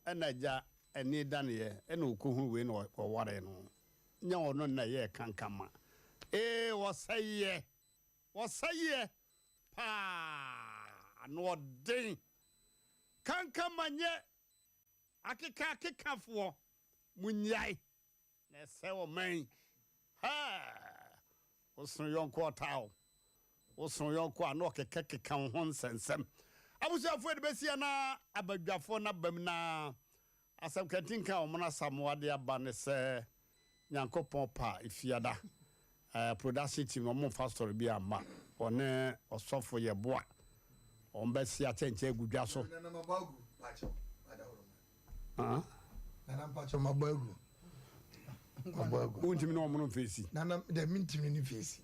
Ɛna agya ani daneɛ ɛna ɔkɔhunu wei na ɔwaree no. Nyɛ ɔno na ɛyɛɛ kankama. Ee ɔsɛeɛ, ɔsɛeɛ paa, anoɔden. Kankama nyɛ akeka akekafoɔ, monnyae. Na ɛsɛe ɔman yi. Hɛɛ! Wosono yɔnko ɔtaa wo. Wosono yɔnko a na ɔkekakeka wo ho nsɛnsɛm. Abusuafoɔ yɛde bɛsi anaa abadwafoɔ no abam na asɛm kantinka a wɔn Asamoah de aba ne sɛ Nyankopɔn pa Efiada eh, production team no wɔn mfa story bi amma wɔne ɔsɔfo Yɛboa wɔn bɛsi akyɛnkyɛn agu dwa so. Nana mabɔ agu pakyɛw adaworo Nana mpakyɛw mabɔ agu. Mabɔ agu. Wontumi ne wɔn no mfeesi. Nana dɛ mentumi ne feesi.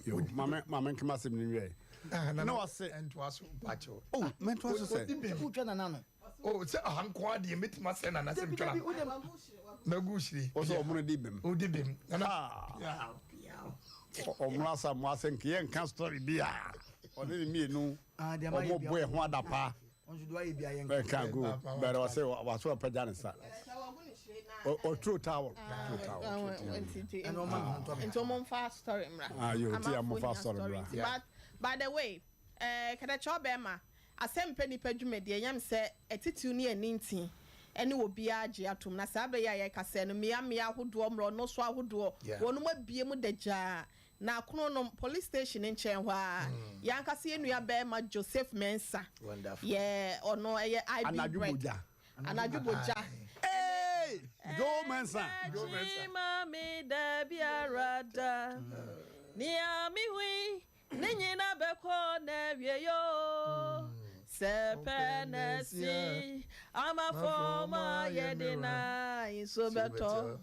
Yo, maame maame nkema asɛm no nwiɛ. Ah, Na wɔse. Ntoa so mpakyɛw. Oh, mentoa so sɛ. Wotwa nana no. Oh, sɛ aha nko adeɛ mɛtumi asɛ nana sɛ metwa nana. Magu hyire. Wo sɛ ɔmono di bem. Wodi bem. Nana. Piaw piaw. Ɔmono asa mo asɛ nkeyɛ nka story bi a ɔne ne mmienu ɔmo bɔ ɛho adapaa. Ɛka go bɛrɛ ɔsɛ waso ɔpɛgya ne nsa. Ɔturo towel. Nti ɔmo nfa story mmra. Ayo ti ɔmo nfa story mmra. But by the way, ɛɛ kɛdɛkyɛ ɔbɛrima asɛm pɛ nipa dwumadie ɛnyɛ mi sɛ ɛtitiw ne ɛni nti ɛne obiara gye atom na saa abɛyɛ a yɛkasa no mmea mmea ahodoɔ mmorɔno so ahodoɔ wɔn mu abie mu dagyaa. Na Kronom police station nkyɛn hɔ ara, yɛn ankasa yɛn nua barima Joseph Mensah, yɛ ɔno ɛyɛ IB Anadwo bread. bogya. Anadwo bogya. Hey! Joe Mensah. Joe Mensah. Ma me da biara da. Nea mehui ne nyina bɛkɔ na awie yo. Sɛ pɛ na si ama fam ayɛ den a nsuo bɛtɔ.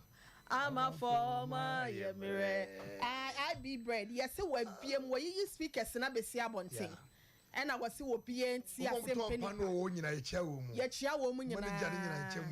Ama fɔm ayɛ mmerɛ. Ah IB bread yɛse wabie mu wɔyiyi speakers no abɛsi abɔnten ɛna wɔse obiaa nti ase mpɛ nipa yɛkyia wɔn mu nyinaa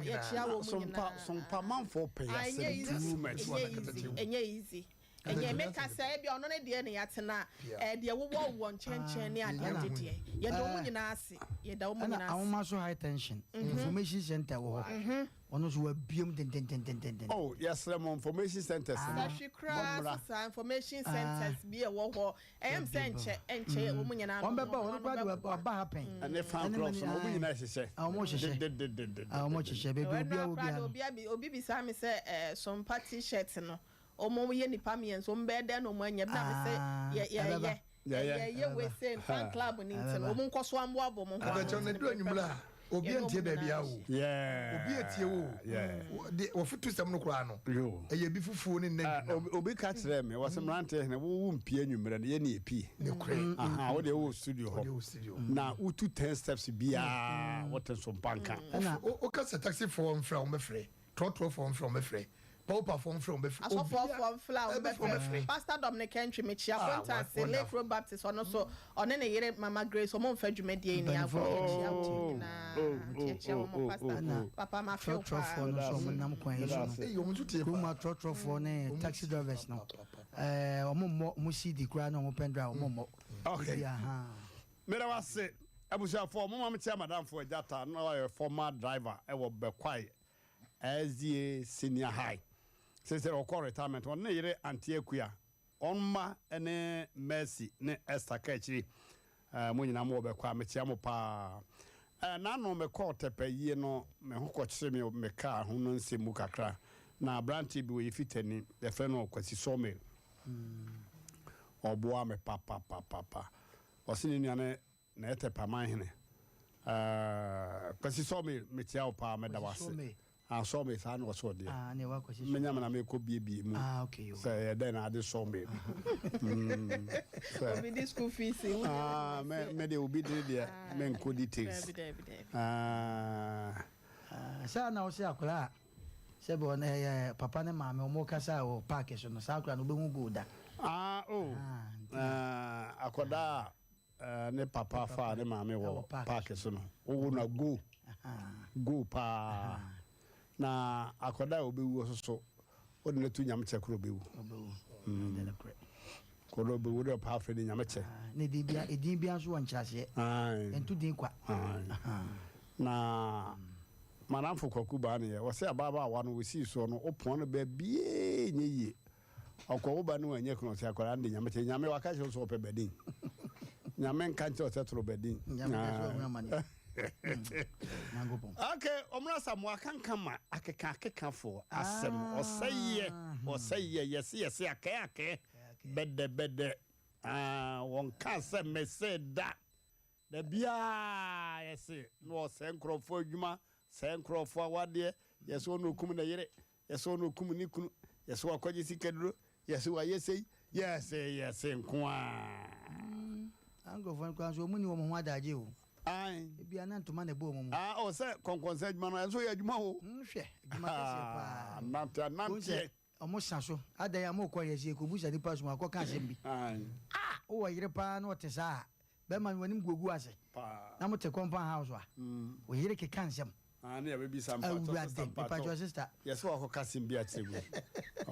yɛkyia wɔn mu nyinaa Sompa manfoɔ pɛ Ah ɛnyɛ yasɛm easy too much. ɛnyɛ easy ɛnyɛ easy ɛnyɛ meka sɛ ebia ɔno ne deɛ na yɛatena a ɛɛ deɛ wowɔ wɔ nkyɛnkyɛn ne adeɛ ade deɛ yɛda wɔn nyinaa ase yɛda wɔn Ɛna nyinaa ase. ahoma so high tension information center wɔ hɔ. Ɔno nso wabue mu dendendendenden. Oh yɛsrɛ mo information centers no Sahwi koraa mommra. so saa information centers bi ɛwɔ hɔ ɛyɛ m sɛ nkyɛ ɛnkyɛ wɔn nyinaa no Wɔn bɛba wɔn wɔn ano koraa de bɛboa. wɔaba ha pɛn. Ɛne fan Ɛne clubs mani no wɔn ae. nyinaa hyehyɛ. Ah, wɔn hyehyɛ. Dedededede. Ah, wɔn hyehyɛ baabi Ɛwɔ obiara nnora wɔ koraa biara de no. obi abi obi bisa me sɛ ɛɛ sompa t-shirt no wɔn yɛ nipa mmiɛnsa wɔn bɛyɛ dɛn na wɔn anya bi na me sɛ Ah, yɛ yɛ ɛbɛba. yɛ Yɛyɛ. yɛyɛ wei sei fan club no nti no wɔn nkɔ so amboaboa wɔn ho ano Abɛkyɛw nti na no edu anwummerɛ a obi yɛne antie wɔn baabi nyinaa a o. hyia. Yeah. Obi etie wo. Yeah. De wɔfotu sɛm no koraa no. Yo. Ɛyɛ bi fufuo ne nna Ah, nyinam. obi obi ka kyerɛɛ me wɔsɛ mmeranteɛ hene wowo mpie anwummerɛ no yɛne yɛpie Ne korɛ. aha wode wowɔ studio Wode hɔ wɔ studio. na wotu 10 steps biaa wote nso mpa nka Ɛna Woka sɛ taxifoɔ mfrɛ a wɔbɛfrɛ, trɔtrɔfoɔ mfrɛ a wɔbɛfrɛ, pawpafoɔ mfrɛ a wɔbɛfrɛ. Asɔfoɔfoɔ mfla a Ɛbɛfrɛ wɔbɛfrɛ. Pastor Dominic Antwi mekyia Ah, Fontanse wonderful. Lake Road Baptist ɔno nso ɔne ne yere Mama Grace wɔn mfa dwumadie yi ni agorɔ yɛkyia wɔn nyinaa yɛkyia wɔn pastor Ɛna papa mafew paa. trɔtrɔfoɔ no nso wɔn nam kwan yi so no. Eyi wɔn nso tie Kurom paa. atrɔtrɔfoɔ ne taxi drivers no ɛɛ wɔn mmɔ wɔn CD koraa na wɔn pen drive wɔn mmɔ. Okay. Ebi aha. Meda wo ase abusuafoɔ moma mekyia madamfo Agyata na ɔyɛ former driver ɛwɔ Bɛkwae SDA Senior High seesei ɔkɔ retirement ɔne ne yere Auntie Akua wɔn mma ne Mercy ne Esther ka akyiri eh, mo nyinaa mowɔ Bɛkwae mekyia mo paa eh, n'ano mekɔɔ Tɛpɛ yie no me ho kɔkyere me me kaa ho no nsɛm mu kakra na aberanteɛ bi ɔyɛ fitani yɛfrɛ no Kwasi Sawmill ɔboa me papapapapa ɔse ne nua ne na ɛyɛ Tɛpɛ hene eh, Kwasi Sawmill mekyia wo paa meda wo Kwasi ase Sawmill. ah, Sawmill saa na ɔsɛ ɔdeɛ Ah, ne wa Kwasi menya Sawmill. me na mekɔ biebie mu Ah, okay yo. sɛ ɛyɛ dɛn na ade sawmill mm, sɛ Obi di school fees wo ah, me me de obi de deɛ menkɔ details Dabi dabi dabi. ah, Ah, saa na ɔsɛ akwadaa a sɛbi ɔno ɛyɛ papa ne maame wɔn kasa wɔ park so no saa akwadaa no wobɛhu gold da. ah, oh, Ah, nti ah, akwadaa a eh, ne papa faa ne maame wɔ Ɛwɔ park park so no wowo no a go go paa na akwadaa a obɛwu nso so wode no to nyamekyɛ koro obɛwu ɔbɛwu. Ɛdɛ no korɛ. koro obɛwu wode ɔpaa frɛ ne nyamekyɛ Ah, ne din bia edin bia nso wɔ nkyerɛaseɛ. Ae. Ɛnto din kwa. Ae. na M'adamfo Kwaku baa ne yɛ, ɔse ababaawa no ɔsii soɔ no wopɔn no baabiaa nyɛ yie. Ɔkɔ wo ba no wanya kunu ɔse akwadaa no de Nyame kyɛ Nyame waka kyerɛ wo sɛ ɔpɛ badin. Nyame nka nkyerɛ wo sɛ toro badin. Nyame ka sɛ ɔhunu amane. Nyankopɔn. Ok, ɔmra Asamoah kanka ma akeka akekafoɔ asɛm ɔsɛeɛ ɔsɛeɛ yɛse yɛse akɛɛ akɛɛ bɛdɛ bɛdɛ ah wɔnka sɛ mese da. Da biara yɛse na ɔsɛe nkurɔfoɔ adwuma, sɛe nkurɔfoɔ awadeɛ, yɛse ɔna ɔkum ne yere, yɛse ɔna ɔkum ne kunu, yɛse wakɔgye sikaduro, yɛse wayɛ sei, yɛse yɛse nko ara. Saa nkurɔfoɔ no koraa nso wɔn nni wɔn ho adagye o. Ae. Ebia na ntoma na ɛbɔ wɔn mu. Ah, oh, sɛ kɔnkɔnsa adwuma no, ɛnso yɛ adwuma o. Hwɛ, adwuma kɛseɛ paa. Nante ananteɛ. Wɔn sa so. Adɛn a mokɔ yɛ sɛ yɛkɔbusa nipa som akɔka asɛm bi. Ah! Wowɔ yere paa na ɔte saa a, bɛrima no w'anim guogu ase. Na mote compound house a, wo yere keka nsɛm. Ah, ne yɛbɛbisa mpakyɛ Awurade, sister mepakyɛ mpakyɛ. sister. Yɛsɛ wakɔka asɛm bi akyerɛ mu.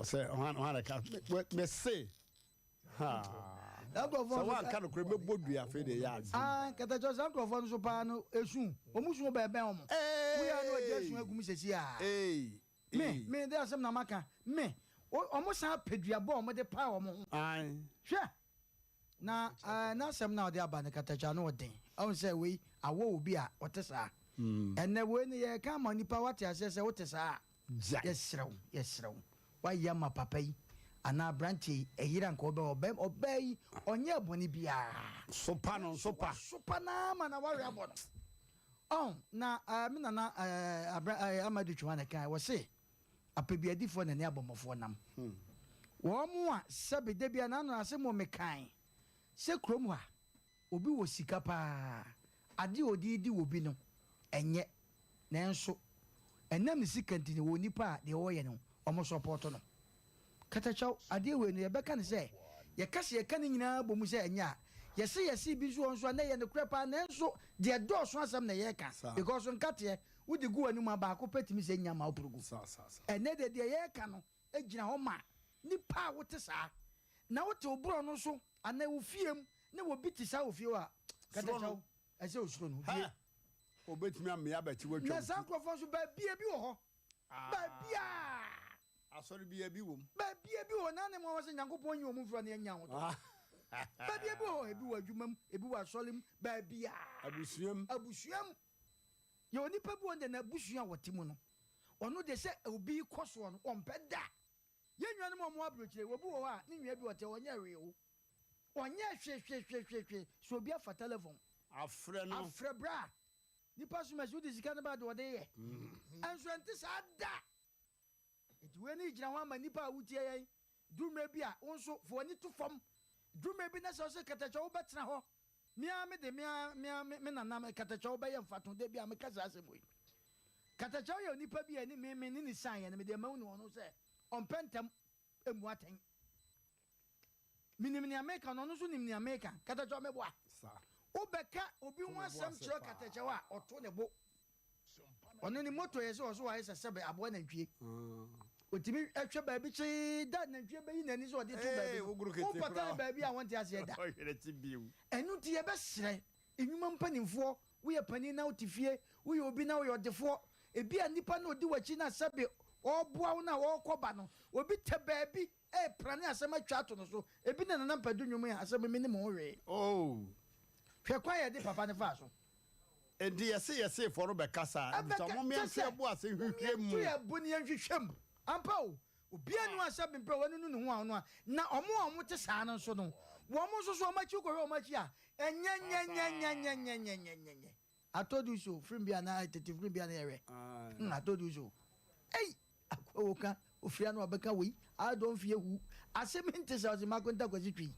Ɔsɛ hwan hwan na ɛka mese ha. Saa nkurɔfoɔ Sɛ nso woanka nokorɛ mɛbɔ dua afei deɛ ɛyɛ adwene. Ah, katakyɛ saa nkurɔfoɔ no nso paa no esu. Wɔn su bɛɛbɛn wɔn. Woyɛ a na wɔagye asu agu mu sɛsi a. Ee. Me, me de asɛm na maka, me, o, wɔn san pɛ duabɔ a wɔde pae wɔn ho. Ae. Hwɛ! Na, ɛɛ, n'asɛm no a ɔde aba no, katakyi ano ɔden. Ɔhu sɛ wei, awɔ obi a ɔte saa. Ɛnnɛ, wei no, yɛreka ama nnipa woate aseɛ sɛ wote saa a, Gyae. yɛsrɛ wo, yɛsrɛ wo, woayɛ ama papa yi, anaa aberanteɛ yi, ɛyere anka ɔbɛ, ɔbɛ, ɔbaa yi, ɔnyɛɛ bɔne biara. Sopa no, Nanso sopa. woasopa no ara ma n'awareɛ abɔ no. Ɔn, na eh, me nana eh, abra eh, Amadu Twumah na ɛkae, wɔse, apɛbiadifoɔ na ɛne abɔmmɔfoɔ nam. Wɔn a sɛbe da biara n'ano asɛm wɔ mekae sɛ kurom ha, obi wɔ sika paa, adeɛ a ɔde redi wɔ bi no, ɛnyɛ. Nanso, ɛnam ne sika nti no, wɔ nnipa a deɛ wɔyɛ no, wɔn sɔpɔɔto no. Katakyɛw, adeɛ wei no, yɛbɛka no sɛ, yɛka sɛ yɛka ne nyinaa bɔ mu sɛ ɛnyɛ a, yɛse yɛse bi nso wɔ hɔ nso a na ɛyɛ nokorɛ paa nanso deɛ ɛdɔɔso asɛm na yɛreka because nkateɛ wode gu w'anum a baako pɛ tumi sɛ nya ma woporo gu. Ɛnnɛ deɛ deɛ yɛreka no gyina hɔ ma nipa a wote saa na wote wo borɔno so anaa wo fie mu na obi te saa wɔ fie hɔ a, katakyɛw, ɛsɛ osuro no. Due. Obetumi amea abɛkye watwa Na wo saa ti. nkurɔfoɔ nso baabia bi wɔ hɔ. Baabiara. Asɔre biara bi wom. Baabiara bi wɔ hɔ, na ne mmoawa sɛ Nyankopɔn nyi wɔn mfiri hɔ na yɛnnya ahotɔ. Baabiara bi wɔ hɔ, ebi wɔ adwuma mu, ebi wɔ asɔre mu, baabiara. Abusua mu. Abusua mu. Yɛwɔ nipa bi wɔ hɔ deɛ n'abusua a wɔte mu no, ɔno deɛ sɛ obi rekɔ soɔ no, ɔmpɛ da. Yɛn nuanom a wɔwɔ aburokyire, obi wɔ hɔ a, ne nua bi ɔte hɔ, ɔnyɛ hwee o. Ɔnyɛ hwee hwee hwee hwee hwee. Sɛ obi afa telefon. Afrɛ no. Afrɛ bra. Nipa som asi, wode sika no ba de ɔde yɛ. Nso ɛnte saa da. Enti wei no gyina hɔ ama nnipa a wotie yɛn. Duru mmerɛ bi a, wo nso fa w'ani to fam. Duru mmerɛ bi na sɛ ɔse katakyɛ wobɛtena hɔ. Me ara me de, me ara, me ara me nana katakyɛ wobɛyɛ mfatoho. Da bi a meka saa asɛm wei. Katakyɛ yɛ onipa bi a ɛne me, me ne ne sianeɛ no, mede mahu no ɔno sɛ ɔmpɛ ntɛm mmu atɛn. Menim nea meka no, ɔno nso nim nea meka. Katakyɛw, meboa. Wobɛka obi ho asɛm kyerɛ katakyɛw a, ɔto ne bo. Ɔno ne moto yɛ sɛ ɔso ayɛ sɛ sɛbɛ aboa nantwie. Otumi hwɛ baabi kyee da nantwie bɛyi n'ani sɛ ɔde to baabi no. Wopata no baabi a wɔnte aseɛ da. Ɛno nti yɛbɛsrɛ nnwuma mpanimfoɔ, woyɛ panin na wote fie, woyɛ obi na woyɛ ɔdefoɔ, ebi a nipa no ɔdi w'akyi na sɛbe ɔreboa wo no a ɔrekɔ ba no, obi tɛ baabi Ee, prane asɛm atwa ato no so. Ebi ne Nana Mpadu nnwom yi a asɛm mennim ho hwee. Oh. Hwɛ kwan a yɛde papa no faa so. Enti yɛse yɛsefoɔ no bɛkasa a, Ɛbɛka, ebisa mommea kyɛ nto sɛ, yɛn bo ase mommea nhwehwɛ mu. nto yɛn bo na yɛnhwehwɛ mu. Ampa o, obiara nni hɔ a sɛ mprɛ wanunu ne ho a ɔno a, na wɔn a wɔte saa no nso no, wɔn nso so wɔn akyi wokɔhwɛ wɔn akyi a, ɛnyɛnyɛnyɛnyɛnyɛnyɛnyɛnyɛ. I told you so, film bi a na tete film bi a na yɛhwɛ. Hmm, I told you so. Ei, akwa wo ka, ofiri ano abɛka wei, I don't fear who. Asɛm nte sɛ ɔse makonta kwasi twi.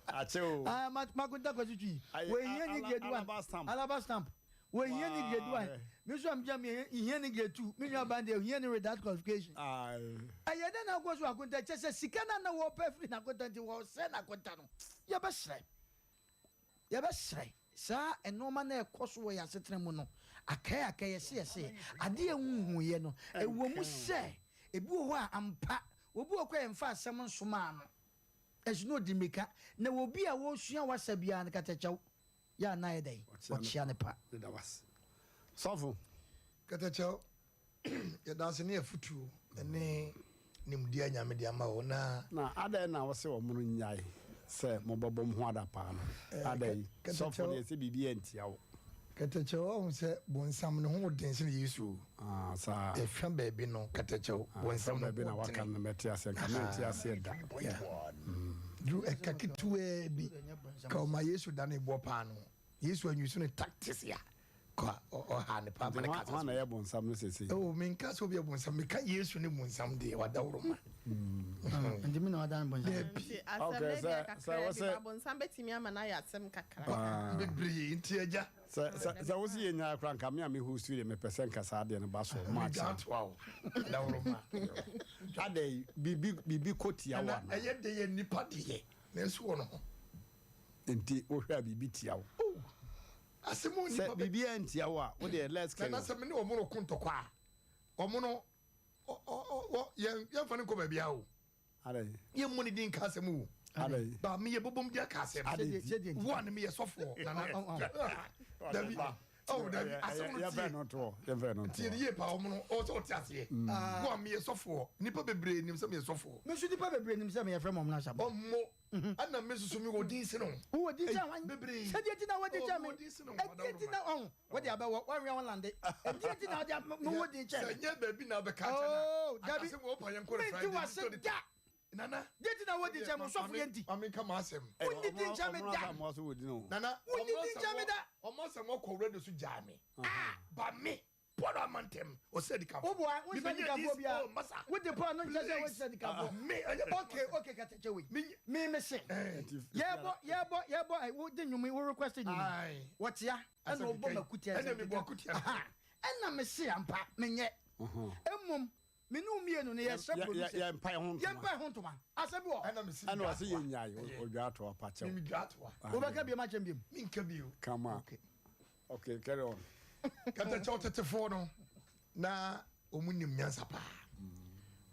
Akyɛ o. Ah, makonta kwasi twi. Wei hia ni grade 1. Alaba stamp. Alaba stamp. Wei hia ni grade 1. Me nso am gyam hia ni grade 2. Me nua ban de hia ni without qualification. Ɛyɛ dɛ na akɔ so akonta kyɛ sɛ sika na na wɔpɛ firi n'akonta nti wɔsɛ n'akonta no. Yɛbɛsrɛ. Yɛbɛsrɛ, saa nnoɔma no a ɛkɔ so wɔ yɛn asetena mu no, akae akae, yɛse yɛse, adeɛ a wonhuiɛ no, ɛwɔ mu sɛ ebi wɔ hɔ a ampa, obi wɔ hɔ koraa a yɛmfa asɛm nsomaa no, ɛso na ɔdi mmirika, na obi a ɔresua w'asa biara no, katakyɛw, yɛ a na ayɛ dɛn? Ɔkyea no pa. Meda wo ase. Sɔfo. Kɛtɛkyɛw, yɛda ase ne afutuo ne nimdeɛ a Nyame de ama wo na. Na adɛn na wose wɔn no nnyae sɛ mobɛbɔ mo ho adapaa no? Adɛn? Sɔfo deɛ sɛ biribi antia wo. Kɛtɛkyɛw, wahu sɛ bonsam ne ho den sene Yesu o. Ah, saa. Ɛfa baabi no, kɛtɛkyɛw, Ah, bonsam ɛfa ne baabi na ho waka dene. no mɛte aseɛ, nka mente aseɛ da. Yeah. Duru ɛka ketewaa bi, ka ɔma Yesu dane boɔ paanoo. Yesu anwusu ne tactics a kɔ ɔha ne paa ma ne kasa. Hwan na ɛyɛ bonsam no sese? Oh, menka sɛ obi yɛ bonsam, meka Yesu ne bonsam deɛ wadaworo ma. Nti mi na wadan bonsam. Dabi. Nti asɛm Okay, no deɛ sɛ sɛ kakra bi wosɛ ba bonsam bɛtumi ama no ayɛ asɛm kakra. Ah. Bebree nti agya. Sɛ sɛ sɛ wosɛ yɛ nyaa koraa nka me a me host deɛ mepɛ sɛ nka saa adeɛ no ba so match. Megya atoa wo daworo ma. Adɛn biribi biribi kɔ tia wo Nana anaa? ɛyɛ de yɛ nipa deɛ nanso wɔ no ho. Nti wohwɛ a biribi tia wo. Oh, asɛm o Sɛ nipa bɛ. biribi antia wo a, wo deɛ let's carry Nana on. sɛ me ne wɔn reko ntɔkwa a, wɔn no ɔ ɔ ɔ yɛn yɛnfa no nkɔ baabi a o. Adɛn? Yɛn mmɔ ne din nka asɛm o. Adɛn? Ba me yɛ bobom di aka asɛm. Adɛn nti? Wo a ne me yɛ sɔfoɔ nana. Dabi oh dabi asɛm no tie. Yɛfɛ no toɔ yɛfɛ no toɔ. Tie ne yie paa wɔn no ɔwɔ sɛ ɔte aseɛ. Wo a me yɛ sɔfoɔ nipa bebree nim sɛ me yɛ sɔfoɔ. Me nso nipa bebree nim sɛ me yɛ fɛ mɔmuna sabɔ. Ɔmmɔ ɛna me soso mi wɔ din sene wo. Wowɔ din kyɛn hwan? Bebree. Sɛdeɛ nti na wɔ din kyɛn me. Wɔ din sene wo. Ɛdeɛ nti na ɔho wɔde abɛwɔ wɔnwea wɔn lande. Ɛdeɛ nti na wɔde me wɔ din kyɛn Sɛ me. nyɛ baabi na abɛka akyɛ na. Oh, dabi. Akasɛ wɔ pa yɛn kɔ ne Menti Friday. wase da. Nana. Deɛ nti na wɔ din kyɛn me sɔfo yɛ nti. Maame nka ma asɛm. Wonni din kyɛn me da. Ɔmo aso wɔ din o. Nana. Wonni din kyɛn me da. Ɔmo asɛm ɔkɔ radio so gyaa me. Ah, ba me. Paul Amantem ɔsɛ dikanfo. Wo boa wo nsɛ dikanfo bia. Wo de Paul no nkyɛ sɛ wo nsɛ dikanfo. Me ɛyɛ Okay okay kɛtɛkyɛ wei. Me me se. Yɛbɔ yɛbɔ yɛbɔ ɛ wo de nnwom wo request nnwom. Wɔtea ɛna ɔbɔ makutia. Ɛna me bɔ akutia. Ɛna me se ampa menyɛ. Mmom me ne wo mmienu no yɛhyɛ producer. Yɛmpa ho ntoma. Yɛmpa ho ntoma. Asɛm bi wɔ. Ɛna me se. Ɛna ɔse yɛ nyae odwa ato apa kyɛw. Me dwa ato a. Wobɛka biom akyɛm biom. Menka bio. Kama. Okay. Okay, carry on. Kɛtɛkyɛw tetefoɔ no na wɔn nim nyansa paa.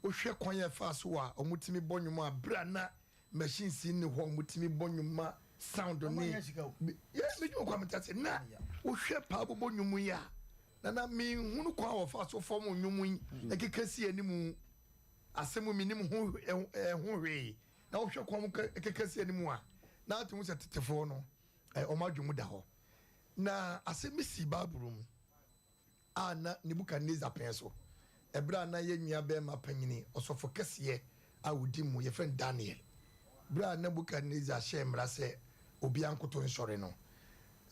Wohwɛ kwan yɛ fa so a wɔn tumi bɔ nnwom a bere a na machines nni hɔ wɔn tumi bɔ nnwom ma sound ne yɛ medwuma kwan mete ase na wohwɛ paa bobɔ nnwom yi a nana mehunu kwan a wɔfa so fam nnwom yi ɛkeka si anim asɛm mi nim ho ɛho hwee na wohwɛ kwan ɛkeka si anim a na ate ho sɛ tetefoɔ no wɔn adwene mu da hɔ. Na asɛm bi si Bible mu a na Nebukadnezar pɛn so, ɛberɛ a na yɛn nua bɛrima panyini, ɔsɔfo kɛseɛ a ɔdi mu, yɛfrɛ no Daniel. Berɛ a Nebukadnezar hyɛɛ mmara sɛ obiara nkoto nsɔre no,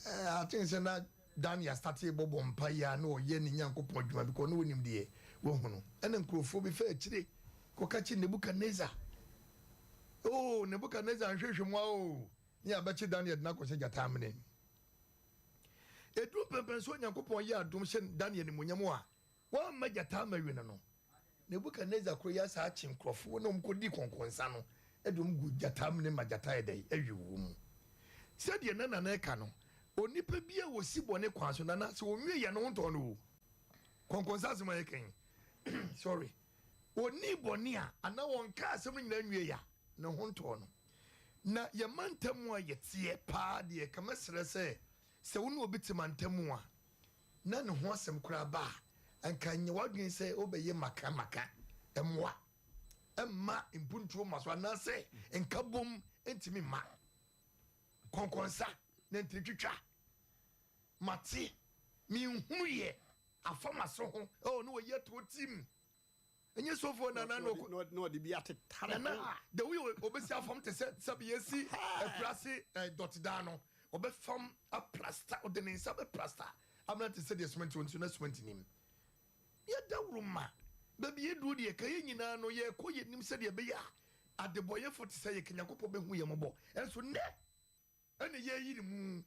I think sɛ na Daniel startee bɔbɔ mpaeɛ a na ɔyɛ ne Nyankopɔn adwuma because na ɔnim deɛ wahunu. Ɛna nkurɔfoɔ bi faa akyire kɔka kyerɛ Nebukadnezar, Oh, Nebukadnezar nhwehwɛ mu a o, ne yɛabɛkye Daniel de no akɔhyɛ gyata amena mu. Ɛduru mpɛmpɛn sɛ Onyankopɔn yɛ adom hyɛ Daniel animuonyam a, wamma gyata amma no no. Nebukadnesar koro yi asa akye nkurɔfoɔ na wɔkɔdii kɔnkɔnsa no de wɔn gu gyata amene ma gyata yɛ dɛn awi wɔn mu. Sɛdeɛ na Nana ɛka no, onipa bi a wɔsi bɔne kwan so, Nana, sɛ ɔnwie yɛ no ho ntɔn no o. Kɔnkɔnsa asɛm a yɛka yi, sorry, ɔnii bɔne a anaa ɔnka asɛm no nyinaa nwie a, ne ho ntɔɔ no. Na yɛn mantam a yɛteɛ paa deɛ, ka mɛsrɛ sɛ, sɛ wo ne obi te mantam a, na ne ho asɛm koraa ba a, anka nyɛ w'adwene sɛ wobɛyɛ maka maka mmoa mma mpuntuo mma so anaasɛ nkabom ntumi mma kɔnkɔnsa na ntiritwitwa mate menhunu yɛ afa m'aso ho oh, ne wɔyi atoɔ tim Ɛnyɛ sɔfoɔ nana na ɔkɔ. Na ɔde bi atetare ho. Nana the way ɔbɛsi afam te sɛ sɛbi yɛsi akurase dɔtedan no ɔbɛfam aprasta ɔde ne nsa bɛprasta amena te sɛ deɛ cement wɔ nso na cement nim. Yɛdawuro ma baabi yɛduro deɛ ka yɛn nyinaa no yɛkɔ yɛn nim sɛdeɛ ɛbɛyɛ a adebɔyɛfo te sɛ yɛ ka Nyankopɔn bɛhu yɛn mmɔbɔ ɛnso nnɛ ɛna yɛyi ne mu.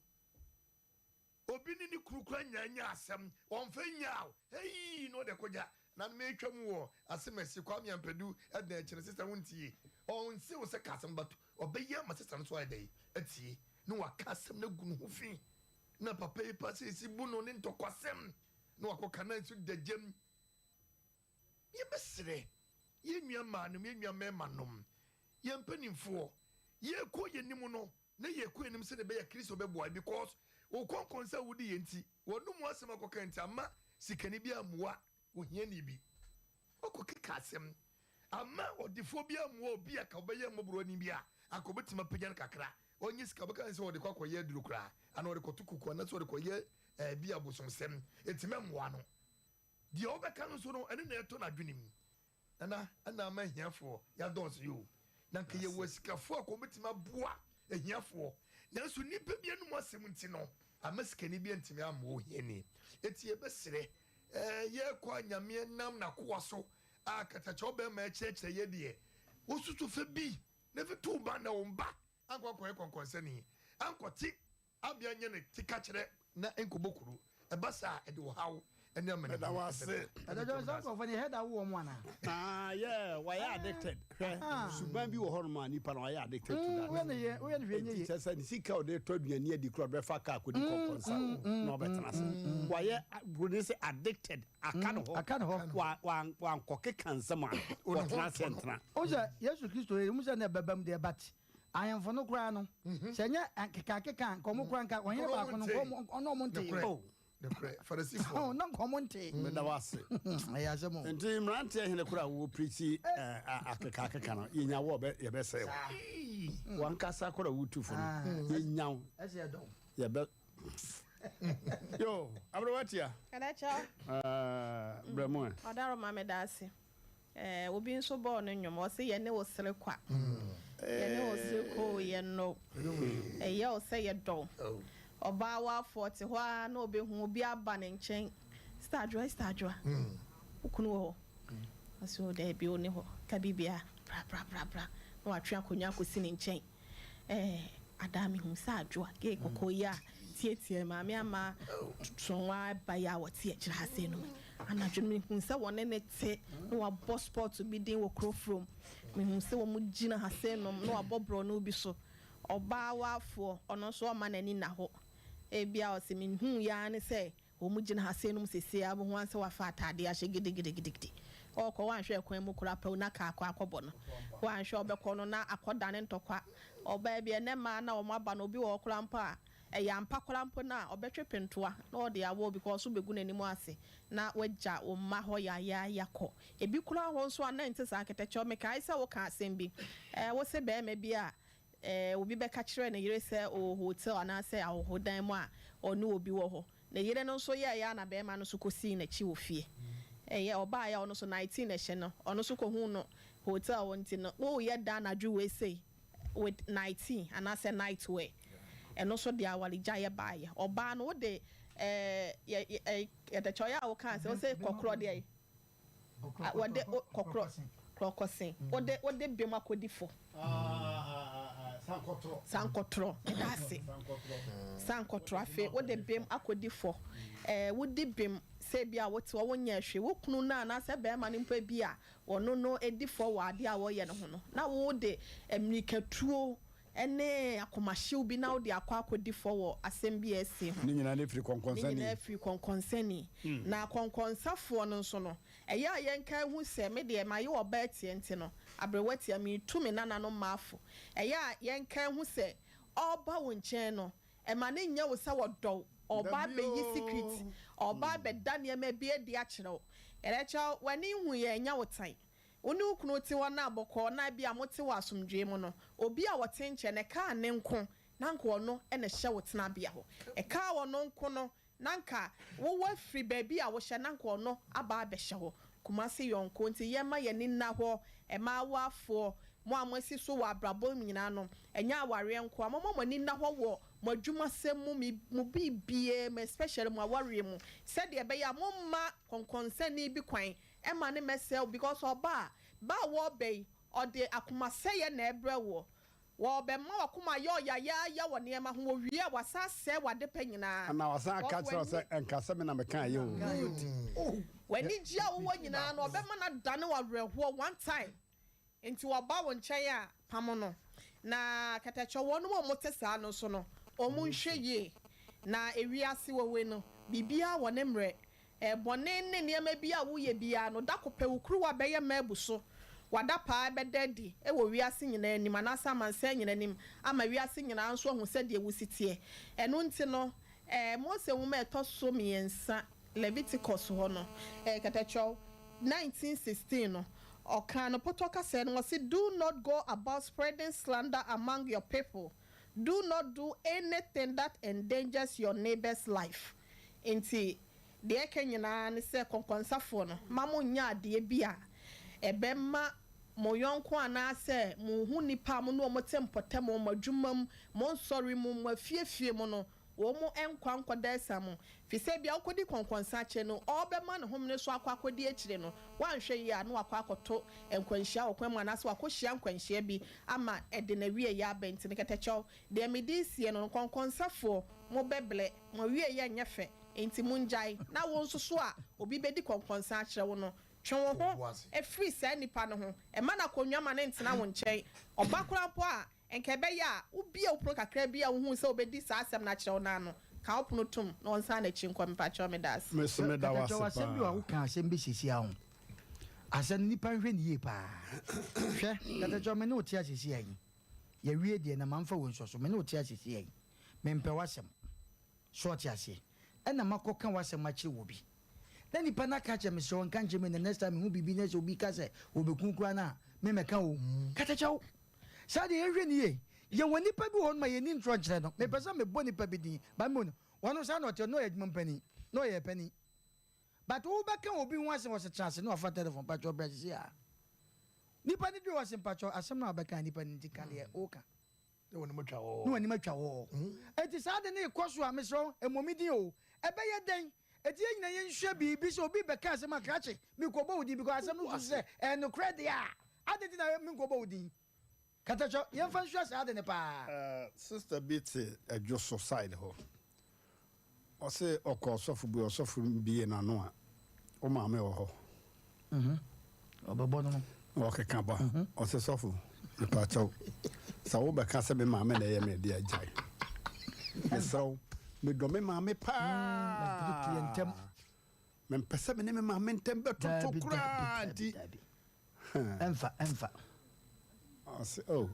Obi ne ne kunu koraa nyaa nyaa asɛm, ɔmfa nnyaa o, eii na ɔde kɔgya. Na metwa mu wɔ Asemasi, Kwame Ampadu dan akyi no, sista wontie? Ɔnse wo sɛ ka asɛm but ɔbɛyɛ ama sista no nso ayɛ dɛn? Atie. Na waka asɛm no agu ne ho fi. Na papa yi pa seesi bu no ne ntɔkwasɛm na wakɔka na nso da gyam. Yɛbɛsrɛ yɛn nua mmaanom, yɛn nua mmarimanom, yɛn mpanimfoɔ, yɛrekɔ yɛn anim no, na yɛkɔ anim sɛdeɛ ɛbɛyɛ Kristo bɛboa because wo kɔnkɔnsa a wodi yɛ nti. W'anomu asɛm akɔka nti ama sikani bi ammua ohiani bi. Woakɔkeka asɛm ama ɔdefoɔ bi ammua obi a ka ɔbɛyɛ mmɔborɔni bi a anka ɔbɛtumi apagya no kakra. Ɔnyɛ sika, ɔbɛka ne sɛ ɔde kɔ akɔyɛ aduro koraa anaa ɔde kɔto kuku anaasɛ ɔde kɔyɛ eh, bi abosomsɛm. Enti mɛmmoa no. Deɛ ɔbɛka no nso no, ɛno na ɛtɔ n'adwene mu. Nana, ɛna ama ahiafoɔ yɛadɔɔso yi o. Na nka yɛwɔ asikafoɔ a wɔbɛtumi aboa ahiafoɔ. Nanso nnipa bi anom asɛm nti no, ama sikani bi antumi ammoa ohiani. Enti yɛbɛsrɛ, eh, yɛrekɔ a Nyame nam n'akoa so a katakyɛ ɔbɛrima ɛkyerɛkyerɛ yɛ deɛ, wosusu fa bi na fi to wo ba na wo mba ankɔ ankɔyɛ kɔnkɔnsani, ankɔte Abia nyɛ ne ti ka kyerɛ na nkɔbɔ kuro. Ɛba saa a, ɛde ɔhaw ne amanehunu Meda wo ase. bɛbrɛ. Ɛda John saa nkurɔfoɔ no yɛ hɛda wo wɔn anaa? Ah yeah, wayɛ addicted. Hwɛ, suban bi wɔ hɔnom a nipa no wayɛ addicted to that. Woyɛ no yɛ, woyɛ no hwɛ nyɛ Enti yie. kyerɛ sɛ ne sika a ɔde tɔ aduane adi koraa ɔbɛfa kaa kɔdi kɔnkɔnsa na ɔbɛtena ase. Wayɛ buroni sɛ addicted, aka ne hɔ. Aka ne hɔ. Wa wa wankɔkeka nsɛm a ɔtena ase ntena. Wohu sɛ Yesu Kristo yɛ, wohu sɛ na ɛbɛba mu deɛ but Ahemfo no koraa no, sɛ ɛnyɛ akekaakeka a, nka wɔn koraa nka ɔhene baako no, nka wɔn ɔne wɔn ntee. Oh. Nokorɛ, Farisifoɔ Oh, no. na nka wɔn ntee. Meda wo ase. Ɛyɛ asɛm o. Nti mmeranteɛ hene koraa a wɔwɔ pirikyi akekaakeka no, yɛnya wo a yɛbɛsɛe wo. Wankasa koraa a wotu fo no, yɛnya wo. Ɛsɛ ɛdɔ. Yɛbɛ. Yo, aberewa tia. Kadakyɛw. Brɛ mu ɛ. Ɔdaroma meda ase. Eh, obi nso bɔɔ no nnwom, ɔse yɛne wo sere kwa. Yɛne wo sere kwa o, yɛnnɔ wo. Ɛyɛ wo sɛ yɛdɔ wo. Ɔbaa wafoɔ te hɔ ara na ɔbɛhu obi aba ne nkyɛn. Sister Adwoa, Sister Adwoa, wo kunu wɔ hɔ? Ɔse o daabi, ɔnni hɔ. Ka biribiara, bra, bra, bra, bra. Na watwe akonnwa akɔsi ne nkyɛn. Eh, adaa mehu sɛ adwoa gay kɔkɔɔ yi a tietie maame ama sonwa ba yi a wɔte akyire ha sei no mu. Anadwo no mehu sɛ wɔne ne te na wabɔ sport bi din wɔ kuro furom. Mehu sɛ wɔn gyina ha sei nom na wabɔ borɔno bi so. Ɔbaa waafoɔ, ɔno nso ɔmma n'ani nna hɔ. Ebia ɔse mehu yi ara ne sɛ Wɔgyina ha sei nom seesei ara wobɛhu ara sɛ wafa ataadeɛ ahyɛ gidigidigidigidi. Ɔɔkɔ woanhwɛ ɛkwan mu koraa pɛw na kaa akɔ akɔbɔ no. Woanhwɛ a ɔbɛkɔ no na akɔdane ntɔkwa. Ɔbaa bi ɛnnɛ mmaa na wɔn aba no obi wɔ hɔ koraa mpo a ɛyɛ ampa koraa mpo no a ɔbɛtwe pentoa na ɔde awɔ wo because wobɛgu n'anim ase na wagya wo mma hɔ yayaaya kɔ. Ebi koraa hɔ nso a na ɛnte saa kɛtɛkyɛw. Mekae sɛ wokaa asɛm bi ɛɛ wose barima bi a Obi bɛka kyerɛɛ ne yere sɛ ɔwɔ hotel anaasɛ ahɔhodan mu a ɔne obi wɔ hɔ. Ne yere no nso yɛeɛ ara na barima no nso kɔsii n'akyi wɔ fie. Ɛyɛ ɔbaeɛ a ɔno nso 19 na ɛhyɛ no, ɔno nso kɔhuu no hotel hɔ nti no, woreyɛ da anadwo wei sei with 19 anaasɛ night wear. Ɛno nso de awaregyaeɛ baeɛ. Ɔbaa no wode ɛɛ yɛ yɛ yɛtɛkyɛ ɔyɛ a wokaa sɛ wose kɔkorɔ deɛ Wɔde wo kɔkorɔ korɔkɔse. Wode wode bem akɔdi fɔ. Sankɔtorɔ. Meda ase. Sankɔtorɔ afei wode bem akɔdi fɔ. Ɛɛ wodi bem sɛ ebi a wote hɔ wonyɛɛ hwee. Wo kunu no anaasɛ barima no mpo ebi a ɔno no di fɔ wɔ adeɛ a wɔyɛ no ho no na wode mmirikatuo ne akomahyew bi na wode akɔ akɔdi fɔ wɔ asɛm bi a asi ho. Ne nyinaa ne firi kɔnkɔnsani. Ne nyinaa firi kɔnkɔnsani. Na kɔnkɔnsafoɔ no nso no, ɛyɛ a yɛnkae hu sɛ, me deɛ mayɛ ɔbaa tia nti no, aberewa tia, meretu me nananom mmaa fo. Ɛyɛ a yɛnkae hu sɛ, ɔreba wo nkyɛn no, mma no nnyɛ wo sɛ ɔdɔ wo, ɔreba abɛyi secret, ɔreba abɛda nneɛma bi adi akyerɛ wo. Ɛrɛkyɛ w'ani nhuiɛ, ɛnyɛ wo tan. Wo ne wo kunu te hɔ na bɔkɔɔ na ebia mote wɔ asomdwoe mu no, obi a ɔte nkyɛn no, ɛkaa ne nko na anka ɔno na ɛhyɛ wo tenabea hɔ. Ɛkaa ɔno nko no, na anka wowɔ afiri baabi a wohyɛ na anka ɔno aba abɛhyɛ hɔ. Kumasi yɔnko nti yɛmma yɛn ani nna hɔ, mmaawafoɔ, mo a moasi so wɔ abrabɔ mu nyinaa no, ɛnyɛ awareɛ nko ara, momma mo ani nna hɔ wɔ mo adwumasɛm mu, mo biribiara mu, especially mo awareɛ mu, sɛdeɛ ɛbɛyɛ a momma kɔnkɔnsani bi kwan Ɛma no mɛsɛe wo because ɔba a, ba a wɔɔbɛ yi, ɔde akomasɛeɛ na ɛbrɛ woɔ. Wɔɔbɛma w'akoma ayɛ ɔyayaaya wɔ nneɛma ho, wɔwie a wasan asɛe w'adepa nyinaa. Anaa wasan aka Because akyerɛ wo sɛ, w'ani. Ɛnka sɛ me na mekaeɛ o. W'anigyeɛ a wowɔ nyinaa no, ɔbɛma no adane wo awerɛhoɔ one time. Enti ɔba wo nkyɛn a, pamo no. Na katakyɛ wɔnom a wɔte saa no nso no, wɔnhwɛ yie. Na ewiase wɔ wei no, biribiara wɔ ne mmerɛ. Bɔne ne nneɛma bi a woyɛ biara no, da ko pɛ wo kuruwa bɛyɛ ma abu so. W'adapaa bɛda adi wɔ wiase nyinaa anim anaasɛ amansan nyinaa anim ama wiase nyinaa nso ahu sɛdeɛ wosi teɛ. Ɛno nti no, Ɛɛ, Mose Nwoma a ɛtɔ so mmiɛnsa, Leviticus hɔ no, ɛɛ, kɛtɛkyɛw, 19:16 no, ɔkaa no pɔtɔ kasɛɛ no, ɔse, Do not go about spreading slander among your people, do not do anything that endangers your neighbor's life. Enti, deɛ ɛka nyinaa ne sɛ, kɔnkɔnsafoɔ no, mma monnyɛ adeɛ bi a ɛbɛma mo yɔnko anaasɛ mo ho nnipa a mo ne wɔn te mpɔtam wɔ mo adwuma mu, mo nsɔre mu, mo afiefie mu no, wɔn nkwa nkɔda asiane mu. Firi sɛ ebia wokɔdi kɔnkɔnsa akyire no, ɔrebɛma ne homene so akɔ akɔdi akyire no, woanhwɛ yie a na wakɔ akɔto nkwanhyia wɔ kwan mu anaasɛ wakɔhyia nkwanhyia bi ama ɛde n'awieeɛ aba. Enti no kɛtɛkyɛw, deɛ mede resie no no, kɔnkɔnsafoɔ, mobɛbrɛ, mo awieeɛ nyɛ fɛ, enti mongyae. Na wo nso so a obi bɛdi kɔnkɔnsa akyerɛ wo no, Twe wo ho firi saa nipa no ho. Mma no akonnwa ma no ntena wo nkyɛn. Ɔba koraa mpo a, anka ɛbɛyɛ a wobue wo pono kakra bi a wohuu sɛ ɔbɛdi saa asɛm no akyerɛ wo no ano. Ka wo pono tom na ɔnsan n'akyi nkɔ. Mepakyɛw, meda ase. Me so meda wo ase Katakyɛw asɛm bi wɔ paa. a woka asɛm bi siesie a ho asɛm no nipa nhwɛ no yie paa hwɛ katakyɛw me ne wo te ase sesia yi yɛwie deɛ na mamfa wo nsɔ so me ne wo te ase sesia yi mempɛ w'asɛm so ɔte aseɛ ɛna makɔ ka w'asɛm akyerɛ wɔ bi Na nipa no aka akyerɛ me sɛ ɔnka nkyerɛ me na next time mehu biribi na sɛ obi ka sɛ ɔbɛku koraa no a me mɛka o. Katakyɛw. Saa deɛ yɛnhwɛ no yie. Yɛwɔ nipa bi wɔ hɔ nom a yɛnni ntorɔ nkyerɛ no. Mepɛ sɛ mebɔ nipa bi din but memmɔ no. Ɔno saa na ɔte, ɔno ɔyɛ adwuma panin na ɔyɛ panin. But wobɛka obi ho asɛm ɔse tra ase na wafa telephone mpakyɛw bra sisi a. Nipa no duru hɔ ɔse mpakyɛw asɛm no a wobɛka nipa no nti ka deɛ woka. Na w'anim atwa hɔ. Na w'anim atwa hɔ. Enti saa ade no rekɔ so a mesrɛ wo mmɔ me din o. Ɛbɛyɛ dɛn Enti yɛn nyinaa yɛnsua biribi, sɛ obi bɛka asɛm a, krakye, menkɔbɔ wo din because asɛm no susu sɛ ɛyɛ nokorɛ deɛ a, adɛn nti na menkɔbɔ wo din? Katakyɔ, yɛmfa nsua saa ade no paa. Sister bi te Adwoso side hɔ. Ɔse ɔkɔ ɔsɔfo bi, ɔsɔfo no bie n'ano a, wo maame wɔ hɔ. Ɔbɛbɔ no no. Na ɔkeka ba. Ɔse sɔfo, mepakyɛw, sɛ wobɛka sɛ me maame na ɛyɛ me de a, gyae. Mesrɛ wo, medɔ me maame paa. Mempɛ sɛ me ne me maame ntam bɛtoto koraa nti. Ɛmfa, ɛmfa. Ɔse, oh,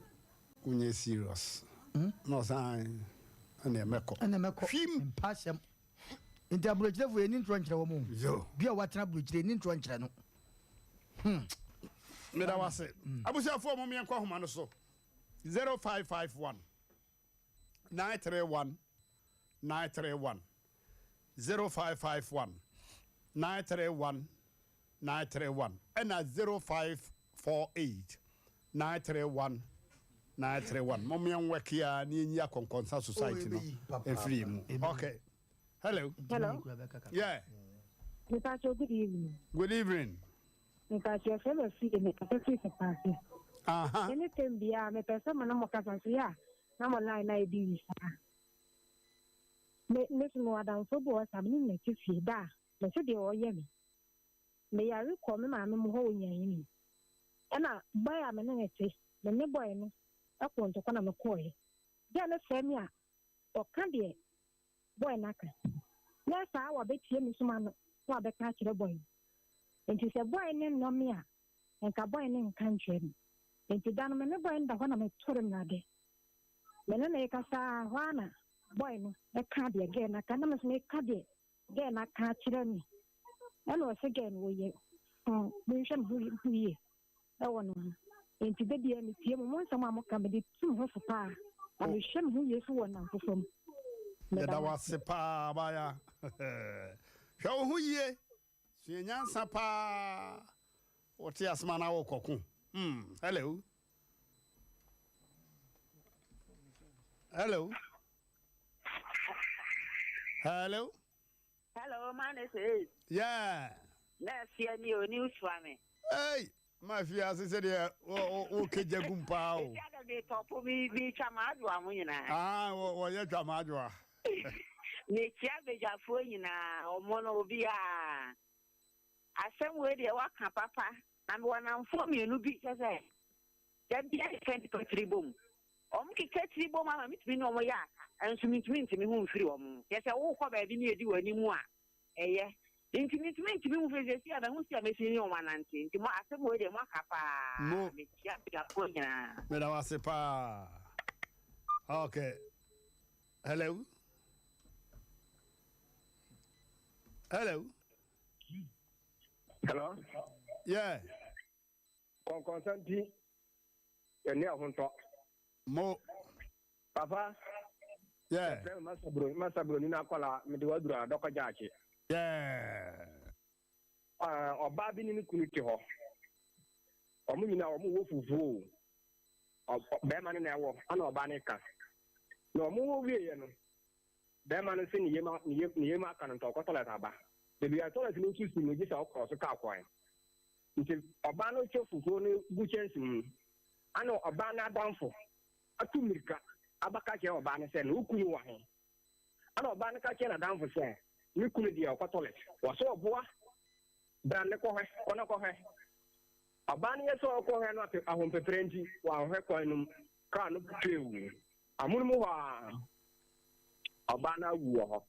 wonyɛ serious. Na ɔsan, ɛneɛ mɛkɔ. Ɛneɛ mɛkɔ. Hwim! Mpa asɛm. Nti aburokyirefo yɛ ni ntorɔ nkyerɛ wɔn o. Yo. Bi a watena aburokyire ni ntorɔ nkyerɛ no. Hmm. Meda wase. Abusuafoɔ mom yɛnkɔ ahoma no so. 0551 931 931 0551 931 931 ɛna 0548 931 931 mom yɛn wɛke a ne yɛnyi akɔnkɔnsa society no ɛfiri mu. Okay. Hello. Hello. Yeah. Mepacho, good evening. Good evening. Mepacho, ɛfɛ bɛ fi me kasa fi Sefase. Aha. Ɛne tɛm biara mepɛ sɛ mo ne mo kasa so yɛ a na mo line na ebi wi saa. Me me so mewɔ adamfo bi wɔ saa me ne no te fie da a mese deɛ ɔyɛ me. Me yare kɔ me maame mo hɔ wɔ Nyanhini. Ɛna boy a me ne no te me ne boy no ɛkɔ ntɔkwa na me kɔɔɛ. Girl no frɛ me a ɔka deɛ boy no aka. Na saa wabetie me soma no na wabɛka akyerɛ boy no. Nti sɛ boy no nnɔ me a, nka boy no nka nkyerɛ me. Nti da no me ne boy no da hɔ na metore mmrade. Me ne no rekasa ara, hɔ ara na boy no ka deɛ girl no aka na me nso meka deɛ girl no aka akyerɛ me. Ɛna ɔse girl no ɔyɛ fuu, menhwɛ me ho yie. wɔ no ho. Enti da biara metie mo, mo nsɛm a moka, mede tu me ho fo paa, na mehwɛ me ho yie nso wɔ nnamfofa mu. Meda Yɛda mo wo ase. ase paa abaayewa. Hwɛ wo ho yie. Sua nyansa paa. Wote asɛm anaa wokɔko? Hmm, hello. Hello. Hello. Hello, man is eight. Yeah. Na afia ni o ni usua me. Hey, ma afia ase sɛ deɛ wo kegya gum paa o. Efia de mi tɔpo mi mi twa ma adwoa mo nyinaa. Ah, wɔ yɛ twa ma adwoa. Me kyia badwafoɔ nyinaa, ɔmo no obiara. Asɛm wei deɛ waka papa, na mewɔ namfoɔ mmienu bi kyɛ sɛ Da biara yɛka nnipa tiri bom. Wɔkeka tiri bom ama metumi ne wɔn yɛ aka, nso mentumi nte me ho mfiri wɔn ho. Kyerɛ sɛ wokɔ baabi na yɛdi w'anim a, ɛyɛ. Nti mentumi nte me ho mfiri seesei a mahu sɛ mɛtumi ne wɔn anante. Nti mo asɛm wei deɛ moaka paa. Mo. Mekyia abusuafoɔ nyinaa. Meda wo ase paa. Okay. Hello. Hello. Hello. Yeah. Kɔnkɔnsa nti yɛne ahontɔ. Mo. Papa. Yeah. Yɛfrɛ me Masa Broni, Masa Broni no akwadaa, mede waduru adɔkɔ gyaakye. Yeah. Ɔbaa bi ne ne kunu te hɔ. Wɔn nyinaa wɔn wɔ fufuo o. Bɛrima no na ɛwɔ, ɛna ɔbaa no ka. Na wɔn wɔ wieɛ no, bɛrima no se ne yam ne yam aka no nti ɔkɔ tɔlɛt aba. Baabi a tɔlɛt no nso si no gye sɛ ɔkɔ so kaa kwan. Nti ɔbaa no kyɛ fufuo no gu kyɛnse mu. Ɛna ɔbaa no adamfo atu mmirika abɛka kyerɛ ɔbaa no sɛ, na wo kunu wɔ he? Ɛna ɔbaa no ka kyerɛ n'adamfo sɛ, me kunu deɛ ɔkɔ tɔlɛt. Wɔsɛ ɔboa, bra ne kɔhwɛ, kɔ na kɔhwɛ. Ɔbaa no yɛ sɛ ɔkɔhwɛ no ahompeprɛ nti, wanhwɛ kwan no mu. Kaa no pew. Amono mu hɔ ara, ɔbaa no awu wɔ hɔ.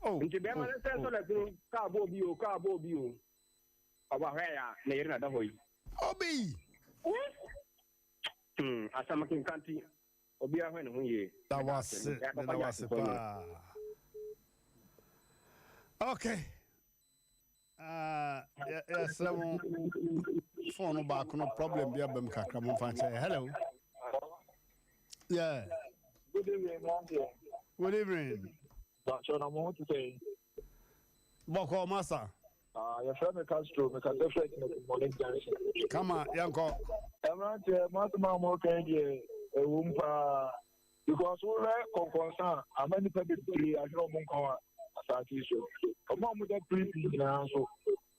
Oh, Nti bɛrima no sɛ tɔlɛt no, kaa bɔ obi o, kaa bɔ obi o. Ɔba hwɛ ya, ne yere na da hɔ yi. Obi! Asɛm kenka nti, obiara hwɛ ne ho yie. Da wase, da wase paa. Okay. Yɛsrɛ mo phone no baako no problem bi aba mu kakra mo mfa nkyɛ. Hello. Yeah. Good evening, Nancy. Good evening. Bàtchọ na mo ho te sɛ. Bɔkɔ masa. Ah, yɛfrɛ me Castro, mekasa firi Akyinɛku Morning Junction. Kama, yɛnkɔ. Mmeranteɛ, mo asɛm a moreka yi deɛ, ɛwom paa. Because wohwɛ kɔnkɔnsa a, ama nnipa bebree ahwere wɔn nkwa wɔ asase yi so. Wɔn a wɔda prison nyinaa nso,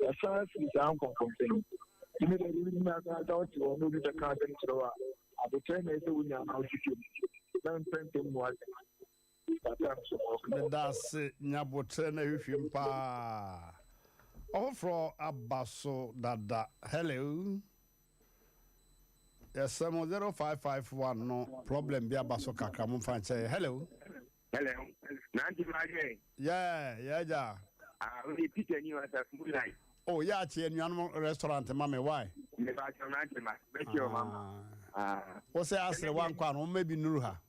yɛsan firi saa nkɔnkɔnsa yi mu. Nti me deɛ, deɛ metumi aka sɛ wote hɔ na obi bɛka asɛm kyerɛ wo a, aboterɛ na ɛsɛ sɛ wonya na wotwitwa mu na mpɛ ntɛm mmu asɛm. Medase nyabotrɛ na hwehwem paa. Ɔfoforɔ aba so dada. Hello. Yɛsrɛ mo 0551 no problem bi aba so kakra mo mfa nkyɛ yɛ. Hello. Hello. Nanti ma yɛ. Yeah, yeah ja. Ah, we Peter ni wasa moonlight. Oh, yeah, akye anuanom restaurant ma me why? Me ba kyɛ nanti ma. Bɛ kyɛ o mama. Ah. Wo sɛ asere wankɔ ano, mo bi nuru ha.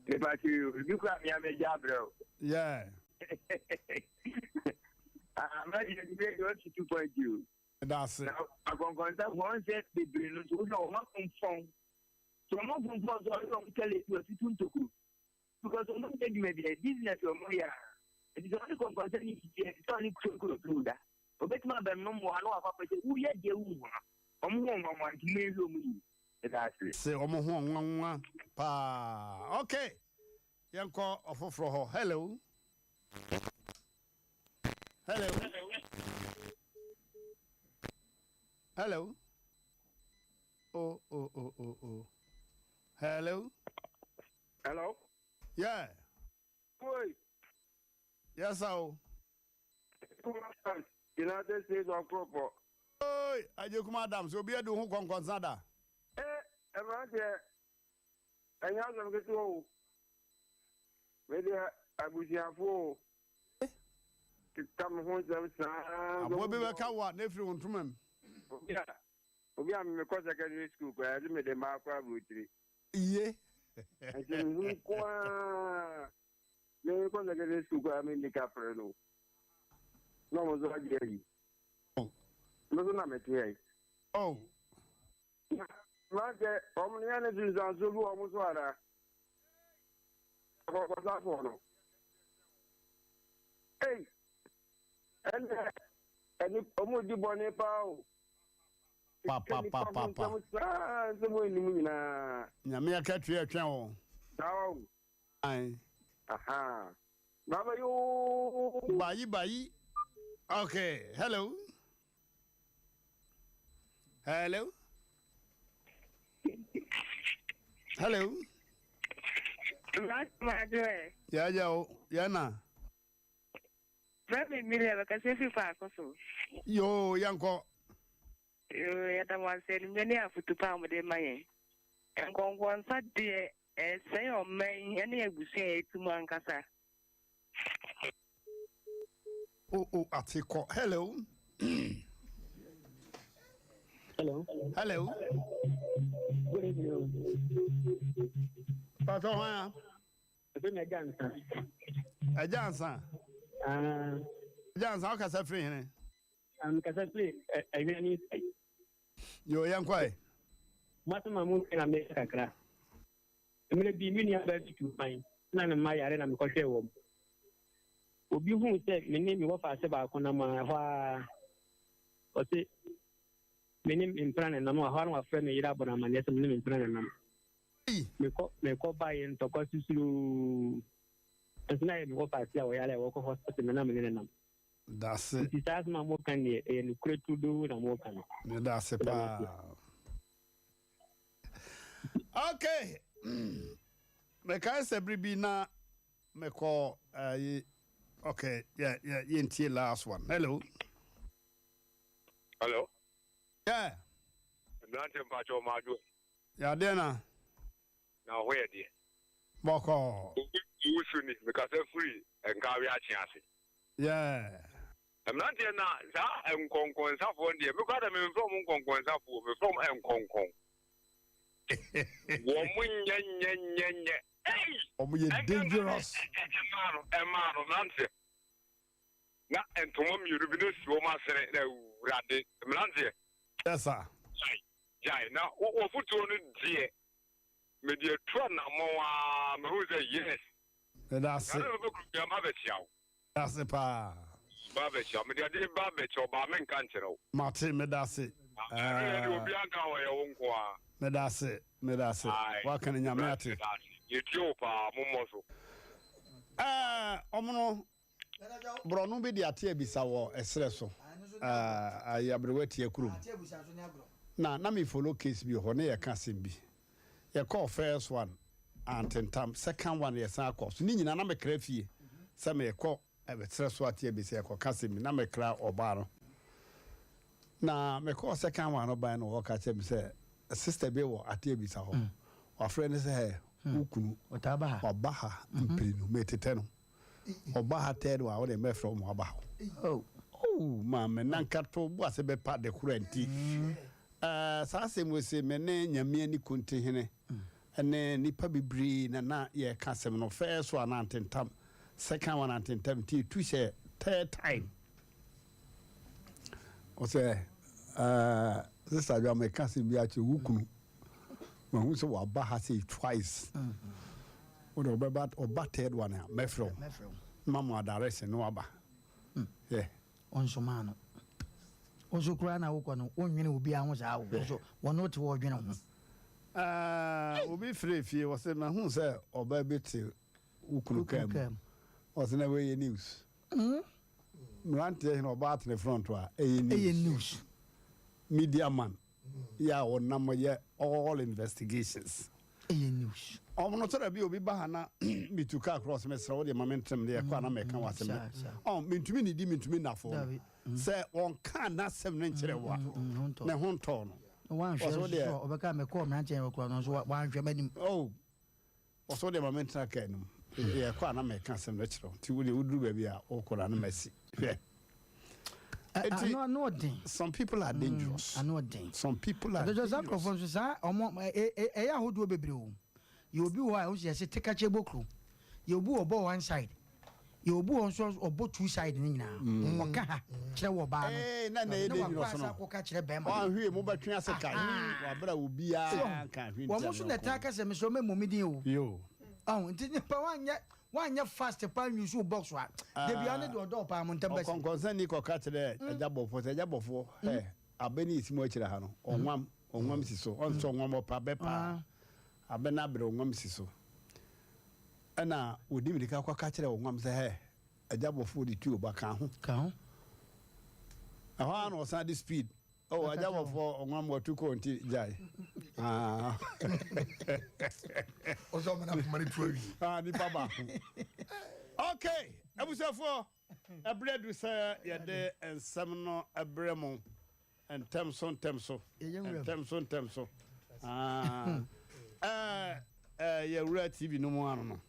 Me ba kyɛ o, bi kura mi amegya abrɛ o. Yeah. Ah, ma yɛ bi bɛ 2.0. That's it. Na akɔnkɔnsa wɔn sɛ bebree no so wɔn afonfɔn. So wɔn afonfɔn so ɔno wɔn tɛlɛ ti wɔtutu ntokuro. Because wɔn nyɛ adwuma bi business wɔn yɛ a. Nti sɛ wɔn kɔnkɔnsa ni titi ɛti sɛ wɔn kuro kuro kuro da. Obetuma bɛn no mu ano akɔ akɔhyɛ wuyɛ deɛ wu ho no. Wɔn ho nwanwa nti mu ehi wɔn yi. That's it. Sɛ wɔn ho nwanwa paa. Okay. Yɛnkɔ ɔfoforɔ hɔ. Hello. Hello. Hello. Oh, oh, oh, oh, oh. Hello. Hello. Yeah. Oi. Yes, sir. United States of Kropo. Oi, Ajekuma Adams, obi adu ho konkonsa da. Eh, ebrante. Enya asem ketewa o. Me de abusuafo o. Keka me ho nsɛm saa. Aboa bi bɛka wo a na efiri wo ntoma mu. Obi a mekɔ secondary school koraa yɛde mede mmaa kɔ aburokyire. Iye. Nti mehu nko ara mekɔ secondary school koraa menni kapere no. Na ɔmo nso agye ayi. Me nso na mete ayi. Oh. Na mante ɔmo ne yɛn ne sunsuanso bi wɔ ɔmo so anaa? Akɔkɔsafoɔ no. Ei, ɛnna ɛni ɔmo di bɔne paa o. Pa pa pa pa pa. Nsɛm saa nsɛm anim nyinaa. Nyame akatua atwɛn wo. Saa o. Aye. Aha. Baba yoo. Bayi bayi. Okay, hello. Hello. Hello. Yeah, yeah, yeah, na. Bẹ́ẹ̀ni mi lè bẹ̀kẹ́ sí fífa àkóso. Yo, yanko. Yo, yàtọ̀ wọn sẹ́ ni ní àfùtúpá ọmọdé máa yẹn. Nkọ̀nkọ̀nsa deɛ ɛsɛe ɔman ɛne abusua a yɛtu mu ankasa. Oh, oh, Atiko. Hello. Hello. Hello. Good evening. Pastor Hwan? Efe mi Ẹja Nsa. Ẹja Nsa. Ah. Agya Ansa, wokasa firi hene? Mekasa firi Ɛhwɛ ne Yo, yɛnkɔ ɛ. Mo asɛm a moka na meka kakra. Mmerɛ bi me nua baa bi tuu kwan na ne mma yare na mekɔhwɛɛ wɔn. Obi huu sɛ me ne me wɔfaase baako nam a ɛhɔ ara ɔse me ne me mpena na ɛnam a ɛhɔ ara na wafrɛ me yere abɔ no amanneɛ sɛ me ne me mpena na ɛnam. Mekɔ mekɔ baeɛ ntɔkwa susuruu. Nso na ɛyɛ me wɔfaase a ɔyare a wɔkɔ hospital no na me ne no nam. Dase. Nti saa asɛm a moka no deɛ ɛyɛ nokorɛ turodoo na moka no. Meda ase paa. Okay. Mekae sɛ bere bi na mekɔ ayi okay yɛ yɛ yɛntie last one. Hello. Hello. Yeah. Mmerante mpakyɛ ɔmo adwo. Yadeɛ na. Na ɔho yɛ deɛ. Bɔkɔɔ. Owusu ni, mekasa firi Nkawe Akye ase. Yeah. Mmeranteɛ na saa nkɔnkɔnsafoɔ no deɛ, me koraa deɛ memfrɛ wɔn nkɔnkɔnsafoɔ, mefrɛ wɔn nkɔnkɔn. Wɔn nyɛ nyɛ nyɛ nyɛ. Ei! Wɔn yɛ dangerous. Ɛmaa no, ɛmaa no mmeranteɛ. Na ntoma mmienu bi na si wɔn asene na awurade mmeranteɛ. Yes sir. Gyae, gyae na wɔfotuo no deɛ. Mede atu anammɔn aa mahu sɛ yes. Meda ase. Nana bɛbɛ kuro bia ma bɛkyia wo. Meda ase paa. Ba bɛkyia wo. Mede adeɛ ba bɛkyia wo baa menka nkyerɛ wo. Mate meda ase. Ɛno yɛ deɛ obiara nka hɔ ɛyɛ wo nko ara. Meda ase meda ase. Ae. Waka no Nyame ate. Meda ase. Yɛtie wo paa mommɔ so. Ɛɛ ɔmo no Borɔno bi de ate abisa wɔ ɛserɛ so, ayi aberewa tia kurom. Na na me follow case bi wɔ hɔ, ne yɛka asɛm bi. Yɛkɔɔ first one, antentam, second one yɛsan kɔ so. Ne nyinaa na mekra fie sɛ merekɔ ɛserɛ so ate abisa, yɛkɔka asɛm bi, na mekra ɔbaa no. Na mekɔɔ second one no ban no wɔka kyerɛ me sɛ sister bi wɔ ate abisa hɔ. Wafrɛ no sɛ wo kunu ɔba ha mprenu, metetɛ no. Ɔba ha third one wode mɛfrɛ wo ma waba ha oh maame na nka to bo ase bɛpa de kora nti eh, saa asɛm wɔ se me ne nyame ani kontihene ne nipa bebree na na yɛka asɛm no first one antentam second one antentam nti ɛtu hyɛ third time ɔsɛ eh, sister adwa meka asɛm bi akyerɛ wo kunu Mahu sɛ waba ha sei twice. Wo de ɔbɛba ɔba third one a mɛfrɛ wo. Ma mo direction na waba. Yeah. Ɔnsomaa no. Wo nso koraa na wokɔ no wonnwene obiara ho saa o. Wo nso wɔne wo te hɔ ɔdwene ho. Ah, obi frɛ fie ɔsɛ mahu sɛ ɔbaa bi te wo kunu kaa mu. Ɔsɛ na wei yɛ news. Mmeranteɛ hene ɔbaa tene front a ɛyɛ news. Ɛyɛ news. Media man. Yɛ a ɔnam yɛ all investigations. Ɛyɛ news. Ɔmo no sɛdɛ bi obi ba ha na mi tu kaa cross mi srɛ wo deɛ ma mi ntɛm deɛ ɛkɔ a na mɛka w'asɛm no ɔn mi ntumi nidi mi ntumi nna fɔm sɛ wɔn kaa n'asɛm no nkyerɛ wo a ne ho ntɔɔ no. Wanhwɛ nso so ɔbɛka mɛ kɔɔ mmeranteɛ yɛ kura no nso wanhwɛ m'anim. Oh Ɔsɛ wodeɛ ma mentena kaa no mu. Yɛkɔ a na meka asɛm no kyerɛ wo. Nti wodeɛ woduru baabi a wokɔ no a na masi. Hwɛ. Enti, Ano ɔden. some people are dangerous. Ano ɔden. Some people are Ɛdɔdɔ saa dangerous. nkurɔfoɔ nso saa ɔmo ɛyɛ ahodoɔ bebree o. Yɛ obi wɔ hɔ a ɛho sɛ yɛse tekakyɛ bɔ kuro. Yɛ obi wɔ ɔbɔ one side. Yɛ obi wɔ nso ɔbɔ two side ne nyinaa. Ɔka ha kyerɛ wɔ ɔbaa no. Ee, na na ɛyɛ Na wakɔ dangerous asa no. akɔka kyerɛ bɛrima no. Wanhwee mo bɛtwe ase kae. Wabra obiara nka hwee Wɔn ntia nso ne na yɔnko. ɛtaa ka sɛ mesrɛ mɛmmɔ me din o. Yo. Ɔho nti nipa wanyɛ wanyɛ fast paa nyusu wo box a da biara ne deɛ ɔdɔ wo paa mo ntam bɛsi. Ɔkɔnkɔnsani kɔka kyerɛɛ agya bɔfoɔ sɛ, Agya bɔfoɔ, hɛ, abɛ no resi mo akyire ha no, ɔnwam, ɔnwam si so. Ɔnsɛ ɔnwam, ɔpɛ abɛ paa. Abɛ no abere, ɔnwam si so. Ɛnna wɔde mmirika kɔka kyerɛɛ ɔnwam sɛ, Hɛ, agya bɔfoɔ de tuo ba, ka ho. Ka ho. Ɛhɔ ara na ɔsan de speed. Oh, agya bɔfoɔ, ɔnwam watu kɔ nti gyae. Ah. Ɔsɛ ɔma no akoma no tu awi. Ah, nipa baako. Okay, abusuafoɔ, ɛberɛ adu sɛ yɛde nsɛm no brɛ mo. Ntɛm so ntɛm so ntɛm so ntɛm so ah ɛɛ ɛɛ yɛwura TV no mu ano no.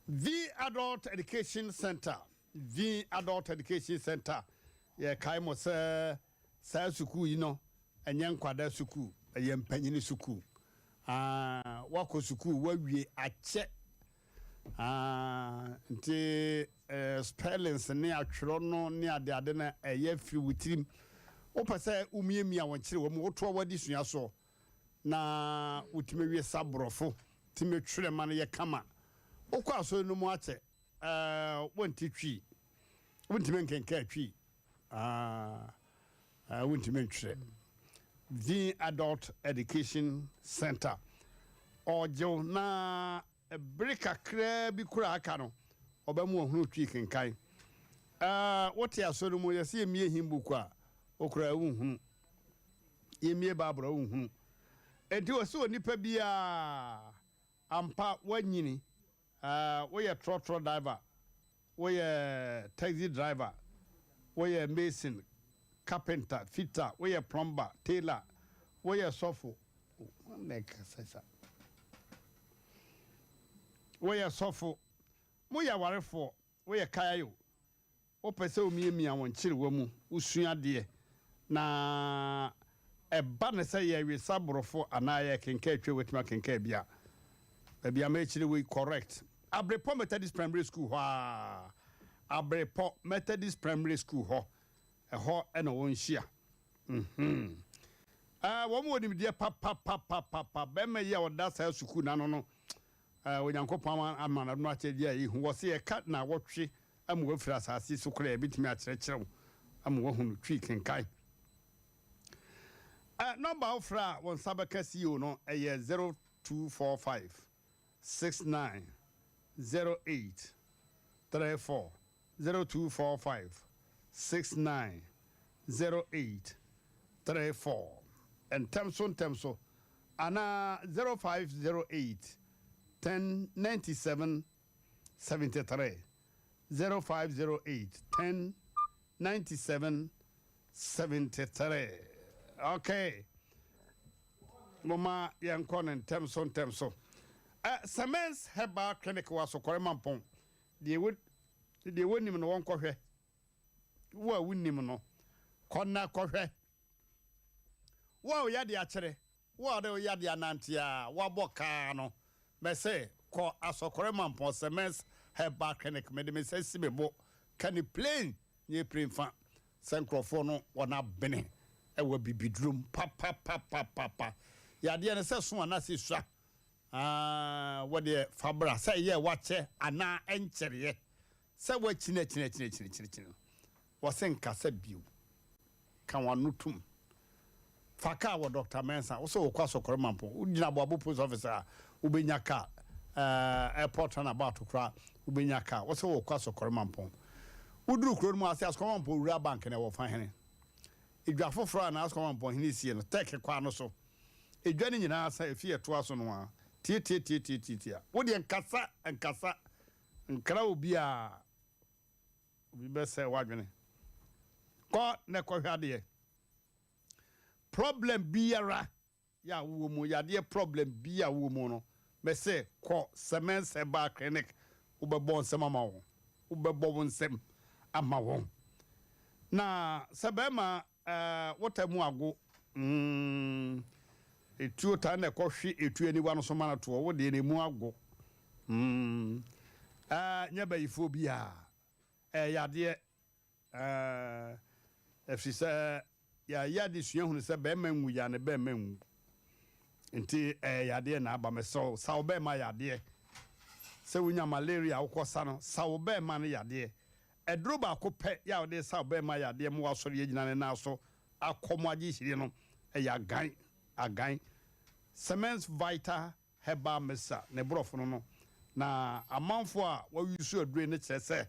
V Adult Education Center V Adult Education Center yɛkae mo sɛ saa sukuu yi no ɛnyɛ nkwadaa sukuu ɛyɛ mpanyini sukuu ah wakɔ sukuu wawie akyɛ. Ah, nti eh, spellings ne atwerɛ no ne adeade no ɛyɛ firi wo tirim. Wopɛ sɛ womiamia wɔn kyerɛ wɔ mu, wotoa w'adesua soɔ na wotumi wie sa borɔfo, tumi twerɛ ma no yɛ kama. Wokɔ asɔre no mu akyɛ, eh, wonte Twi, wontumi nkenkan Twi, ah, eh, wontumi ntwerɛ. The Adult Education Center ɔgyew na bere kakraa bi koraa aka no, ɔbɛma wahunu Twi kenkan. Eh, wote asɔre no mu, yɛsɛ yɛmmie hymn book a, wo koraa wonhunu. Yɛmmie Bible a, wonhunu. Enti ɔsɛ onipa biara, ampa woanyini, eh, woyɛ trɔtrɔ driver, woyɛ taxi driver, woyɛ mason, carpenter, fitter, woyɛ plumber, tailor, woyɛ sɔfo, hwan na ɛkasa sa? Woyɛ sɔfo, moyɛ awarefoɔ, woyɛ kayayo, wopɛ sɛ womiamia wo nkyerewa mu, wosua adeɛ, na ɛba no sɛ yɛrewesa borɔfo anaa yɛrekenkan atwa watumi akenkan bi a, baabi a mɛkyerɛ wei correct. Abrepɔ Methodist Primary School hɔ a, Abrepɔ Methodist Primary School hɔ, ɛhɔ na wɔnhyia. Mhm. Eh, wɔn wɔ nimdeɛ papapapapapa. Bɛrima yi a ɔda saa sukuu n'ano no, eh, Onyankopɔn ama no akyɛdeɛ a ɛhu. Wɔ se yɛka naawɔtwe ama wafiri asase so koraa, yɛbɛtumi akyerɛkyerɛ wo ama woahunu Twi kenkan. Eh, nɔmba a wofrɛ a wo nsa bɛka CEO no ɛyɛ 0245 69 08 34, 0245 69 08 34, ntɛm so ntɛm so, anaa 0508 10 97 73, 0508 10 97 73. Okay. Moma yɛnkɔ no ntɛm so ntɛm so. Semens Herbal Clinic wɔ Asokɔre Mampɔn. Deɛ wɔ deɛ wɔnim no wɔnkɔhwɛ. Wo a wonim no, kɔ na kɔhwɛ. Wo a wo yadeɛ akyere, wo a wode wo yadeɛ anante a woabɔ kaa no, mɛse kɔ Asɔkɔre Mampɔn Semens Herbal Clinic. Mede me nsa si me bo ka ne plain nyɛ pire mfa sɛ nkurɔfoɔ no wɔn abene wɔ abibiduro mu papapapapapa. Yadeɛ no sɛ so anaasɛ sua, ah, wo deɛ fa bra sɛ ɛyɛ wakyɛ anaa ɛnkyɛreɛ. Sɛ woakyini-akyini-akyini-akyini-akyini no, wɔse nkasa bio. Ka w'ano tom. Fa kaa wɔ Dɔkta Mensah. Wo sɛ wokɔ Asɔkɔre Mampong. Wogyina Aboabo Post Office a, wobɛnya kaa. Ɛɛ, Airport Runabout koraa, wobɛnya kaa. Wo sɛ wokɔ Asɔkɔre Mampong. Woduru kuro no mu a, sɛ Asɔkɔre Mampong Rural Bank no, ɛwɔ fa hene? Edwa foforɔ a na Asɔkɔre Mampong hene sie no, Turkey kwan no so. Edwa no nyinaa sa, efie a ɛtoa so no ara. Tiatiatiatiatia. Wo deɛ nkasa, nkasa. Nkra obiara. Obi bɛsɛe w'adwene. Kɔ na kɔhwɛ adeɛ. Problem biara yɛ a wowɔ mu, yadeɛ problem bi a wowɔ mu no, mese kɔ Semens Herbal Clinic, wobɛbɔ nsɛm ama wɔn. Wobɛbɔ wo nsɛm ama wɔn. Na sɛ bɛrima Eh, wo ta mu ago mm, Etuo taa na ɛkɔ hwe etuo aniwa no so ma no toɔ, wo deɛ na emu ago mm, Eh, nyɛ bayifoɔ biara, ɛyɛ yadeɛ eh, Ɛfiri sɛ yɛayɛ adesua hunu sɛ bɛrima nwu yɛ a ne bɛrima nwu. Nti ɛyɛ yadeɛ na aba, mesrɛ wo, sa wo bɛrima yadeɛ. Sɛ wonya malaria a wokɔ sa no, sa wo bɛrima no yadeɛ. Aduro baako pɛ yɛ a wɔde sa ɔbarima yadeɛ ma wasɔre agyina ne nan so akɔ mo agye hyire no, ɛyɛ agan, agan. Semens Vital Herbal Mixture, ne borɔfo no no. Na amanfoɔ a wɔayusu aduro yi no kyerɛ sɛ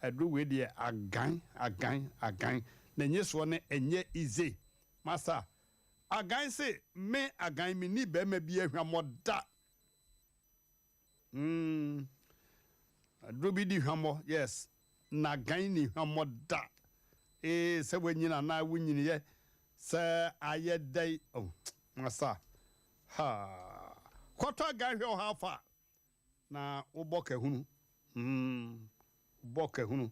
aduro wei deɛ agan, agan, agan. Na nyesoɔ no ɛnyɛ easy. Masa, agan se me agan menni barima biara hwammɔ da. Mm. Aduro bi di hwammɔ, yes. Nagan ni hwammɔ da. Ee, sɛ wanyini anaa wonyiniyɛ, sɛ ayɛ dɛn, oh, masa. Ha. Kɔtɔ agan hwɛ ɔha fa na wobɔ kahunu. Mm. Wobɔ kahunu.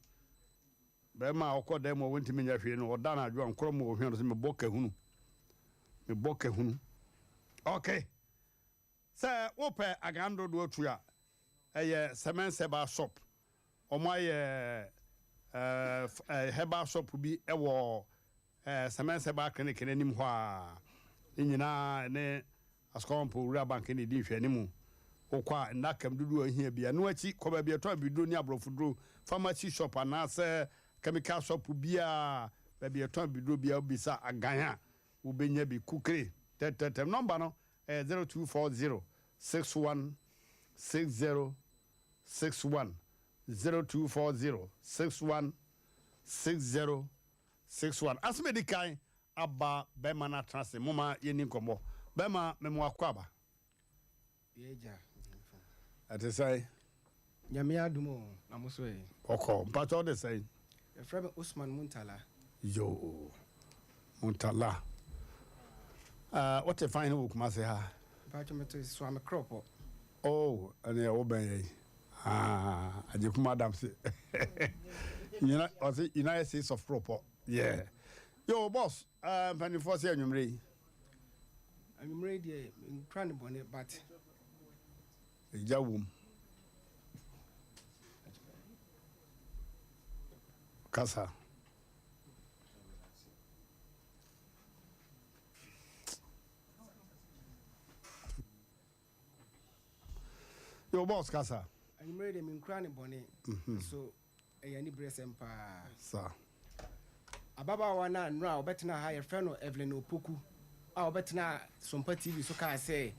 Bɛrima a ɔkɔ dan mu a wɔntumi nyɛ hwee no, ɔda anadwo a nkorɔ mu ɔhwɛ no sɛ mebɔ kahunu. Mebɔ kahunu. Okay. Sɛ wopɛ agan dodoɔ tu a, Ɛyɛ Cement Herbal Shop. Wɔn ayɛ ɛɛ herbal shop bi wɔ ɛɛ Cement Herbal Clinic no anim hɔ a. Ne nyinaa ne Asukɔmpo Wura Bank na edi nhwɛanimu. Wokɔ a, nnaka mu dodoɔ a ehia biara. Ɛno akyi, kɔ baabi a ɛtɔn abibiduro ne aborɔfoduro, pharmacy shop anaasɛ chemical shop biara, baabi a ɛtɔn abibiduro biara, wobisa Agan a, wobɛnya bi. Kukire, tɛtɛtɛm. Nɔmba no ɛyɛ 0240 61 60 61, 0240 61 60 61. Asɛm a ɛdi kan aba bɛrima no atena ase. Momma yɛnni nkɔmmɔ. Bɛrima, mema wo akwaaba. Yɛagya. Ɛte sɛn? Nyame adom o, na mo so ɛ? Ɔkɔ. Mpakyɛ wo de sɛn? Yɛfrɛ me Usman Muntala. Yoo, Muntala. Uh, wote fan he wɔ Kumase ha? Mpakyɛ mete Suame Krɔpɔ. Oh, ɛneɛ wo bɛn yɛn. Ah, Agyekum Adams. Ɔse United States of Krɔpɔ. Yeah. Yo, boss, uh, mpanimfoɔ sɛ anwummerɛ yi. Anwummerɛ yi deɛ, menkura ne bɔne, but. Egya wom. Kasa. Yo, boss, kasa. Anwummerɛ yi deɛ, menkura ne bɔne. So. Ɛyɛ aniberesɛm paa. Sa. Ababaawa no a nnora a ɔbɛtenaa ha a yɛfrɛ no Evelyn Opoku a ɔbɛtenaa Sompa TV so kaa sɛ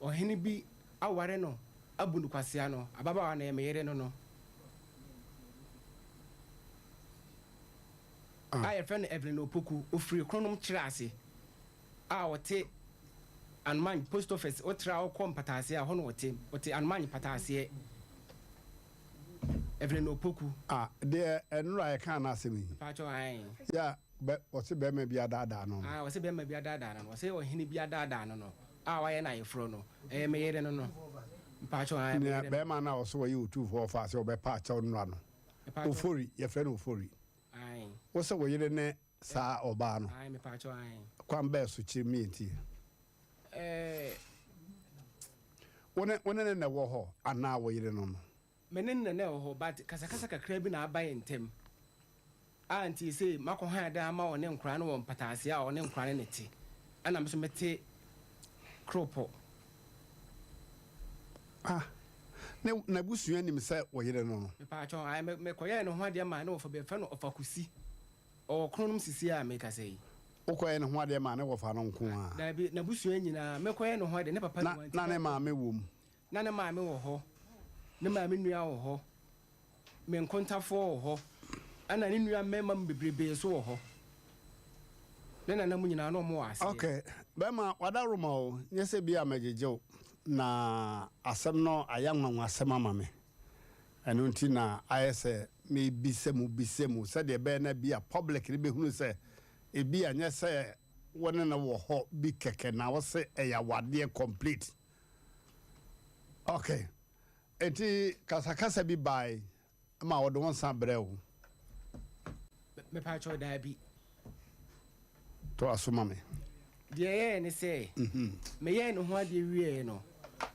ɔhene bi aware no abu no kwasea no, ababaawa no ɛyɛ me yere no no. A yɛfrɛ no Evelyn Opoku, ɔfiri Kronom Kyerɛ ase a ɔte Anomanyi post office, wotra wokɔ Mpataaseɛ a, hɔ na ɔte, ɔte Anomanyi Mpataaseɛ. Evelyn Opoku. Ah deɛ ɛnora yɛkaa n'asɛm yi. Mpakyɛw ae. Yɛ a bɛ ɔse bɛɛma bi adaadaa no no. Ah ɔse bɛɛma bi adaadaa no no ɔse ɔhene bi adaadaa no no a wayɛ no ayeforɔ no ɛyɛ me yere no no mpakyɛw ae me Nea yere no. bɛɛma no a ɔse ɔyɛ otumfoɔ ɔfaa sɛ ɔbɛpa akyɛw nnora no Mpakyɛw. Ofori yɛfrɛ no Ofori. Ae. Wose wo yere ne saa ɔbaa no. Ae mepakyɛw ae. Kwan bɛɛ so kyerɛ me yɛntie. Ɛɛ. Wo ne wo ne no na ɛwɔ hɔ anaa wo yere no no? Me ne no na ɛwɔ hɔ but kasakasa kakra bi na aba yɛn ntam a nti seesei makɔ han dan ama ɔne nkwadaa no wɔ mpataaseɛ a ɔne nkwadaa no na ɛte ɛna me nso mete Kropɔ. Ah, ne n'abusua nim sɛ wo yere no no? Mepaakyɛw, ae, me mekɔyɛɛ ne ho adeɛ maa ne wɔfa bi yɛfrɛ no Ɔfakusi. Ɔwɔ Kronom sisi a mekasa yi. Wokɔyɛ ne ho adeɛ maa ne wɔfa no nko ara? Daabi, n'abusua nyinaa. Mekɔyɛ ne ho adeɛ, ne papa Na ne wɔn nti na ne na. maame wɔ mu? Na ne maame wɔ hɔ, ne maame nua wɔ hɔ, me nkontafoɔ wɔ hɔ, ɛna ne nua mmarima mu bebrebee nso wɔ hɔ. Ne nana mu nyinaa na wɔwɔ aseɛ. Ok, bɛrima w'adaworoma o, nyɛ sɛ bi a mɛgyegye wo, na asɛm no ayɛ anwanwasɛm ama me. Ɛno nti na ayɛ sɛ mebisa mu bisa mu sɛdeɛ ɛbɛyɛ na bi a public no bɛhunu sɛ ebi a nyɛ sɛ wo ne no wɔ hɔ bi kɛkɛ na wo se ɛyɛ awadeɛ complete. Ok, enti kasakasa bi bae ma wɔde wo nsa brɛɛ wo? Mepaakyɛw, daabi. Toa so ma me. Deɛ ɛyɛeɛ ne sɛ, meyɛɛ ne ho adeɛ wieeɛ no,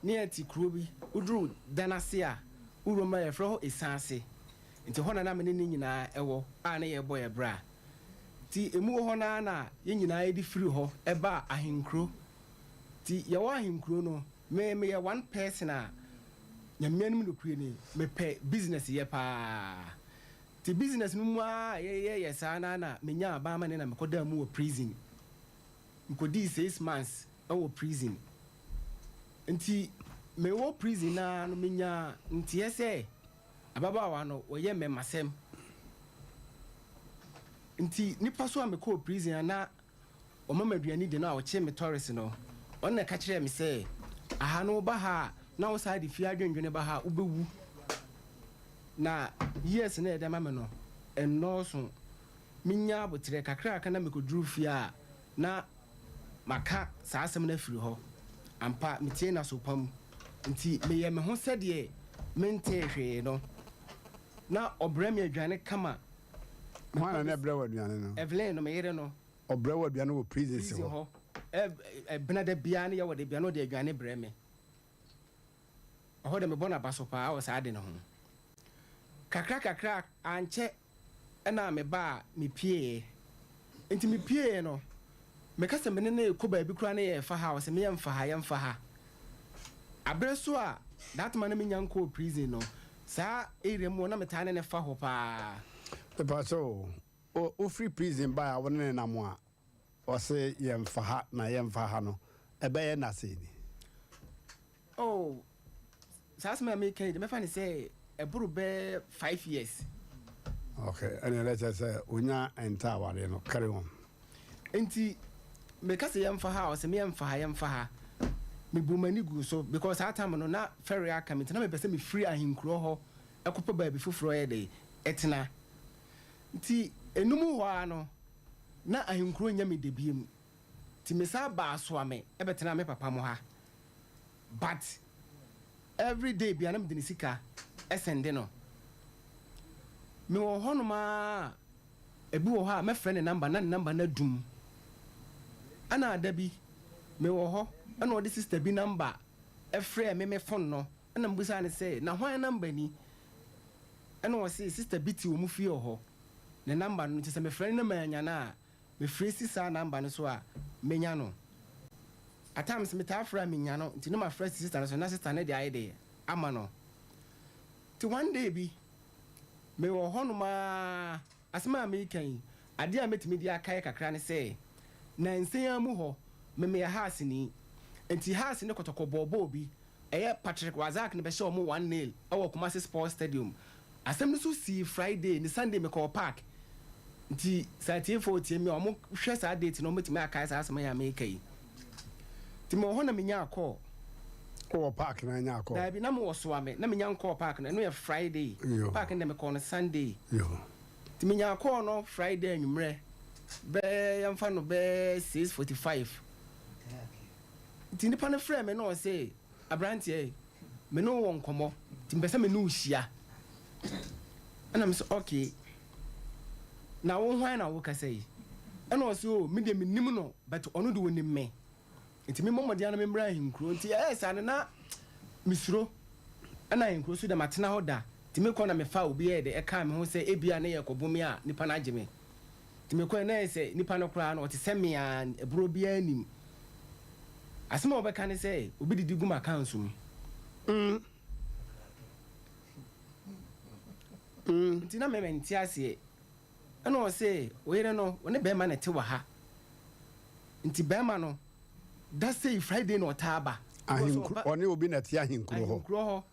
ne yɛte kuro bi, woduru dan ase a, wo wuram a yɛfrɛ hɔ Esaase. Nti hɔ na na me ne no nyinaa wɔ a na yɛrebɔ yɛn bra. Nti ɛmu wɔ hɔ no ara na yɛn nyinaa yɛde firi hɔ baa Ahenkuro. Nti yɛwɔ Ahenkuro no, me meyɛ one person a Nyame anim nokorɛ ni, mepɛ business yɛ pa ara. Nti business no mu ara a yɛyɛyɛ saa no ara na menyaa aban amanneɛ na mekɔdaa mu wɔ prison. Mekɔdii six months wɔ prison. Nti mewɔ prison no ara no menyaa nteɛ sɛ ababaawa no wɔyɛ mmɛmasɛm. Nti nipa so a mekɔɔ prison a na Ɔma me aduane di no a ɔkyee me tɔres no, ɔno na ɛka kyerɛɛ me sɛ, Aha no woba ha a na wo saa de fie adwendwene ba ha a wobɛwu. Na years no a ɛde ama me no ɛnnɔɔso. Menya aboterɛ kakraka na mekɔduru fie a na maka saa asɛm no afiri hɔ. Ampa metiee no aso pa mu. Nti meyɛ me ho sɛdeɛ mentee hwee no. Na ɔbrɛ me aduane kama. Hwan na na ɛbrɛ wo aduane no? Evelyn no, me yere no. Ɔbrɛ wo aduane wɔ prisons hɔ? Prison hɔ. Ɛ, ɛ, Benada biara ne Yawada biara na ɔde aduane brɛ me. Ɛhɔ deɛ mebɔ no aba so paa wɔ saa ade no ho. Kakra kakra ankyɛ na me ba a mepieeɛ. Nti mepieeɛ no, meka sɛ me ne no rekɔ baabi koraa na yɛrefa ha a, ɔse me yɛmfa ha, yɛmfa ha. Aberɛ so a that man na menya nkɔɔ prison no, saa area mu hɔ na metaa ne no fa hɔ paa. Mepakyɛ o, wofiri prison baeɛ a wo ne no nam a, ɔse yɛmfa ha na yɛmfa ha no, ɛbɛyɛ nna sɛn ni? Oh, saa asɛm a meka yi de mɛfa ne sɛ ɛboro bɛɛ 5 years. Okay, ɛne ɛdɛ kyerɛ sɛ onya nta awareɛ no. Carry on. Nti meka sɛ yɛmfa ha a, ɔsɛ me yɛmfa ha, yɛmfa ha. Mebu m'ani gu so because saa time no na fɛre aka me, nti na mepɛ sɛ mefiri ahenkuro hɔ ɛkɔpɛ baabi foforɔ yɛ de ɛtena. Nti enum hɔ ara no na ahenkuro nyɛ me de biem, nti mesan baa Soame ɛbɛtena me papa mo ha, but every day bia na mede ne sika ɛsɛnde no. Mewɔ hɔnom a, ebi wɔ hɔ a mɛfrɛ ne number na ne number no adum. Ɛna ada bi mewɔ hɔ ɛna ɔde sister bi number ɛfrɛ me me phone no, ɛna mbusa ne sɛ, na hwan number ni? Ɛna ɔse sister bi te wɔn fie wɔ hɔ ne number no, nti sɛ mefrɛ no na manya no a, mefrɛ si saa number no so a menya no. At times metaa frɛ a menya no, nti ne ma frɛ si sister no so na sister no de ayɛ de ama no. Nti one day bi mewɔ hɔnom a, asɛm a meka yi, adeɛ a mɛtumi de akae kakra ne sɛ nansa mu hɔ memeyɛ Hearts ni, nti Hearts ne Kɔtɔkɔ bɔɔbɔɔ bi, ɛyɛ Patrick Razak ne bɛhyɛ ɔmo 1-0 ɛwɔ Kumasi Sports Stadium. Asɛm no so sii Friday ne Sunday mekɔɔ park, nti sɛ atiefoɔ tie mi a, ɔmo hwɛ saa date no, ɔmo akae saa asɛm yɛ a meka yi. Nti mewɔ hɔ na menya akɔɔ. Wowɔ park na anya akɔ? Daabi, na mewɔ Soame na menya nkɔɔ park no. Ɛno yɛ Friday. Park no deɛ mekɔɔ no Sunday. Nti menya akɔɔ no Friday anwummerɛ bɛɛ, yɛmfa no bɛɛ 6:45. Nti nipa no frɛ me na ɔse, aberanteɛ, me ne wo wɔ nkɔmmɔ, nti mepɛ sɛ me ne wo hyia. Ɛna me sɛ, okay, na wo hwan na wokasa yi? Ɛna ɔse, o, me deɛ menim no, but ɔno de onim me, nti memmɔ mmɔden na memmra ahenkuro. Nti ɛyɛ saa no na mesuro, ɛna ahenkuro so dɛ matena hɔ da, nti mekɔ na mefa obi yɛ de ɛka me ho sɛ ebia ne yɛ kɔbɔ mi a nipa no agye me. Nti mekɔ na ɛyɛ sɛ nipa no koraa no ɔte sɛ me a ɛborɔ biara nim. Asɛm a wɔbɛka ne sɛ obi didi gu m'accounts mu. Nti na mɛmɛ nte aseɛ. Ɛna ɔsɛ oyere no ɔne bɛrima na ɛte wɔ ha, nti bɛrima no da sei Friday na ɔtaa ba. Ahenkuro, ɔne obi na ɛte ahenkuro hɔ? Ahenkuro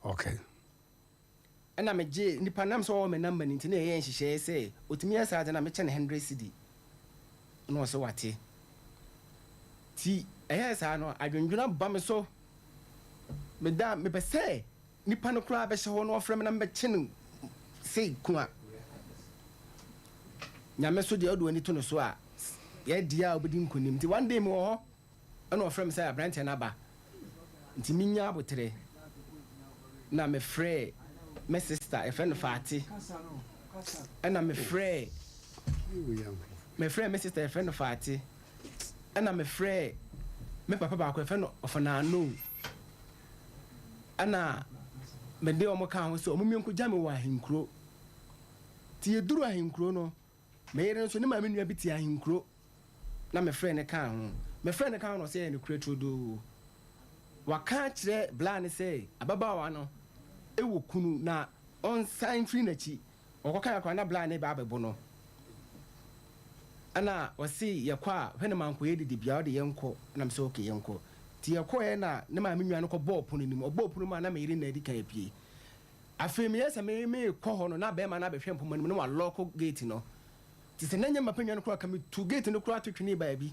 hɔ. Ɛna megye nipa nam sɛ ɔwɔ me number no, nti na ɛyɛ nhyehyɛeɛ sɛ ɔtumi yɛ saa de na mekyɛ ne 100 cedi, na ɔsɛ wate. Ti ɛyɛ saa no, adwendwena ba me so. Meda mepɛ sɛ nipa no koraa bɛhyɛ hɔ na ɔfrɛ me na mebɛkye no sei ko a Nyame so deɛ ɔde w'ani to no so a yɛdi a wobɛdi nkonim. Nti one day mewɔ hɔ ɛna ɔfrɛ me sɛ aberanteɛ no aba, nti menya aboterɛ na mefrɛ me sister, yɛfrɛ no Faate. Ɛna mefrɛ me sister, yɛfrɛ no Faate, ɛna mefrɛ me papa baako, yɛfrɛ no Ɔfanaano, ɛna mede ɔmo ka ho sɛ ɔmo mmiɛnko gya me wɔ ahenkuro. Nti yɛduru ahenkuro no, me yere nso ne maame nua bi te ahenkuro na mefrɛ ne kaa ho. Mefrɛ ne kaa ho na ɔsɛ yɛ no kura turodoo. Waka akyerɛ bla ne sɛ ababaawa no ɛwɔ kunu na ɔnsan firi n'akyi. Ɔkɔka akora na bla ne ba abɛbo no. Ɛna ɔse yɛkɔ a hwɛ ne mankɔyɛ didi bia ɔde yɛnkɔ, na mesɛ okay, yɛnkɔ. Nti yɛkɔɛ na ne maame nua no kɔbɔɔ pono nim. Ɔbɔɔ pono mu a na meyere na adi kan apue. Afei meyɛ sɛ me mekɔ hɔ no na bɛrima no abɛhwɛ mpoma no mu na walock gate no. Nti sɛ na nyɛ mapa nua no koraa ka metu gate no koraa to twene baabi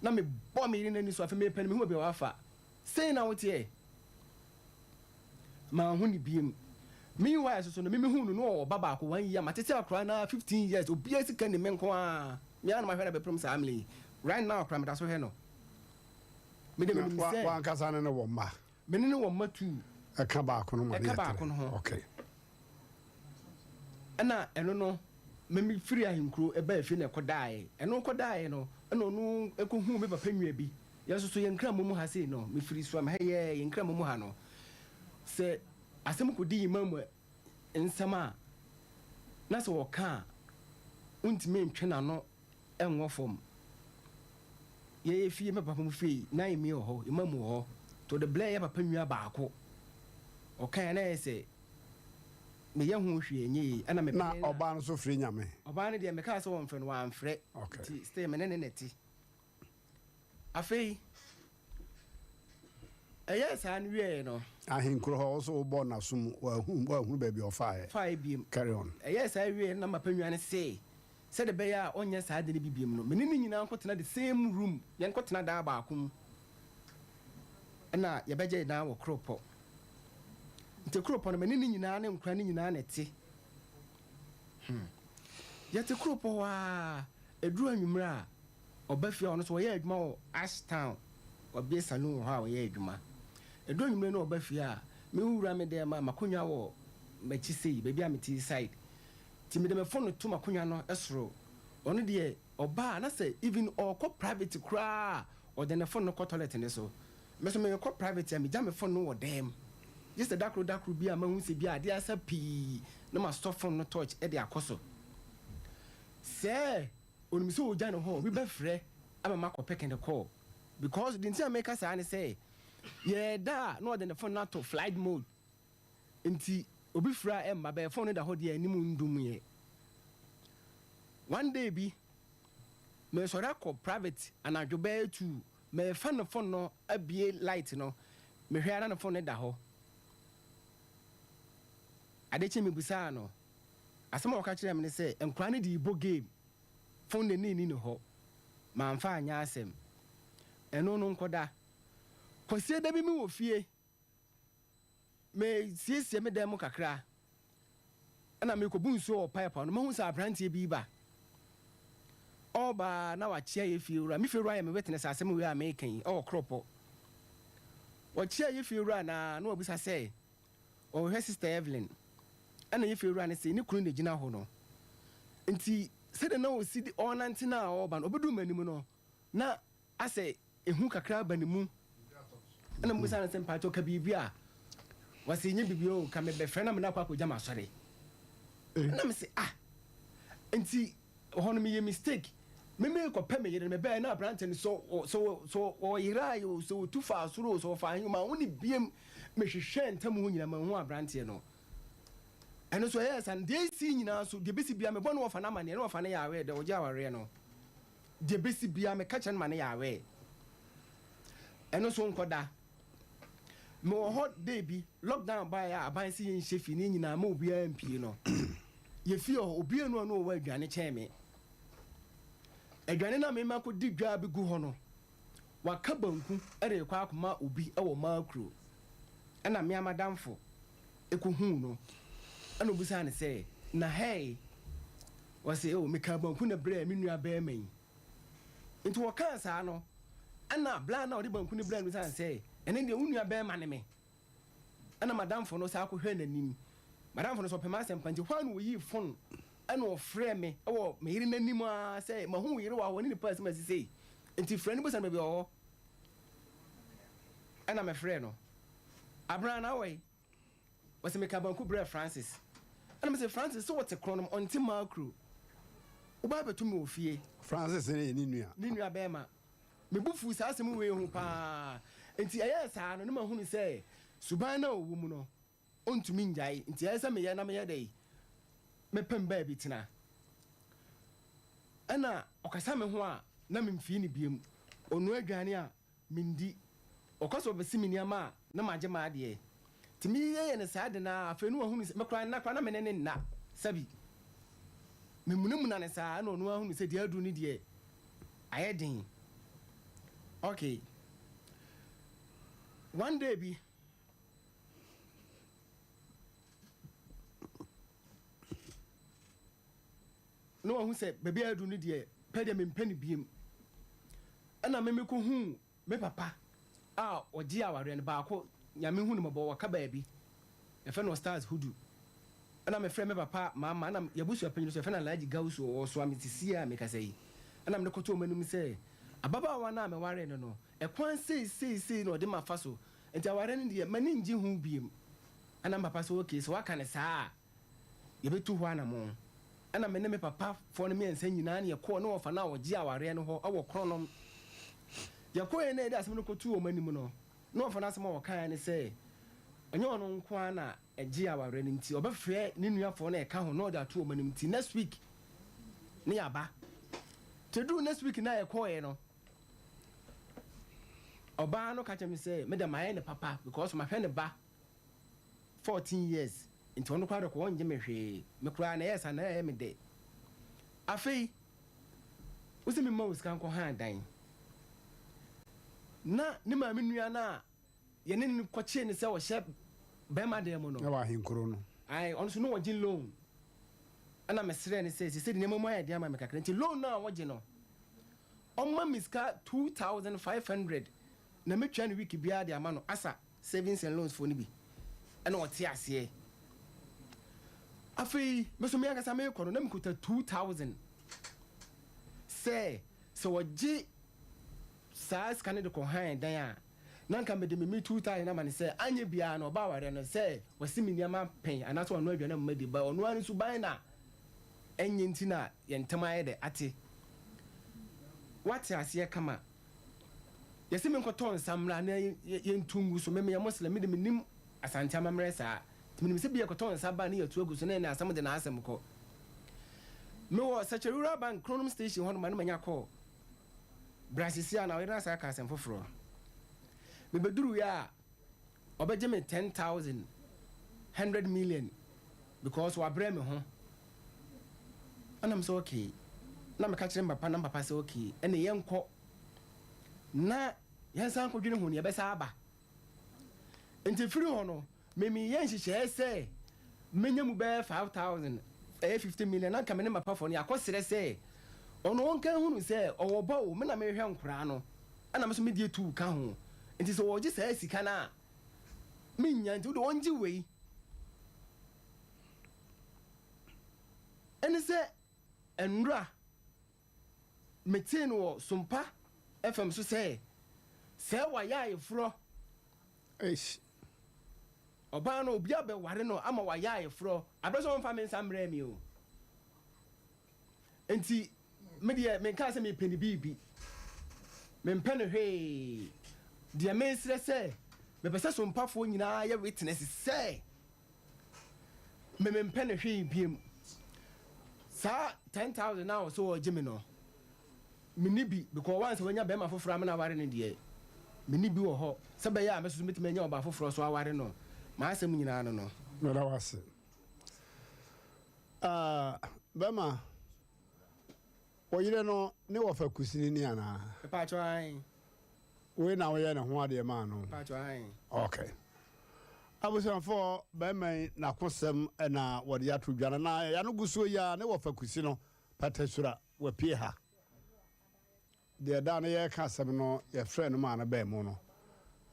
na mebɔ me yere n'ani so. Afei mepɛ no mehu baabi a wafa sei na woteɛ manhu ne biem. Meanwhile soso no meme hu no na ɔwɔ ba baako one year. Matete akora na 15 years, obiara sika ni me nko a mea na mahwɛ na bɛpem saa mmerɛ yi. Right now koraa meda so hwɛ no. Mede menim sɛ wankasa ne no wɔ mma? Mene ne wɔ mma two. Ɛka baako no ma ne ɛka yɛ baako no ho. Ɛna ɛno no meme firi ahenkuro ɛba efie na ɛkɔdaeɛ. Ɛno kɔdaeɛ no, ɛna ɔno ɛkɔhuu me papa nua bi. Yɛn nso so yɛn nkra mu ha sei no, mefiri Suam ha yɛ yɛn nkra mu ha no. Sɛ asɛm kɔdi Imam nsɛm a, na sɛ ɔka a, wontumi ntwe n'ano nwɔ fam. Yɛyɛ fie, me papa mu fie, na Emi wɔ hɔ, Imam wɔ hɔ. Nti ɔde brɛɛ yɛ papa nua baako. Ɔkaeɛ na ɛyɛ sɛ meyɛ ho hwee ɛnyɛ yie. Ɛna Na mepene na ɔbaa no nso frɛ Nyame? Ɔbaa no deɛ mekaa sɛ wɔmfrɛ no, wamfrɛ. Okay. Nti still me ne no na ɛte. Afei, ɛyɛɛ saa no wieeɛ no. Ahenkuro hɔ, wo nso wobɔɔ n'aso mu, wanhu, wanhunu baabi a ɔfaeɛ. Faeɛ biom. Carry on. Ɛyɛɛ saa wieeɛ no na m'apannwa no see, sɛdeɛ ɛbɛyɛ a ɔnyɛ saa ade no bi biom no, me ne no nyinaa nkɔtena the same room, yɛnkɔtena dan baako mu, ɛna yɛbɛgye dan wɔ Kuropɔ. Nti Kuropɔ no, me ne no nyinaa ne nkwadaa no nyinaa na ɛte. Hmm. Yɛte Kuropɔ hɔ ara, ɛduru anwummerɛ a, Ɔba fie a ɔno nso ɔyɛ adwuma wɔ Ash Town, wabue saloon wɔ hɔ a ɔyɛ adwuma. Ɛduru anwummere na ɔba fie a, me wura me dɛm a m'akonnwa wɔ m'akyi sei, baabi a mete yi side. Nti mede me phone to m'akonnwa no soro. Ɔno deɛ ɔba a na sɛ even ɔrekɔ private koraa a, ɔde ne phone no kɔ toilet no so. Me nso merekɔ private a megya me phone no wɔ dan mu. Gye sɛ da koro da koro bi a mahu sɛ bi a adeɛ asa pii na masɔ phone no torch de akɔ so. Sɛɛ Onim sɛ ogya ne hɔ a obi bɛfrɛ ama makɔ pick ne call because deɛ nti a meka saa ne sɛ yɛɛda a na ɔde ne phone no ato flight mode nti obi frɛ a ɛmma bɛɛ phone no da hɔ deɛ anim ndum yɛ. One day bi mesɔre akɔ private anadwo bɛyɛ 2 mefa ne phone no abie light no mehwɛ a na ne phone no da hɔ. Ade kye mebusaa no Asɛm a ɔka kyerɛɛ me ne sɛ nkwadaa no de rebɔ game, phone de na ɛnni ne hɔ. Mamfa anyɛ asɛm. Ɛno no nkɔda. Kwasiada bi mewɔ fie, mesiesie me dan mu kakra, ɛna merekɔbu nsuo wɔ pipe ano, mahu sɛ aberanteɛ bi reba. Ɔreba a na wakyea yɛ fiewura. Me fiewura yɛ me witness asɛm wei a mereka yi, ɛwɔ Koropɔ. Ɔkyea yɛ fiewura no ara na wabisa sɛ, Ɔrehwɛ Sista Evelyn. Ɛna yɛ fiewura no se ne kunu na egyina hɔ no. Nti sɛdeɛ na ɔsi de ɔrenante no a ɔreba no, ɔbɛduru m'anim no, na asɛ ehu kakra aba ne mu. Ɛna mebisa no sɛ, mpakyɛw ka biribi a? Ɔse, nyɛ biribi o, ka mebɛfrɛ na mene akɔ akɔgya m'asɔre. Ɛna mese, ah! Nti Hɔ no meyɛ mistake me merekɔ pɛ me yere no mebɛɛ na aberante no sɛ sɛ sɛ ɔyerae o sɛ ɔtu faa soro o sɛ ɔfaa he o manhu no biem mehwehwɛɛ ntam hɔ nyinaa manhu aberanteɛ no ɛno nso ɛyɛɛ saa no deɛ ɛsii nyinaa nso deɛ ɛbɛsi biara mebɔ ne wɔfa no amaneɛ ne wɔfa no yɛ aware dɛ ɔgye awareɛ no deɛ ɛbɛsi biara meka kyerɛ no ma no yɛ aware ɛno nso nkɔda Mewɔ hɔ day bi, lockdown baeɛ a aban se yɛnhyɛ fie ne nyinaa ma obiara mpie no, yɛ fie hɔ obiara nu a na ɔwɔ aduane kyɛn me. Aduane no a mema kɔdi dwa bɛgu hɔ no, waka banku de rekɔ akɔma obi wɔ Maakuro. Ɛna me ara m'adamfo kɔhuu no, ɛna ɔbisaa no sɛ, na hɛi? Ɔse, oh, mekaa banku na brɛɛ me nua barima yi. Nti wɔkaa saa no, ɛna bla no a ɔde banku no brɛɛ no bisaa no sɛ, Ɛnɛ deɛ wo nua bɛrima ne me? Ɛna madamfo no saa kɔhwɛɛ n'anim. Madamfo no sɛ ɔpɛ m'asɛm pa nti, hɔ ara na ɔyii fon ɛna ɔfrɛɛ me wɔ me yere n'anim ara sɛ, Mahu wo yere wɔ ha, ɔne nipa asɛm asi sei. Nti frɛ no bisa no baabi a ɔwɔ. Ɛna mefrɛɛ no. Abena, na wɔ he? Ɔse meka banku brɛɛ Francis. Ɛna mese Francis sɛ ɔte korɔnom ɔnte Makro. Woba abɛto me wɔ fie. Francis ne yɛ ne nua. Ne nua bɛɛma. Me bo fuu saa asɛm wei ho paa. Nti ɛyɛɛ saa no na mahunu sɛ suban no a ɔwɔ mu no ɔntumi ngyae. Nti ɛyɛ sɛ meyɛ na meyɛ dɛn mepem baabi tena. Ɛna ɔkasa me ho a na memfii no biom. Ɔnoa aduane a Mendi. Ɔka sɛ ɔbɛsi me nneɛma a, na magye m'adeɛ. Nti me yɛɛ no saa de no ara, afei na wahunu sɛ, me koraa nna koraa na me ne no nna. Sɛbi. Memunamuna no saa, ɛna ɔno ara hunu sɛ deɛ aduru no deɛ, ayɛ den. Okay. One day bi, na wahu sɛ baabi a aduru no deɛ, pɛ deɛ mempɛ no biem. Ɛna me mekɔhuu me papa a ɔgyee awareɛ no baako, Nyame hu no mmɔbɔ, waka baabi, yɛfrɛ no Ostaz Hudu. Ɛna mefrɛɛ me papa Mama, ɛna yɛabusua panyin nso yɛfrɛ no Alhaji Gausu, ɔwɔ Soame sesie a mekasa yi. Ɛna mede kɔtoo wɔn anim sɛ, ababaawa no a mewaree no no, ɛkwan sei sei sei na ɔde mafa so, nti awareɛ no deɛ m'ani ngye ho biem. Ɛna me papa sɛ okay, sɛ woaka no saa a, yɛbɛtu hɔ anamɔn. Ɛna me ne me papa foɔ no mmiɛnsa nyinaa na yɛkɔɔ ne wɔfa no a ɔgye awareɛ no hɔ wɔ Korɔnom. Yɛkɔeɛ na yɛde asɛm no kɔtuu wɔn anim no, ne wɔfa no asɛm a wɔkaeɛ ne sɛ, ɛnyɛ ɔno nko ara na ɛgyee awareɛ no nti ɔbɛfrɛ ne nuafoɔ no a ɛka ho na ɔde ato wɔn anim nti next week ne yɛaba. Nti ɛduruu next week no a yɛkɔeɛ no, ɔbaa no ka kyerɛ me sɛ me deɛ mayɛ no papa because mahwɛ ne ba 14 years nti ɔno koraa dɔkɔ ɔngye me hwee me koraa na ɛyɛ saa na ɛyɛ me dɛ. Afei wosɛ me ma wo sika nkɔ han dan na ne maame nua no a yɛne no kɔkyee no sɛ ɔhyɛ bɛrima dan mu no. Ɛwɔ ahenkuro no. Ae, ɔno nso na ɔgye loan. Ɛna mesrɛɛ no sɛ seesei de nneɛma mu ayɛ den ama me kakra nti loan no a ɔgye no, ɔmma me sika 2500 na mɛtua no week biara de ama no asa savings and loans foɔ no bi. Ɛna ɔte aseɛ. Afei me nso me ankasa merekɔ no na mekuta 2000 sɛ sɛ ɔgye saa sika no de kɔ han dan a, na anka mede me me 2000 ama no sɛ anyɛ biara no ɔba awareɛ no sɛ wasi me nneɛma pɛn anaasɛ wanoa aduane ama madi but ɔno ara ne suban na ɛnyɛ nti na yɛn ntam ayɛ dɛ ate. Woate aseɛ kama. Yɛse menkɔtɔ nsa mmra na yɛntu ngu so, me meyɛ Muslim, me de mennim Asante amammerɛ saa, nti menim sɛ bi yɛkɔtɔ nsa ba ne yɛtu agu so na ɛne asɛm de n'asɛm kɔ. Mewɔ Sekyere Rural Bank Kronom Station hɔnom a na manya call. Bra seesei a na ɔyere no asan aka asɛm foforɔ. Mebɛduruiɛ a, ɔbɛgye me 10,000, 100 million because wabrɛ me ho. Ɛna me sɛ okay. Na meka kyerɛ me papa na me papa sɛ okay, ɛne yɛnkɔ na yɛnsan nkɔdwene ho no yɛbɛsan aba. Nti firi hɔ no, me meyɛ nhyehyɛɛ sɛ menya mu bɛyɛ 5000, ɛyɛ 50 million, na nka me ne m'apafoɔ no yɛakɔsrɛ sɛ ɔno ɔnka nhunu sɛ ɔwɔ ba o, me na mehwɛ nkoraa no, ɛna me nso me deɛ tuu ka ho, nti sɛ ɔgye saa sika no a, mennya, nti wode ɔngye wei. Ɛne sɛ nnora Metee no wɔ Sompa FM so sɛ, sɛ wayɛ ayeforɔ. Eish. Ɔbaa no, obi abɛware no ama wayɛ ayeforɔ, aberɛ sɛ ɔmfa me nsa mmrɛɛ me o. Nti, me deɛ menkaa sɛ mepɛ ne biribi. Mempɛ no hwee. Deɛ mesrɛ sɛ, mepɛ sɛ Sompafoɔ nyinaa yɛ witness sɛ, Me mempɛ no hwee biom. Saa 10,000 no a ɔsɛ ɔregye me no, menni bi because once wanya bɛrima foforɔ ama no aware no deɛ, menni bi wɔ hɔ sɛ bɛyɛ a me nso mɛtumi anya ɔbaa foforɔ so aware no. M'asɛm nyinaa no no. Meda wo ase. Ah, bɛrima, wo yere no ne wɔfa kusini ni anaa? Mepaakyɛw, ae. Wei na woyɛ ne ho adeɛ maa no? Mpakyɛw, ae. Ok. Abusuafoɔ, barima yi n'akosɛm na wɔde ato dwa no, na yɛano gu soɔ yi ara ne wɔfa Kusi no, Patasura, wapue ha. Deɛ da no yɛreka asɛm no, yɛfrɛɛ no maa no baa mu no.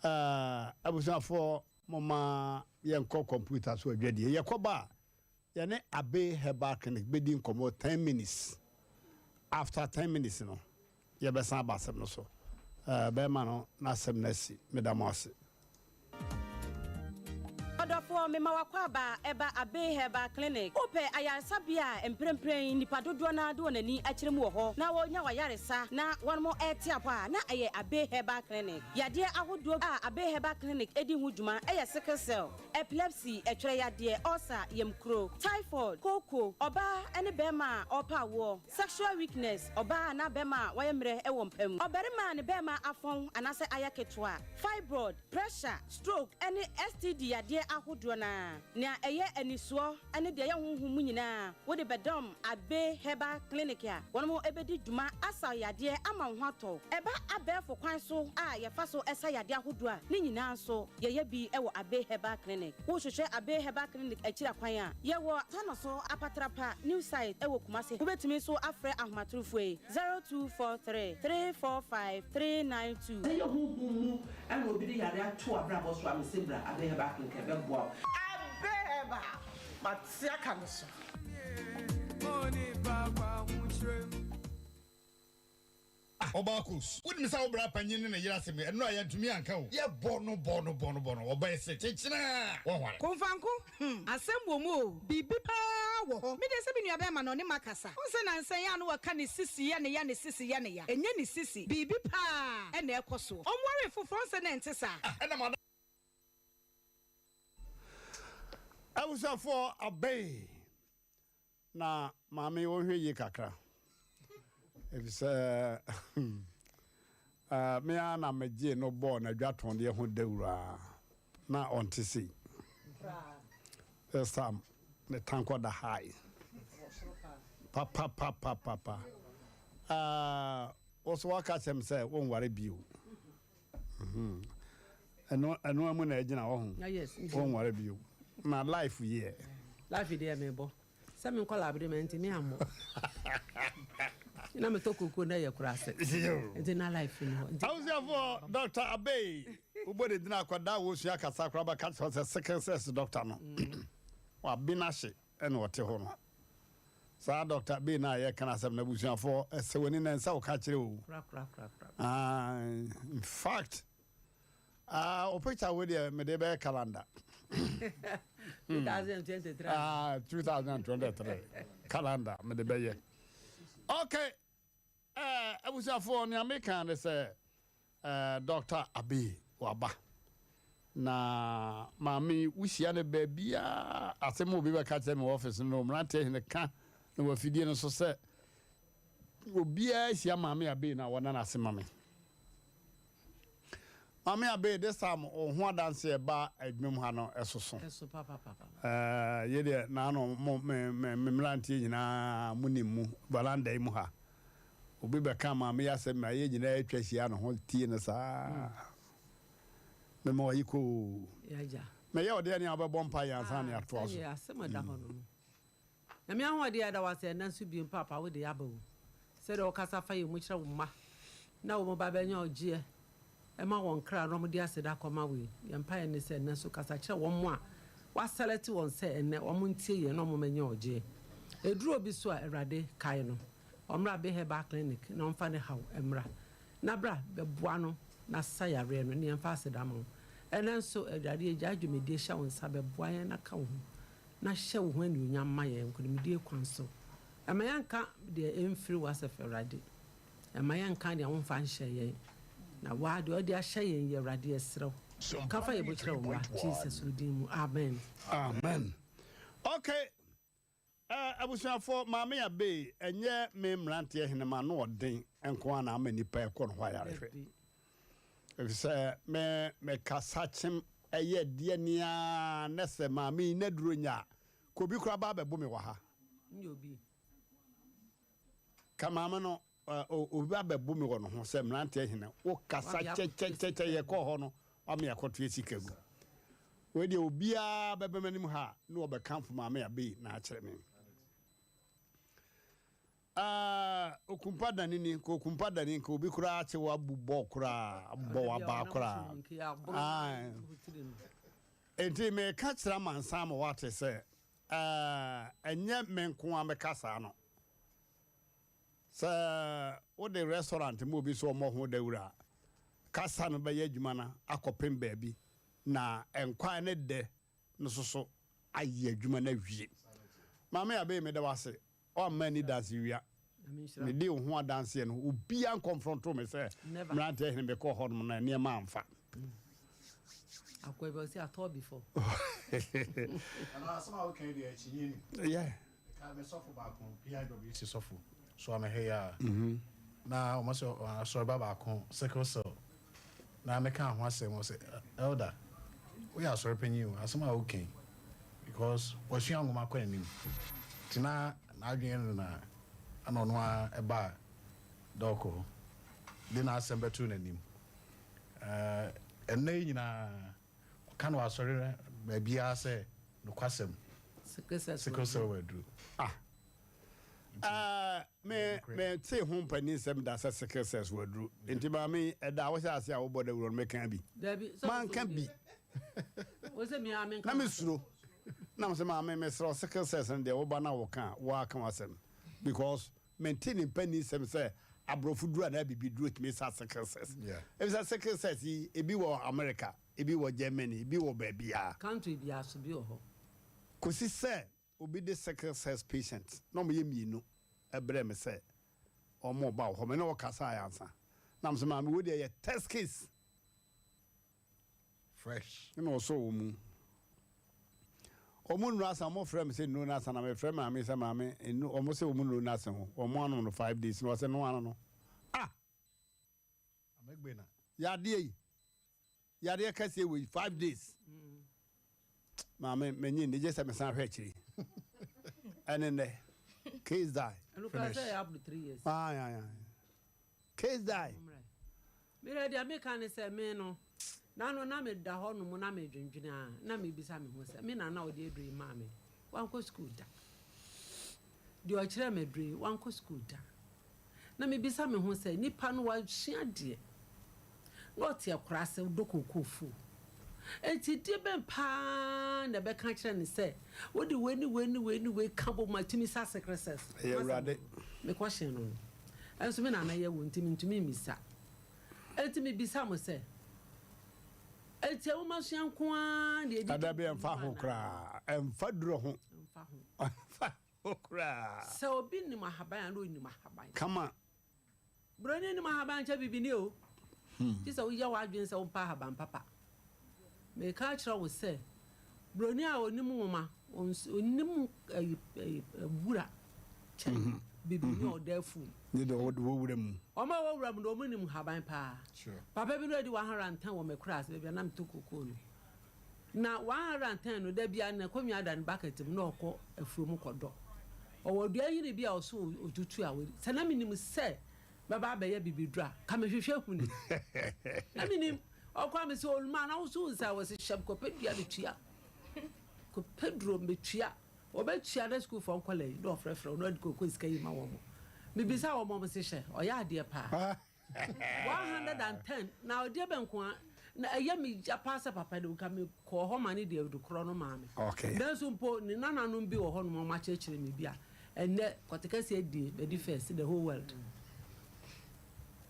Ɛɛ, abusuafoɔ, momma yɛnkɔ kɔmputa so adwadie. Yɛkɔba a, Yɛne Abbey Herbal Clinic bɛdi nkɔmmɔ ten minutes. After ten minutes no, yɛbɛsan aba asɛm no so. Eh, bɛrima no n'asɛm no asi. Meda mo ase. Ɔdɔfoɔ, mema w'akwaaba ɛba Abbey Herbal Clinic. Wopɛ ayaresabea a mprempren nnipa dodoɔ no ara de wɔn ani akyerɛ mu wɔ hɔ na wɔnya w'ayaresa na wɔnom rete apɔ a, na ɛyɛ Abbey Herbal Clinic. Yadeɛ ahodoɔ a Abbey Herbal Clinic di ho dwuma yɛ sickle cell, Epilepsy, ɛtwerɛ yadeɛ, ulcer, yamkuro, typhoid, kooko, ɔbaa ne barima a ɔrepɛ awoɔ, sexual weakness, ɔbaa anaa barima a wayɛ mmerɛ wɔ mpa mu, ɔbarima a ne barima afɔn anaasɛ ayɛ ketewa, fibroid, pressure, stroke ne STD yadeɛ ahodoɔ no ara. Nea ɛyɛ anisoɔ ne deɛ ɛyɛ honhom mu nyinaa wode bɛdɔm Abbey Herbal Clinic a wɔn bɛdi dwuma asa wo yadeɛ ama wo ho atɔ wo. Ɛba abɛɛfo kwan so a yɛfa so sa yadeɛ ahodoɔ a, ne nyinaa nso Yɛyɛ bi wɔ Abbey Herbal Clinic. Wohwehwɛ Abbey Herbal Clinic akyiri akwan a, yɛwɔ Tanoso Apatrapa New Site wɔ Kumasi. Wobɛtumi nso afrɛ ahomatorofoɔ yi, 0243 345 392. Sɛ ɛyɛ honhom mu na obi de yare ato w'abrabɔ so a, mese bra Abbey Herbal Clinic ɛbɛboa wo. Abbey Herbal, mate aka me so. Ah ɔbaa Kos, wonim sɛ wo bra panyin ne ne yere asɛm yi, ɛno a yɛantumi anka o. Yɛbɔ no bɔ no bɔ no bɔ no, ɔbaa yi se kyekyena a, wɔnware. Komfanko, hmm, asɛm wɔ mu o, biribi paa wɔ hɔ. Me deɛ sɛ me nua bɛɛma no ɔne makasa. Wohu sɛ nansa yi a na wɔka ne sisi yɛ ne ya, ne sisi yɛ ne ya. Ɛnyɛ ne sisi, biribi paa na ɛkɔ soɔ. Ɔnwaree foforɔ, wohu sɛ na ɛnte saa. Ah ɛna m'adamfo. Abusuafoɔ abɛn. Na maame yi wɔnhwɛ yie kakra efisɛ me ara na megyee no bɔɔ n'adwatɔndeɛ ho dawuro a na ɔnte sei. This time ne tankɔ da high papapapapa. Wo so waka kyerɛ me sɛ wonware bio. Ɛno ɛno mu na ɛgyina hɔ ho. Wonware bio. Na life yɛ. Life deɛ mebɔ. Sɛ me nkɔla abere ma nti me ammɔ. Na metɔ koko na yɛ kora ase. Nti na life ni hɔ. Abusuafoɔ Dr. Abey wobɔ ne din akwadaa a wɔsua kasa koraa bɛka kyerɛ sɛ sickle cells doctor no. Waben ahye ɛna ɔte hɔ no. Saa Doctor Abey no a yɛka n'asɛm no abusuafoɔ ɛsɛ w'ani na ɛnsɛ woka kyerɛ o. Ah, in fact, ah, o picture wo deɛ mede bɛyɛ calendar. 2023. Ah, 2023 calendar mede bɛyɛ. Okay. Eh, abusuafoɔ, nea meka ne sɛ, eh, Dɔkta Abbey waba. Na maame yi, wohyia no baabiara, asɛm a obi bɛka kyerɛ me wɔ ɔfis no, no mmeranteɛ hene ka no wɔ afidie no so sɛ, obiara hyia maame Abbey no a, wɔna no ase ma me. Maame Abbey, this time wo ho adanse a ɛba adwuma mu ha no ɛsoso. Ɛso papapapa. Ɛɛ, yei deɛ naano mo me me me mmeranteɛ nyinaa mo nim mu valanda yi mu ha. Obi bɛka maame yi asɛm ma yɛn nyinaa atwa ahyia ne ho tie no saa. Mema wayi koo. Yagya. Mɛyɛ ɔdeɛ ne a wobɛbɔ mpa yɛ ansa ne atoa so. Sɛdeɛ asɛm a ɛda hɔ no no. Nyame ahoɔden yɛda wo ase ɛnɛ nso biom paapa wode aba o sɛdeɛ wokasa fa yɛn mu kyerɛ wo mma na wɔn ba bɛnya ɔgyeɛ ɛma wɔn kra na wɔn de aseda akɔma wo yi yɛn mpaeɛ ne sɛ ɛnɛ nso kasa kyerɛ wɔn a woasɛlɛte wɔn sɛ ɛnɛ wɔn ntie yɛn na wɔn mɛnya ɔgyeɛ ɛduru obi so a Awurade kae no ɔmmra Bay Herbal Clinic na ɔmfa ne haw mmra na bra bɛboa no na sa yareɛ no ne yɛmfa aseda ma wo ɛnɛ nso Awurade yɛgyae dwumadie hyɛ wo nsa bɛboa yɛn na ka wo ho na hyɛ wo ho anuonyam ma yɛn nkonimdie kwan so. Mma yɛnka deɛ ɛmfiri w'asafo Awurade. Mma yɛnka deɛ womfa nhyɛɛ yɛn. Na wo ara deɛ wode ahyɛ yɛn yi Awurade yɛsrɛ wo, ka fa yɛn bo kyerɛ wo mma, Jesus wo din mu, amen. Amen ok eh abusuafoɔ maame abey ɛnyɛ me mmeranteɛ hene ma ano ɔden nko ara na ama nipa ɛkɔ no hɔ ayarehwɛ. Efisɛ me mekasa kyem ɛyɛ deɛ nea nɛ sɛ maame yi n'aduro nyɛ a, ka obi koraa ba abɛbo me wɔ ha. Ka maame no obi ba abɛbo me wɔ ne ho sɛ mmeranteɛ hene wo kasa kyɛkyɛkyɛkyɛ yɛkɔɔ hɔ no wama yɛakɔtoa sika gu. Wei deɛ obiara bɛba m'anim ha a na wɔbɛkamfo maame Abei na akyerɛ me. Ah okumpa dani ni nka okumpa dani nka obi koraa akye wo abu bɔ koraa abɔ wabaa koraa ah enti meka kyerɛ amansan ma wate sɛ ah ɛnyɛ me nko a meka saa no sɛ wode restaurant ma obi sɛ ɔmmɔ ho dawuro a kasa no bɛyɛ adwuma no akɔpem baabi na nkwan ne dɛ no soso ayɛ adwuma no awie maame abei meda wo ase Ɔamma anni danse wia. Medii wo ho adanseɛ no, obiara nkɔnfrɔntoo me sɛ mmeranteɛ hene mekɔɔ hɔ nom na nneɛma amfa. Akɔ bi ɔsi atɔ before. Nana asɛm a woka yi deɛ akyinnye ni. Yeah. Mekae me sɔfo baako, PIWC sɔfo, so amɛhɛ yi a. Na wɔn sɛ asɔreba baako sickle cell. Na mekaa ho asɛm ɔsɛ elder woyɛ asɔre panyin o asɛm a woka yi because wasua nwoma kɔ anim nti na n'adwene no na ɛna ɔno ara ɛbaa dɔɔko hɔ de n'asɛm bɛtoo n'anim ɛnnɛ yi nyinaa ɔka no wɔ asɔre baabiara sɛ nokwasɛm sickle cell wɔ aduro. Ah Me me te ho mpanin nsɛm da sɛ sickle cells wɔ aduro. Nti maame yi ɛda a wohyɛ ase a wobɔ dawuro no meka bi. Manka bi. Na me suro. Na me sɛ maame mesrɛ wo sickle cells no deɛ woba na woka a woaka w'asɛm because mente ne mpanin nsɛm sɛ aborɔfo duro anaa bibi duro tumi sa sickle cells. Efisɛ sickle cells yi, ebi wɔ America, ebi wɔ Germany, ebi wɔ baabiara. Country biara so bi wɔ hɔ. Kɔsi sɛ obi de sickle cells patient na wɔyɛ mmienu brɛɛ me sɛ wɔreba wɔ hɔ, me ne wɔkasaeɛ ansa. Na mesɛ maame wei deɛ yɛ test case. Fresh. Ɛna ɔsɔ wɔn mu. Wɔn nnuro asa, wɔn frɛ me sɛ nnuro no asa na mefrɛ maame sɛ maame nnu wɔn sɛ wɔn nnuro no asa ho wɔn anom no 5 days na ɔsɛ no ano no. Ah! Amegbe na. Yadeɛ yi yadeɛ kɛseɛ wei 5 days. Maame menye nni gye sɛ mesan hwɛ akyiri. Ɛne nnɛ case die. Ɛno koraa sɛ ɛyɛ up to 3 years. Aye, aye, aye. Case die. Merɛ deɛ meka ne sɛ me no na no na meda hɔ nom na medwendwene a na mebisa me ho sɛ me nana ɔde aduro yi maa me, wankɔ sukuu da. Deɛ ɔkyerɛ me aduro yi, wankɔ sukuu da. Na mebisa me ho sɛ nipa no wasua deɛ na ɔte akora ase dɔ kookoo. Enti deɛ bɛn paa na ɛbɛka kyerɛ ne sɛ wode wei ne wei ne wei ne wei ka bɔ mu atumi sa sickle cells? Ɛyɛ Awurade. Mekɔhyɛn no no ɛnso me nana yɛ wɔ nti mentumi mmisa. Enti mebisa mo sɛ enti nwoma sua nko ara na yɛdi Ada bi ɛmfa ho koraa, ɛmfa duro ho. Ɛmfa ho. Ɛmfa ho koraa. Sɛ obi nim ahaban a, na onim ahaban. Kama. Buroni nim ahaban kyɛ bibini o. Gye sɛ woyɛ w'adwene sɛ wompa ahaban papa. Meka akyerɛ wo sɛ buroni a onim nwoma, onim ɛyi ɛyi wura kyɛn bibini a ɔda afuom. Ne de ɔwɔ wura mu. Wɔn a wɔwɔ wura mu no, wɔn nim haban paa. Papa bi no adi 110 wɔ mɛkura ase baabi a na metɔ kokoo no. Na 110 no, da bia na kɔnwa da ne bucket mu na ɔkɔ afuom kɔdɔ. Ɔwɔ dua nhini bi a ɔso otutu a wɔdi. Sɛ na menim sɛ bɛba abɛyɛ bibiduro a, ka mehwehwɛ hu ni. Na menim ɔkɔ a mesɛ oluma na woso nsa wɔ sɛ hyɛm kɔpɛ dua metua. Kɔpɛ duro metua. Wɔbɛtua na sukuufoɔ nkɔla yi na ɔfrɛfrɛ wɔn na ɔde koko sika yi ma wɔn. Mebisa wɔn, wɔn se hyɛ ɔyɛ adeɛ paa. 110 na ɔdeɛ bɛ nko a na ɛyɛ me ya paa sɛ papa de nka me kɔɔ hɔ ma ne deɛ de korɔ no maa me. Nanso mpo ne nananom bi wɔ hɔ nom a wɔn akyerɛkyerɛ me bi a ɛnɛ kɔtekɛseɛ die bɛdi first the whole world.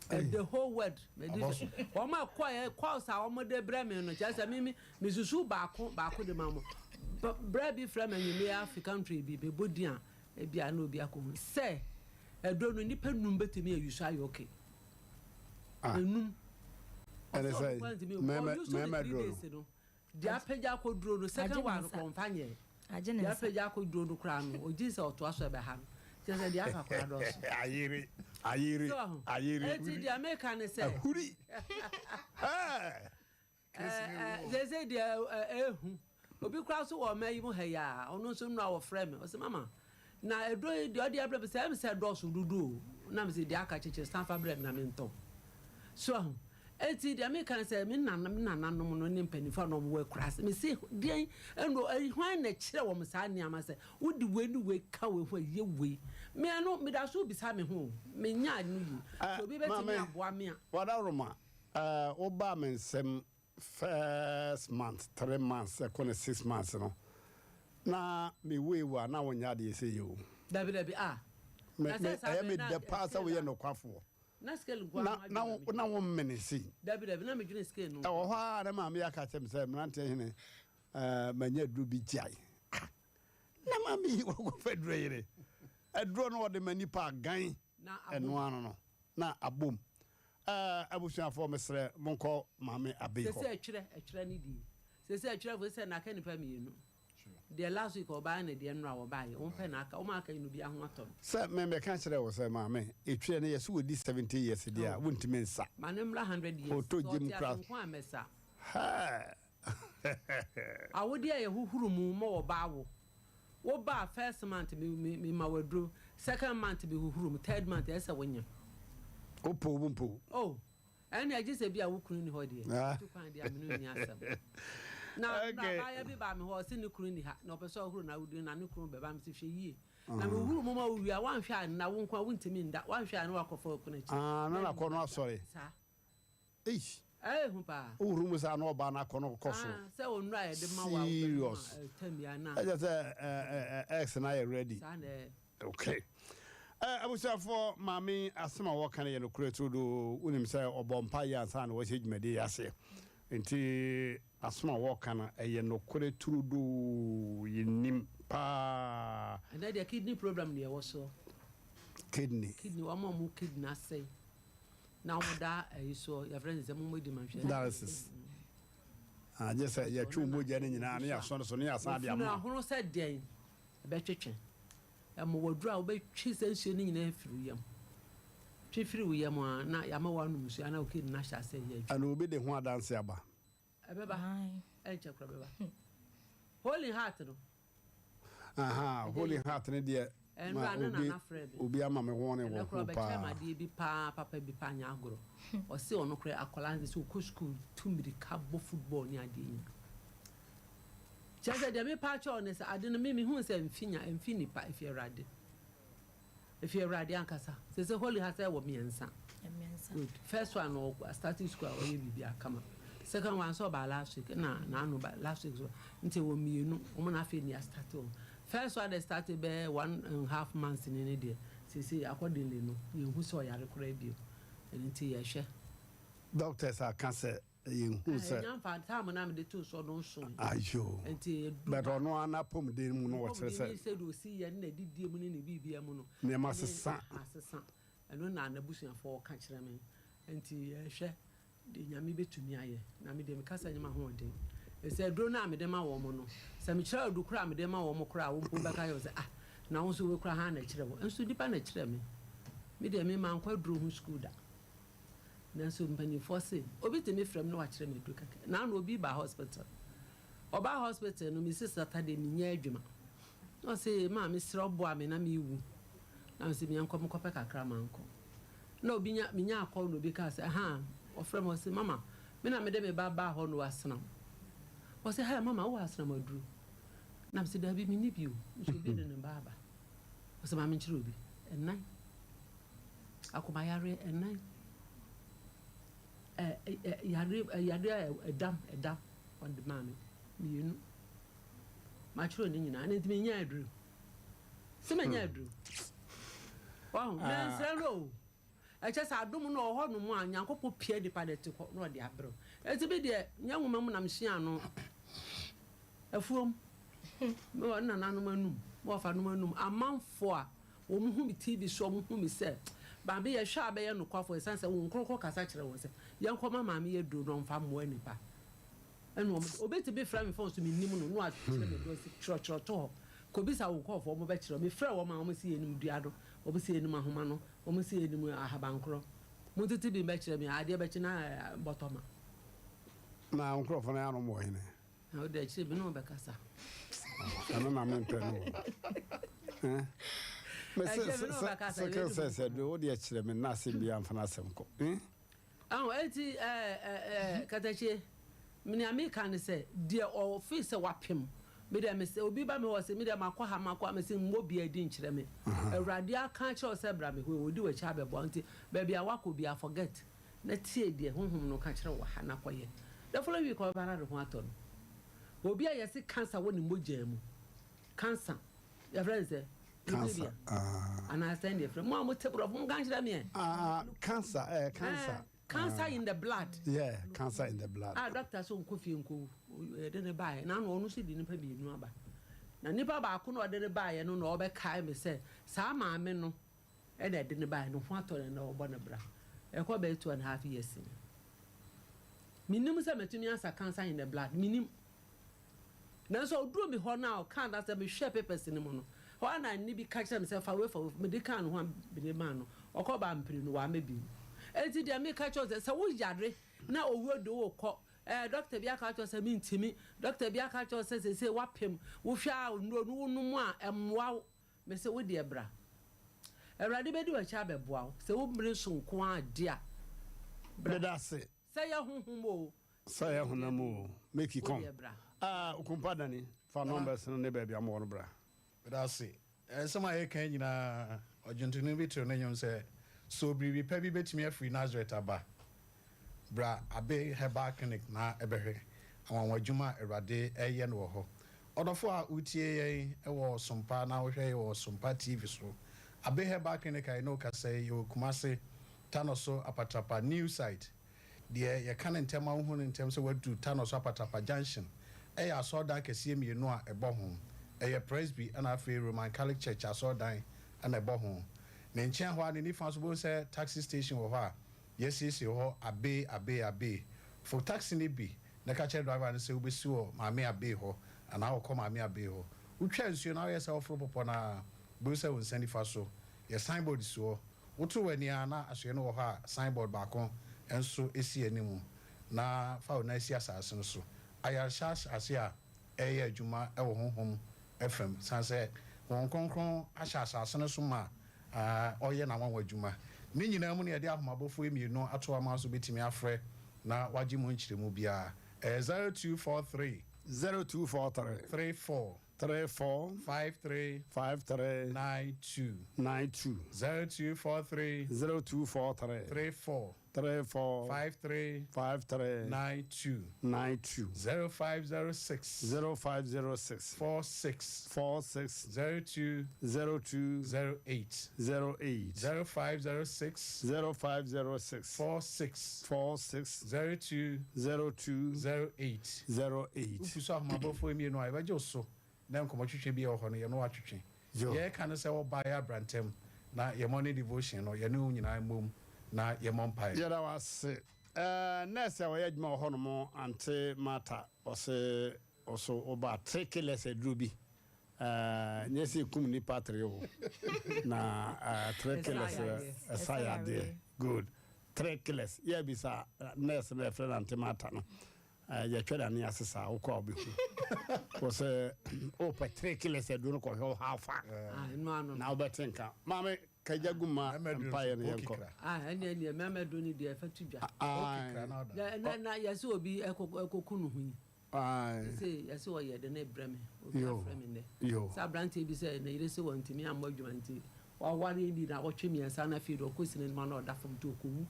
The whole world bɛdi first. Wɔn a kɔ yɛ course a wɔn de brɛ me no kyerɛ sɛ me me mesusu baako baako de ma mo. Brɛ bi frɛ me anwummerɛ afi country bi bɛbɔ din a ebi a na obi akɔhu sɛ ɛduro no nipa num bɛtumi ayi so ayɛ okay. Enum. Ɛne sɛ mɛmɛ duro no. Deɛ apagya akɔduro no, second one no kɔnfa nyɛ. Deɛ apagya akɔduro no koraa no, ogye sɛ ɔtoa so ɛbɛha no. Kyerɛ sɛ deɛ aka koraa dɔɔso. Ayere ayere ayere. Eti deɛ meka ne sɛ. Ahuri. Sese deɛ ehu obi koraa so wɔ ɔman yi mu ha yi a, ɔno nso nnura wɔfrɛ me, ɔsɛ mama na eduro yi deɛ ɔde abrɛ mi sɛ ɛmi sɛ dɔɔso dodo o, na mi sɛ deɛ aka kyekyere san fa brɛ mi na mi ntɔn so ahu. Eti deɛ mi kan sɛ mi nana, mi nananom no ne mpanyinfoɔ a na wɔn wɔ akura ase, mi si deɛn ɛno ɛyi hwan na ɛkyerɛ wɔn saa nneɛma sɛ wodi wei ne wei ka wei ho ɛyɛ wei? Mi ɛno mi da so bisa mi ho, mi nya no yi so obi bɛtumi aboa mi a. Wadaroma, wobaa me nsɛm first month, 3 months, ɛkɔ ne 6 months no, na mewei wo a na wonyɛ adeɛ sɛ yɛ o. Dabi dabi, ah. Ɛyɛ me dɛ paa sɛ woyɛ nokwafoɔ. Na scale nko. Na na wo na wo mmene si. Dabi dabi, na medwene scale no. Ɛwɔ hɔ a na maame aka kyerɛ me sɛ mmeranteɛ hene manya aduro bi gyae. Ah, na maame yi wɔkɔfa aduro yere aduro no wɔde ma nipa agan ɛno ano no na abom. Abusuafoɔ, mesrɛ monkɔ maame abei hɔ. Sɛ ɛtwerɛ ɛtwerɛ ne die sɛ ɛtwerɛ fo sɛ n'aka nipa mmienu deɛ last week ɔbaa ne deɛ nnora wɔbaayɛ wɔn pɛ n'aka wɔn aka yi no bi aho atɔ no. Sɛ mɛmɛka kyerɛ wo sɛ maame ɛtwerɛ no yɛ sɛ wɔdi 70 years deɛ a, wontumi nsa. Ma ne mmra 100 years. Ɔtɔ gyem sɛ ɔte kora. ase nko a mɛsa. Awodeɛ a yɛhohoro mu ma wɔba awo wo ba, first month mi mi mi ma waduro, second month mi hohoro mu, third month ɛsɛ wonyam. Wopɔ wo mpo. Oh, ɛnna agye sɛ bi a wo kunu ni hɔ deɛ. Tu kwan deɛ amene ni asɛm na abaayewa bi ba mi hɔ, ɔsi ne kunu ni ha na ɔpɛ sɛ ɔhoro na awudie na ne kunu bɛba. Mi si hwɛ yie na mi huru mu ma wo wie a, wanhwɛ a na wo nko a wontumi nda, wanhwɛ a na wakɔfa okunu akyi. Ah, na nakɔ no asɔre. Saa. Eish. Ɛyɛ hu paa. Wohuru mu saa na ɔbaa no akɔ no kɔ soro. Ah, sɛ onura yɛ de ma wa. Serious. Tɛm ya na ɛkyɛ sɛ ex na yɛ ready. Saa na ɛyɛ. Okay. Eh, abusuafoɔ, maame yi asɛm a wɔka no yɛ nokorɛ turodoo. Wonim sɛ ɔbɔ mpaeɛ ansa na wahyɛ dwumadie yi ase. Nti asɛm a wɔka no, ɛyɛ nokorɛ turodoo. Yɛnim paa. Ɛnɛ deɛ kidney problem deɛ ɛwɔ soɔ. Kidney. Kidney, wɔn a wɔn kidney asɛe na wɔn da ɛyi soɔ, yɛfrɛ no sɛ mo di ma nhwɛ. Dialysis. Ah, gye sɛ yɛtwe wɔn mogya no nyinaa ne yɛasɔ no so ne yɛasan de ama. Wɔfunu ahono sɛ deɛn ɛbɛtwetwe. Ɛma waduru a wobɛtwe saa nsuo no nyinaa afiri wo yam. Twe firi wo yam a na yɛama woanom nsuo ana wo kidney no ahyɛ aseɛ yɛ adwuma. Ɛna obi de ho adanse aba. Ɛbɛba. Ɛnkyɛ koraa ɛbɛba. Hole in heart no. Aha, hole in heart no deɛ ma obi obi ama me wɔne wɔ ho paa. Ɛnna koraa adeɛ bi paa papa bi paa nyɛ agorɔ. Ɔse ɔno koraa akwadaa no sɛ ɔkɔ school tu mmirika bɔ football ne adeɛ nyinaa. Kyerɛ sɛ deɛ mepa akyɛ wo ne sɛ ade no me mehuu sɛ mfi nya mfi nipa efi awurade efi awurade ankasa sɛ sɛ holy ha sɛ ɛwɔ mmiɛnsa good first one no ɔkɔ starting school a ɔyɛ biribi akama second one nso ɔbaa last week na n'ano ba last week so nti ɛwɔ mmienu wɔn na afei ni astart wɔn first one de start bɛyɛ one and half months ni ne deɛ sese accordingly no yɛn hu sɛ ɔyare koraa bio ɛno nti yɛhwɛ. Doctors aka sɛ yɛnhuu sɛ. Ɛnya mfa time no a mede too soɔ no nsoe. Ayoo. Nti ɛdu. But ɔno ara n'apɔmuden mu no wɔkyerɛ sɛ. N'apɔmuden sɛdeɛ ɔsi yɛ ne n'adidie mu ne ne biribiara mu no. Nneɛma asesa. Asesa. Ɛno na n'abusuafoɔ ka kyerɛ me. Nti yɛhwɛ deɛ Nyame bɛtumi ayɛ. Na me deɛ meka sɛ ɛnyɛ m'ahoɔden. Ɛsɛ aduro no a mede ma wɔn no, sɛ mekyerɛ aduro korɔ a mede ma wɔn koraa a, wo mpo wobɛka kyerɛ me sɛ ah, na wo nso wei koraa hann na ɛkyerɛ wo. Nso nnipa na ɛkyerɛ me. Me deɛ me mankɔ aduro ho sukuu da. Nanso mpanimfoɔ se obi tumi frɛ me na wakyerɛ me aduro kɛkɛ. Naano obi baa hospital. Ɔbaa hospital no mesi Saturday menyɛ adwuma. Na ɔse maa mesrɛ wo boa me na mewu. Na mese meɛnkɔ mekɔpɛ kakra mankɔ. Na obi nya menya akɔ na obi kaa sɛ ahaa ɔfrɛ me ɔse mama me na mede me ba baa hɔ no asenam. Ɔse hɛ mama wowɔ asenam aduro? Na mese daabi menni bi o. Nso obi de ne ba aba. Ɔse ma menkyerɛ obi. Ɛnan. Akomayareɛ ɛnan. Ɛ ɛ yareɛ yareɛ a ɛdam ɛdam ɔde maa me mmienu. Matwerɛ ne nyinaa ne nti menya aduru. Sɛ manya hmm. aduru. Wahu ah. mensrɛ no o. Ɛkyɛ sɛ adom no ɔwɔ hɔ nom a Nyankopɔn pia nipa de te kɔ na ɔde abrɛ. Eti bi deɛ nyɛ nwoma mu na mesua ano. Afuom. Mewɔ nananom anum, mewɔ fanom anum, amanfoɔ a Wɔhu me TV so a, wɔhu me sɛ Maame yɛhwɛ a bɛyɛ nokwafo ɛsiane sɛ Honhom Kronkron kasa kyerɛ wɔn sɛ yɛnkɔma Maame yɛ aduro na ɔmfa mmoa nnipa. Ɛna wɔn obi tumi frɛ me fon so mennim no na wakyerɛ me aduro sɛ kyerɛkyerɛ to hɔ kɔbisa wo nkurɔfoɔ wɔn bɛkyerɛ. Mefrɛ wɔn a wɔn se yɛnim dua no, wɔn se yɛnim ahoma no, wɔn se yɛnim ahabankorɔ. Montete bi mbɛkyerɛ me a adeɛ bɛkye na bɔtɔ ma. Na wo nkurɔfoɔ no anom wɔ hene? Na wode akyire me ne wo bɛkasa. Ɛno na mempɛ no o. Mese sickle cell sɛ duro wode kyerɛ me na asɛm biara mfa no asɛm kɔ. Aho enti katakyie nea meka ne sɛ deɛ ɔfe sɛ wapem me deɛ mesɛ obi ba me hɔ sɛ me deɛ makɔ ha makɔ ha mese mmɔ biara di nkyerɛ me awurade aka akyerɛ wo sɛ bra me hɔ ɔdi w'akyi abɛboa nti baabi a wakɔ biara forget na tie deɛ Honhom no ka kyerɛ wo wɔ ha na kɔyɛ. The following week ɔbɛba na ne ho atɔ no. Obi a yɛse cancer wɔ ne mogyaa mu, cancer, yɛfrɛ no sɛ Cancer, leukemia, ah. anaa sɛn deɛ yɛfrɛ, mo a mote borɔfo monka nkyerɛ me ɛ. Ah, cancer, eh, cancer. Eh, cancer in the blood. Yeah, cancer in the blood. Ah, doctor sɛ ɔnkɔ fie nkɔwu, yɛde no baeɛ, na ano ɔno nso de nipa mmienu aba. Na nipa baako na ɔde no baeɛ no na ɔbɛkae me sɛ saa maame no Ɛna ɛde no baeɛ, ne ho atɔ no ɛnɛ ɔbɔ ne bra. Ɛkɔ bɛyɛ 2½ years ni. Menim sɛ matumi asa cancer in the blood, menim. Nanso ɔduruu me hɔ no a ɔkaa no asɛm, mehwɛɛ papers no mu no, hɔ ara na nne bi ka kyerɛɛ me sɛ fa wei fa wei, mede kaa ne ho a mede maa no, ɔkɔ baa mprenu, wamma bio. Enti deɛ meka kyerɛ wo sɛ, sɛ woyare na owuo de wo rekɔ, ɛɛ dɔkta bi aka akyerɛ wo sɛ mentumi, dɔkta bi aka akyerɛ wo sɛ seesei woapem, wohwɛ a nnuro no wonom a ɛmmoa wo, Mese wo deɛ bra. Awurade bɛdi w'akyi abɛboa wo. Sɛ wo mmere so nko ara de a, bra. Meda ase. Sɛ ɛyɛ honhom oo. Sɛ ɛyɛ honam oo. Make it Wo come. deɛ bra. Ah, Okumpa Dani, fa numbers no ne baabi a mowɔ no bra. Meda ase. Nsɛm a yɛreka yi nyinaa, ɔdwontoni bi too ne nnwom sɛ, So biribi pa bi betumi afiri Nasaret aba? Bra Abbey Herbal Clinic na bɛhwɛ anwanwadwuma a Awurade reyɛ no wɔ hɔ. Ɔdɔfo a wotie yɛn wɔ Sompa na wohwɛ yɛn wɔ Sompa TV so. Abe Herbal Clinic a yɛne wo kasa yi, yɛwɔ Kumase, Tanoso Apatrapa New Site. Deɛ yɛka no ntɛm ma wohu no ntɛm sɛ woaduru Tanoso Apatrapa Junction. Ɛyɛ asɔredan akɛseɛ mmienu a ɛbɔ ho. Ɛyɛ Presby ɛna afei Roman Catholic Church asɔredan na ɛbɔ ho. Ne nkyɛn hɔ ara, ne nifa so wobɛhu sɛ taxi station wɔ hɔ a yɛasiesie hɔ Abe Abe Abe. Fo taxi no bi na ka kyerɛ driver no sɛ wobɛsi wɔ Maame Abe hɔ anaa wokɔ Maame Abe hɔ. Wotwa nsuo no a woyɛ sɛ woforo bepɔ no ara, wobɛhu sɛ wo nsa nifa so yɛ signboard si hɔ. Woto w'ani ara na asoɛe no wɔ hɔ a signboard baako nso si anim na fa wo nan si asase no so. Ayaresa asase a ɛreyɛ adwuma wɔ honhom fam sane sɛ Honhom Kronkron ahyɛ asase no so ma a ɔreyɛ n'anwanwa adwuma. Ne nyinaa mu no yɛde ahomabɔfoɔ mmienu ato ama so bɛtumi afrɛ na wagye mu nkyerɛmu biara. Ɛyɛ 0243. 0243. 34. 34. 53. 53. 92. 92. 0243. 0243. 34. 34. 53. 53. 92. 92. 0506. 0506. 46. 46. 02. 02. 08. 08. 0506. 0506. 46. 46. 02. 02. 08. 08. Wofi so ahomabɔfoɔ mmienu a yɛbɛgye wo so na nkɔmmɔtwetwe bi a ɛwɔ hɔ no yɛne wo atwetwe. Yo. Yɛreka ne sɛ woba yɛ abrantam na yɛ morning devotion no yɛne wo nyinaa mmom na yɛmmɔ mpaeɛ. Yɛda wo ase. Eh, nurse a ɔyɛ adwuma wɔ hɔnom, Ante Martha, ɔse ɔso woba three killers aduro bi. Eh, nyɛ sɛ ɛkum nnipa tere o. Na eh, three Ɛsa killers yareɛ. ɛsa yadeɛ. Good. Three killers. Yɛbisa nurse no yɛfrɛ no Ante Martha no. Eh, yɛtwa n'ani ase saa, wokɔ a wobɛhu. Wɔ sɛ wopɛ three killers aduro no kɔhwɛ wo how far. Ah, ɛno ano no. Na wobɛte nka. Maame, kagya gu ma mpaeɛ no yɛnkɔ. Ah, ɛne ɛneɛ mmarima duro no deɛ ɛfa to dwa. Aye. Na na na yɛsɛ obi ɛkɔ ɛkɔku ne ho yi. Aye. Sɛ yɛsɛ ɔyɛ de ne brɛ me. Obi Yo. afrɛ me nnɛ. Yo. Sɛ aberanteɛ bi sɛ ne yere sɛ wantumi ammɔ adwuma nti waware ni na wɔtwe mmiɛnsa na afei de ɔkɔ sini no ma na ɔda fam nti ɔkɔwu.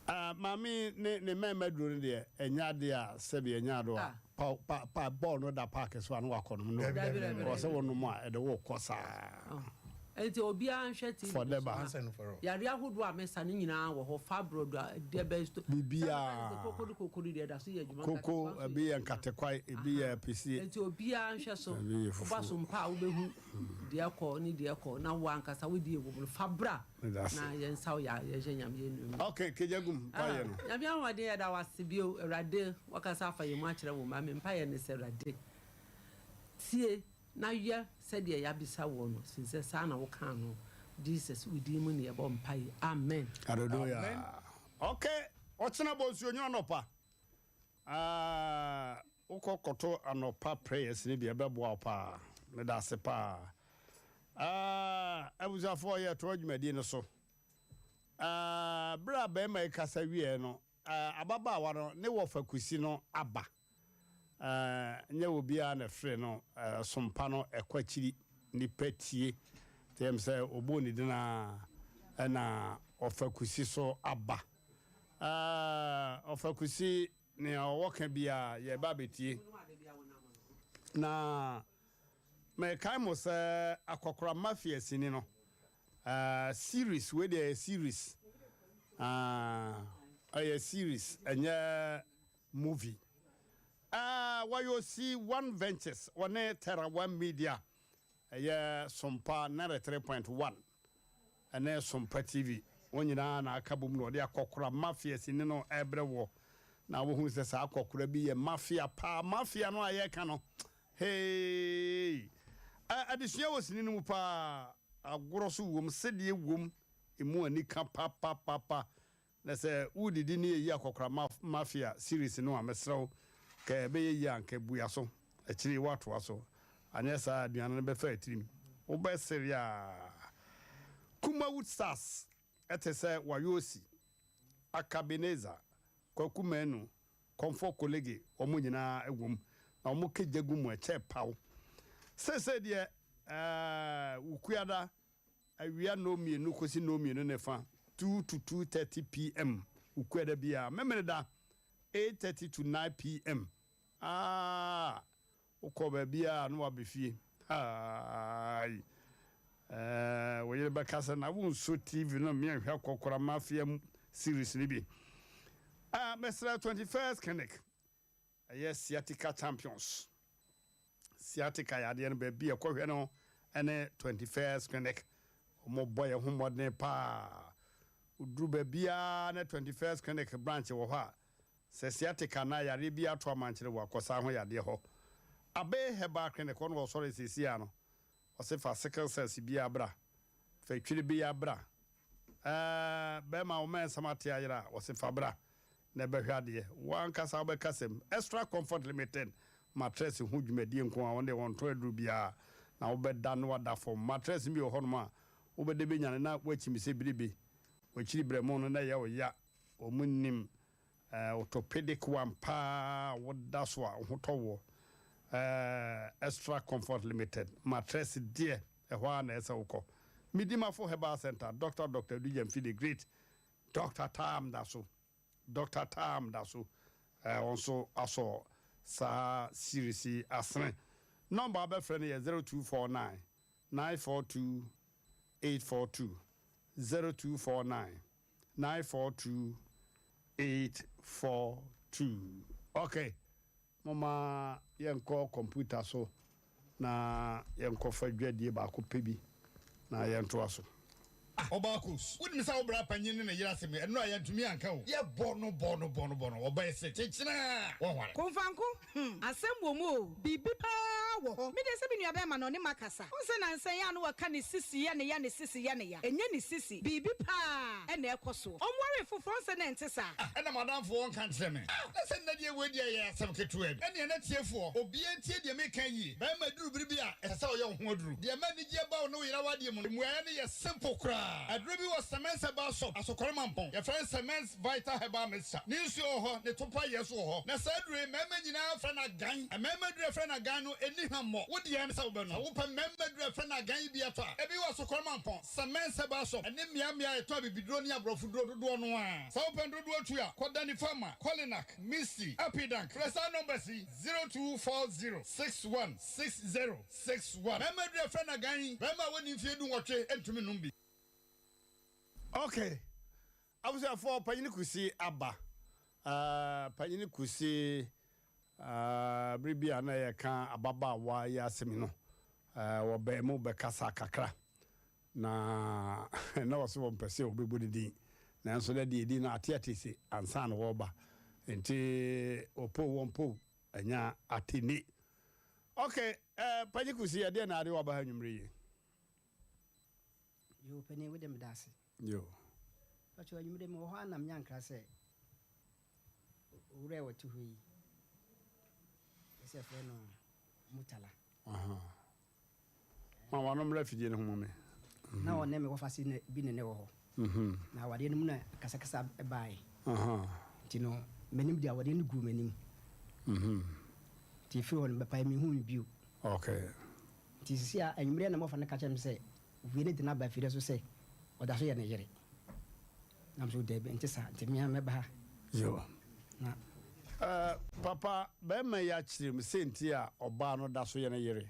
Ah, maame yi ne ne mmarima duro no deɛ ɛnyɛ adeɛ a sɛbi ɛnyɛ adeɛ a pa pa pa bɔɔl no da paaki so a na wakɔ nom no. Dabi, dabi, dabi, Ɔwɔ sɛ dabi. wɔnom a ɛde wo kɔ saa. Oh. Nti obiara nhwɛ TV For no the so ba. na yare ahodoɔ a mesa no nyinaa wɔ hɔ fibroid a deɛ bɛn sto Biribiara. Sɛ koko ne koko no deɛ ɛda so yɛ adwuma Koko, nkatekwa nso ebi yɛ yɛ nkatekwae, ebi yɛ apisie. Nti obiara nhwɛ so. Ebi yɛ Woba fufuo. so mpa a wobɛhu deɛ ɛkɔ ne deɛ ɛkɔ na wo ankasa wo deɛ ɛwɔ mu no fa bra Meda ase. na yɛnsa wo yare yɛnhyɛ Nyame anuonyam. Ok, kegya gum mpaeɛ no. Ah, Nyame ahoɔden yɛda wo ase bio Awurade wakasa afa yɛn mu akyerɛ wo mma me mpaeɛ ne sɛ Awurade tie na yɛ sɛdeɛ yɛabisa woɔ no firi sɛ saa na wokaa no Jesus wo din mu ne yɛbɔ mpaeɛ amen. Hallelujah. Ok, ɔkyena bɔ nsuo nyo anɔpa. Ah, wokɔ kɔto anɔpa prayers no bi ɛbɛboa wo paa. Meda ase paa. Ah, abusuafoɔ yɛtoa dwumadie no so. Ah, berɛ a bɛrima yi kasa wieɛ no, ah, ababaawa no ne wɔfa kusi no aba. Ah, nyɛ obiara na ɛfrɛ no ah, sompa no ɛkɔ akyiri nipa tie. Nti ɛm sɛ ɔbɔɔ ne din a ɛna ɔfa kusi so aba. Ah, ɔfa kusi nea ɔwɔ ka biara yɛba abɛtie. Na mekae mo sɛ akɔkora mafia sini no uh, series wei deɛ ɛyɛ series uh, ɛyɛ series ɛnyɛ movie uh, wɔyɛ osi one ventures wɔne terra one media ɛyɛ sompa 93.1 ɛne sompa tv wɔn nyinaa na aka bom na wɔde akɔkora mafia sini no ɛbrɛ wɔ na wohu sɛ saa akɔkora bi yɛ mafia paa mafia no a yɛka no hey adesua wɔ sini no mu paa agorɔ so wom sɛdeɛ wom emu anika papapapa na sɛ wodidi ne yɛyi akɔkora mafia series no a mesrɛ wo ka ɛbɛyɛ yi a nka bua so akyiri woatoa so anyɛ saa aduane no bɛfa atirim wobɛsere a Kumawood stars ɛte sɛ Wayosi Akabeneza Kwaku Manu Kɔmfɔ Kolege wɔn nyinaa wom na wɔn kegya gu mu ɛkyɛ paw seesei deɛ ɛɛ Wukuada awia nnɔn mmienu kɔsi nnɔn mmienu ne fa 2 to 2:30 pm Wukuada biara Memeneda 8:30 to 9 pm aa wokɔ baabi a na wabɛ fie haai. Ɛɛ, wo yere bɛka sɛ, 'Na wonsɔ TV no mmea nhwɛ Kɔkora Mafia series no bi? Ah, mesrɛ 21st Clinic, ɛyɛ Sciatica Champions. Sciatica yadeɛ no, baabi a ɛkɔhwɛ no ne 21st Clinic. Wɔbɔ yɛn ho mmɔden paa. Woduru baabiara na 21st Clinic branch wɔ hɔ a, sɛ sciatica anaa yareɛ bi ato amankyere wɔ akɔsaa ho yadeɛ hɔ. Abe Herbal Clinic, hɔ na wɔsɔre seesei ara no. Ɔse fa sickle cells biaa bra, fa twiri biaa bra, ɛɛ bɛɛma wo mɛnsɛm ate ayera a, ɔse fa bra na ɛbɛhwɛ adeɛ. Wo ankasa wobɛka sɛm. Extra Comfort Limited matress ho dwumadie nko ara, wɔn deɛ wɔntɔn aduru biaa na wobɛda na wada fam. Matress no bi wɔ hɔnom a, wobɛda bɛnyane na woakyimi sɛ biribi, wakyiri brɛmo no na ɛyɛ wo ya, wɔn nnim Eh orthopedic one paa a woda so a wo ho tɔ woɔ. Eh Extra Comfort Limited mattress deɛ ɛhɔ ara na ɛsɛ wokɔ. Midimafo Herbal Center, Doctor Doctor Adu Gyamfi the Great, Doctor Tam da so, Doctor Tam da so, eh wɔn nso asɔ saa series yi asene. Number a wobɛfrɛ no yɛ 0249 942 842, 0249 942 842. Ok, momma yɛnkɔ kɔmputa so na yɛnkɔfa dwadie baako pɛ bi na yɛntoa so. Ah Ɔbaakus, wonim sɛ wo bra panyin ne ne yere asɛm yi, ɛno a yɛantumi anka o. Yɛbɔ no bɔ no bɔ no bɔ no, ɔbɛyɛ se kyekyena a, wɔnware. Komfanko, hmm, asɛm wɔ mu o, biribi paa wɔ hɔ. Me deɛ sɛ me nua bɛɛma no ɔne makasa. Wohu sɛ nansa yi a na wɔka ne sisi yɛ ne ya ne sisi yɛ ne ya. Ɛnyɛ ne sisi, biribi paa na ɛrekɔ soɔ. Ɔnwaree foforɔ, wohu sɛ na ɛnte saa. Ah, ɛna m'adamfo ɔnka nkyerɛ me. Ah, na sɛ nnɛ deɛ wei deɛ ɛyɛ asɛm ketewa bi. Ɛnneɛ na tiefoɔ, obiara ntie deɛ mereka yi yie. Barima duru bere bi a, ɛsɛ sɛ ɔyɛ wo ho aduru. Deɛ ɛma anigyeɛ ba wo ne wo yere awadeɛ mu no, mmuaeɛ no yɛ simple koraa. Aduro bi wɔ Semens Herbal Shop, Asokore Mampong. Yɛfrɛ no Semens Vital Herbal Mixture. Ne nsuo wɔ hɔ, ne topa yɛ nso wɔ hɔ. Na saa aduro yi, mmarima nyinaa frɛ no agan. Mmarima aduro a yɛfrɛ no agan no, ɛnni hwammɔ. Wo deɛ ne sɛ wobɛnom. Sɛ wopɛ mmarima aduro a yɛfrɛ no agan yi bi atɔ a, ebi wɔ Asokore Mampong, Semens Herbal Shop, ne mmeammea a yɛtɔn abibiduro ne aborɔfoduro dodoɔ no ara. Sɛ wopɛ dodoɔ tu a, kɔ Danny Pharma, Kolinak, Misty, Apidank. Frɛ saa numbers yi, 0240 61 60 61. Mmarima aduro a yɛfrɛ no agan yi, barima a wadi mfeɛ dunwɔtwe ntumi nnom bi. Okay. Abusuafoɔ Panyini Kusi aba eh, Panyini Kusi eh, bere bi a na yɛka ababaawa yi asɛm no eh, wɔbɛn mu bɛkasa kakra na na wɔsɛ wɔmpɛ sɛ wɔbɛbɔ ne din nanso na deɛ ɛdi no ateate se ansa na wɔreba nti wɔpo wɔmpo anya ateni. Ok, eh, Panyin Kusi ɛdeɛ na ade waba ha nwummere yi? Yoo panin wode meda ase. Yoo. Pacho anwummere mewɔ hɔ a na menya nkra sɛ owura a wɔte hɔ yi sɛ frɛ no Murtala. Ma wano mmra afidie no ho ma me. Na ɔne me wɔfa se bi ne ne wɔ hɔ. Na awadeɛ no mu na kasakasa baeɛ. Nti no m'anim de awadeɛ no guu m'anim. Nti ɛfiri hɔ no bɛpae menhuu no bio. Okay. Nti sisi a anwummerɛ na mɔfa no ka kyerɛ me sɛ Wei ne de no aba afidie so sɛ ɔda so yɛ ne yere. Na me so dabi ɛnte saa nti me ara mɛba ha. Yo. Na. Eh, papa, barima yi akyerɛ mu sɛ nti a ɔbaa no da so yɛ ne yere.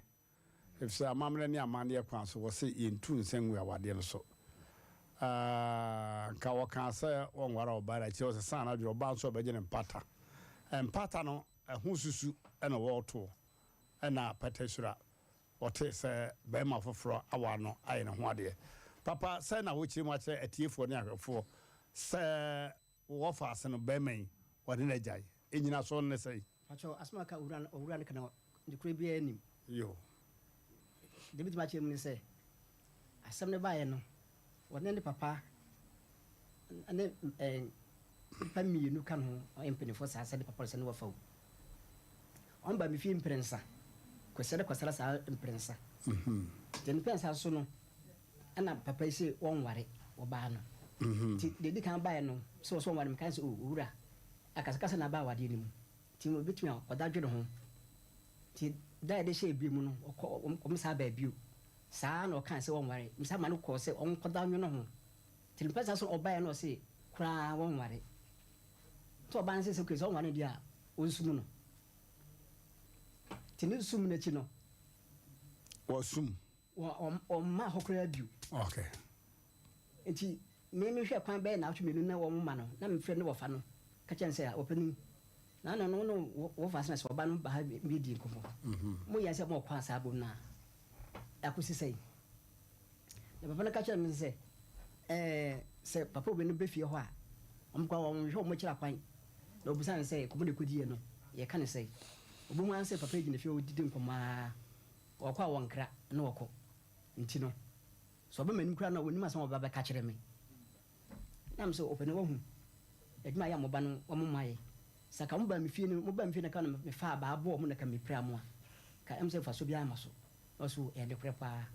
Efisɛ amammerɛ ne amanneɛ kwan so wɔse yɛntu nsa ngu awadeɛ no so. Eh, nka wɔkaa sɛ wɔnware ɔbaa no akyire ɔsesaa n'adwene, ɔbaa nso ɔbɛgye no mpata. Mpata no, ɛho susu na wɔretoɔ, ɛna pɛtɛsura. Ɔte sɛ barima foforɔ aware no ayɛ ne ho adeɛ. Papa, sɛn na wokyerɛ mu akyerɛ atiefoɔ ne ahwɛfoɔ sɛ wo wɔfaase no barima yi wɔne no agyae? Nnyinasoɔ no ne sɛn? Pakyɛw, asɛm a ɔka owura no owura no ka no nokorɛ biara nnim. Yo. Deɛ mɛtumi akyerɛ mu ne sɛ, asɛm no baeɛ no, Ɔne ne papa ne nnipa mmienu ka ne ho, ɔyɛ mpanimfoɔ saa sɛ ne papa sɛ ne wɔfa wu. Wɔn ba me fie mprɛnsa, kwasida kwasida saa mprɛnsa. Nti mprɛnsa so no, ɛna papa yi sɛ wɔnware ɔbaa no. Nti deɛ ɛdi kan baeɛ no, sɛ wɔsɛ wɔnware, meka sɛ o owura, akasakasa na aba awadeɛ no mu. Nti obetumi a ɔda dwene ho. Nti da a yɛde hyɛɛ bere mu no, ɔkɔ wɔn saa baa bio. Saa ara na ɔkae sɛ wɔnware. Mesan ma no kɔɔ sɛ ɔnkɔda nwene ho. Nti ne mpɛnsa so ɔbaeɛ no ɔse koraa wɔnware. Nti ɔbaa no se sɛ okay sɛ ɔnware no deɛ a ɔnsum no. Nti ne sum no akyi no. Wɔsum. Wɔmmaa hɔ koraa bio. Okay. Nti me mehwɛ kwan bɛyɛ naawɔtwe mmienu na wɔn ma no na mefrɛ ne wɔfa no ka kyerɛ no sɛ ɔpanin na na no no wɔfa sɛ sɛ ɔba no ba ha bi di nkɔmmɔ. Mo yɛ sɛ mo kɔ asaa bom na akosi sɛn. Na papa no ka kyerɛ me sɛ ɛɛ sɛ papa obi no bɛ fie hɔ a wɔn kɔ wɔn hwɛ wɔn akyiri akwan na obisa no sɛ kɔmɔ na ekodiiɛ no yɛka ne sɛn. Obohu ara sɛ papa yi gyina fie hɔ didi nkɔmmɔ ara. Wɔkɔ a wɔnkra na wɔkɔ nti no, sɛ ɔba m'anim koraa no a, ɔnnim asɛm a ɔbɛba abɛka akyerɛ me. Na mesɛ, Ɔpɛ na wahu adwuma a ɛyɛ a mo ba no wɔn mmaeɛ. Sɛ anka mobaa me fie no, mobaa me fie na ka na mefaa abaa bɔɔ mo na ka mepiraa mo a, ka ɛm sɛ mfasoɔ biara mma so. Na ɔse, O, ɛyɛ nokorɛ paa.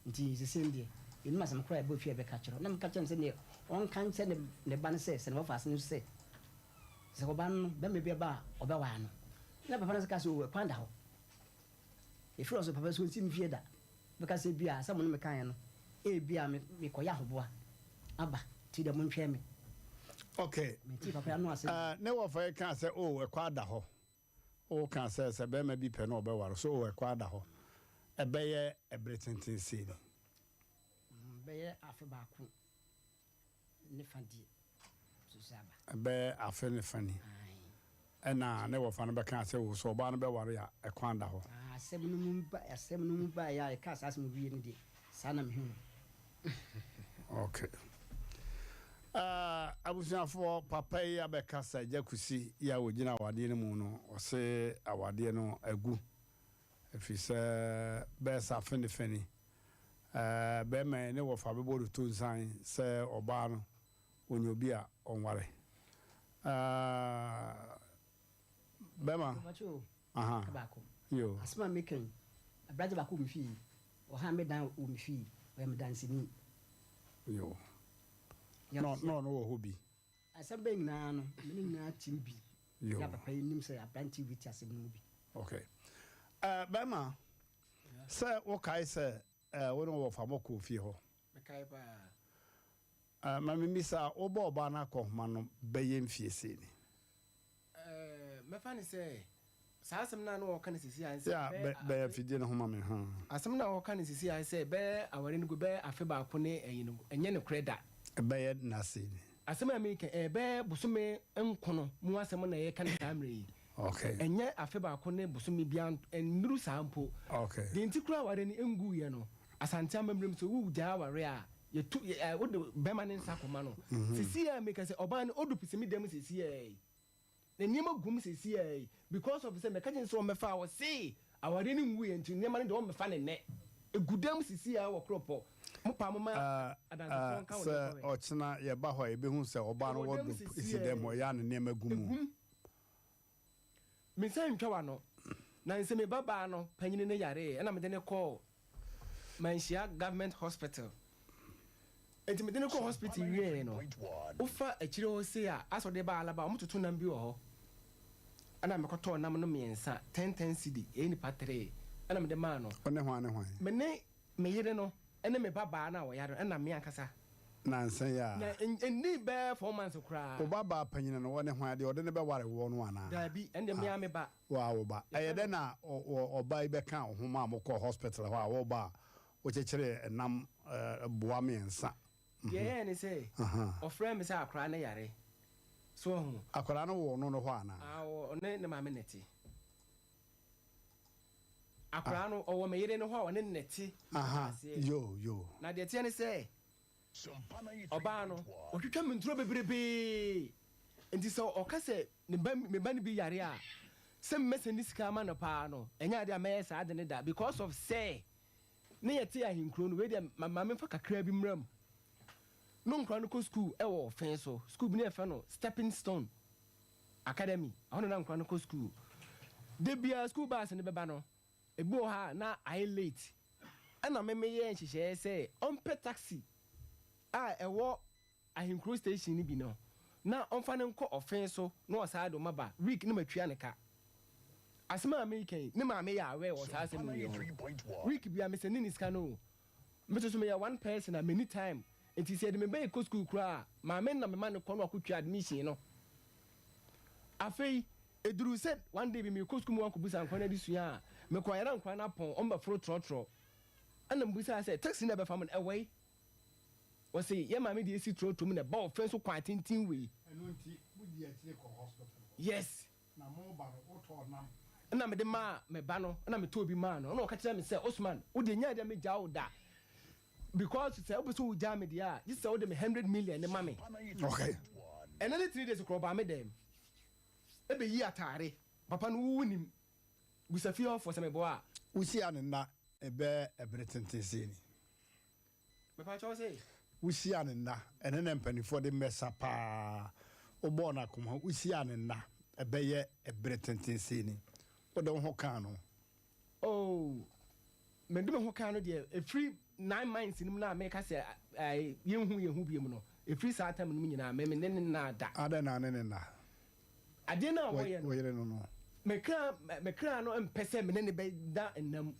Nti seesei no deɛ, mennim asɛm korɔ a ɛbaa fie a ɛbɛka akyerɛ wo. Na meka kyerɛɛ no sɛ deɛ ɔnka nkyerɛ ne ba no sɛ, sɛ ne wɔfaase no nso sɛ, sɛ ɔba no, barima bi ba a, ɔbɛware no. Na papa no nso kaa sɛ, O, ɛkwan da hɔ. Ɛfiri hɔ nso, papa nso ɔnsi me fie da. Bɛka sɛ ebia asɛm a ɔne me kaeɛ no, ebia mekɔyɛ ahoboa aba, nti deɛ montwɛn me. Okay. Mentee papa yi ano asɛm. Uh, ne wɔfa yi kaa sɛ, oh, ɛkɔ ada hɔ. Woka sɛ, sɛ bɛrima bi pɛ no ɔbɛware so, oh, ɛkɔ ada hɔ. Ɛbɛyɛ ɛbere tenten sei ni. Bɛyɛ afe baako. ne fa deɛ so sɛ aba. Ɛbɛyɛ afe ne fa ni. Ɛna ne wɔfa no bɛkaa sɛ, O, sɛ ɔbaa no bɛware a, ɛkwan da hɔ. Asɛm no mu ba, asɛm no mu baeɛ a yɛkaa saa asɛm wie no deɛ, saa na mehu no. Okay. Uh, abusuafoɔ, papa yi abɛka sɛ Agya Kusi yi a ɔgyina awadeɛ no mu no, ɔse awadeɛ no agu. Ɛfiri sɛ bɛyɛ sɛ afe ne fa ni, barima yi ne wɔfa bɛbɔ no tonsan sɛ ɔbaa no ɔnya obi a ɔnware. Bɛrima, aha, yo. Asɛm a meka yi, aberante baako wɔ me fie, ɔha me dan wɔ me fie, ɔyɛ me danseni. Yo. Na ɔno wɔ hɔ bi. Asɛm bɛn nyinaa no, me ne nyinaa tim bi. Yo. Na papa yi nim sɛ aberante bi te asɛm no mu bi. Okay. Uh, bɛrima, sɛ wokae sɛ uh, wo ne wɔfa mɔkɔɔ fie hɔ. Mekae paa. Uh, ma memmisa, wobɔ ɔbaa no akɔhoma no bɛyɛ mfie sei ni? Uh, mɛfa ne sɛ saa asɛm no a na wɔka no sisi a sɛ yeah, bɛyɛ bɛyɛ afidie no ho ma me ha. Asɛm no a wɔka no sisi a sɛ bɛyɛ aware no gu bɛyɛ afe baako ne ɛyi no ɛnyɛ nokorɛ da. Ɛbɛyɛ nna sei ni. Asɛm a mereka yi, ɛbɛyɛ bosome nkono mu asɛm na yɛreka no saa mmerɛ yi. Okay. Ɛnyɛ afe baako ne bosome biara, ɛnnuru saa mpo. Okay. Deɛ nti koraa awareɛ no nguiɛ no, Asante amammerɛ mu sɛ wogyae awareɛ a, yɛtu, yɛ, ɛ, wode bɛrima no nsa kɔma no. Seesei a meka sɛ ɔbaa no, ɔdu pisimidam seesei yi. Na nneɛma gu mu seesei yi because of sɛ mɛka kyerɛ no sɛ ɔmmɛfa a ɔse awareɛ no nwuiɛ nti nneɛma no deɛ ɔmmɛfa no nnɛ. Ɛgu dan mu seesei ara wɔ Koropɔ. Mo paa momma adansefoɔ nka wo Sɛ deɛ kɔhwɛ. ɔkyena yɛba hɔ a yɛbɛhu sɛ ɔbaa no Ɛwɔ dan mu wardrobe si seesei dɛm hɔ, ɛyɛ a na nneɛma gu mu. Ɛgu mu. Me nsa ntwa w'ano. Na nsɛ me ba baa no panyini no yaree ɛna mede no kɔɔ Manhyia Government Hospital. Nti mede no kɔɔ hospital wieɛ no, wofa akyire hɔ sei a, asɛ wode ba Alaba, wɔtoto nam bi wɔ hɔ. Ɛna mekɔtɔɔ nam no mmiɛnsa, ten ten cedi, ɛyɛ nipa three, ɛna mede maa no. Wo ne hwan ne hwan? Me ne me yere no ne me ba baa no a ɔyare no, ɛna me ankasa. Nansa yi ara. Na ɛnnii bɛyɛ 4 months koraa. Wo ba baa panyin no, wɔ ne hwan? Deɛ ɔde no bɛware woɔ no anaa? Daabi, ɛno deɛ me ara me ba. Wo ara wo ba. Ɛyɛ dɛn na ɔbaa yi bɛkaa wo ho maa mokɔɔ hospital hɔ a wo ba a wokyekyeree nam boa mmiɛnsa? Deɛ ɛyɛɛ ne sɛ, ɔfrɛɛ me sɛ akwadaa no yare. So wahu? Akwadaa no wɔ ɔno no hɔ anaa? Ah, ɔne ne maame na ɛte. Akwadaa no, ɔwɔ me yere no hɔ a ɔne no na ɛte. Aseɛ. Yo, yo. Na deɛ ɛteɛ ne sɛ, ɔbaa no, ɔtwitwa me nturo bebrebee. Nti sɛ ɔka sɛ ne ba, me ba no bi yare a, sɛ mɛsɛnde sika ama no paa no, ɛnyɛ adeɛ a mɛyɛ saa ade no da because of sɛ ne yɛte ahenkuro no, wei deɛ ma, ma memfa kakra bi mmra mu. No nkwadaa no kɔ sukuu wɔ ɔfɛn so, sukuu bi ne yɛfrɛ no Stepping Stone Academy, ɛhɔ na na nkwadaa no kɔ sukuu. Da biara sukuu bus no bɛba no, ebi wɔ hɔ a na ayɛ late. Ɛna me meyɛɛ nhyehyɛeɛ sɛ ɔmpɛ taxi a ɛwɔ Ahenkuro station no bi no na ɔmfa no nkɔ ɔfe so na ɔsaa de ɔma ba week na matua ne ka. Asɛm a mereka yi ne maame yɛ aware wɔ saa asɛm wei ho. Week biara me sɛnde ne sika no o. Me nso so meyɛ one person a menni time nti sɛ yɛde me ba yi kɔ school koraa a maame no na mema no kɔ na wakɔtua admission no. Afei ɛduruu sɛ one day bi merekɔ school mu akɔbusa nkwadaa no adesua a mekɔeɛ na nkwadaa no apɔn wɔn bɛforo trɔtrɔ. Ɛna mebisaa sɛ, Taxi no a ɛbɛfa me no, ɛwɔ he? Ɔse, Yɛn maame deɛ esi trɔtrɔ mu na ɛba ɔfɛ nso kwan tenten wei. Ɛno nti wodii akyire kɔɔ hospital hɔ? Yes. Na moreba no, wotɔɔ nam? Ɛna mede maa me ba no, ɛna metɔɔ bi maa no. Ɛna ɔka kyerɛɛ me sɛ, Osman, wo deɛ nyɛ adeɛ a mɛgyaa wo da. Because sɛ wopɛ sɛ wogyaa me deɛ a, gye sɛ wode me 100 million no ma me. Okay. Ɛno ne 3 days koraa ɔbaa me dɛm ɛbɛyii ataare. Papa no, wo wonim. Bisa fie hɔfoɔ sɛ meboa a. Wohyia no nna ɛbɛyɛ ɛbere tenten sei ni. Mepa kyɛw se. Wohyia no nna ɛne na mpaninfoɔ de mmɛsa paa wobɔɔ no akoma wohyia no nna ɛbɛyɛ ɛbere tenten sei ni. Wode wo ho kaa no. Oh mede me ho kaa no deɛ ɛfiri 9 months no mu no a meka sɛ yɛnhu yɛn ho biom no ɛfiri saa time no mu nyinaa me me ne ne nnaa da. Adɛn na ne ne nna? Adeɛ no a wɔyɛ no. Wo yere no no. Me kra me kra no mpɛ sɛ me ne no bɛda nna mu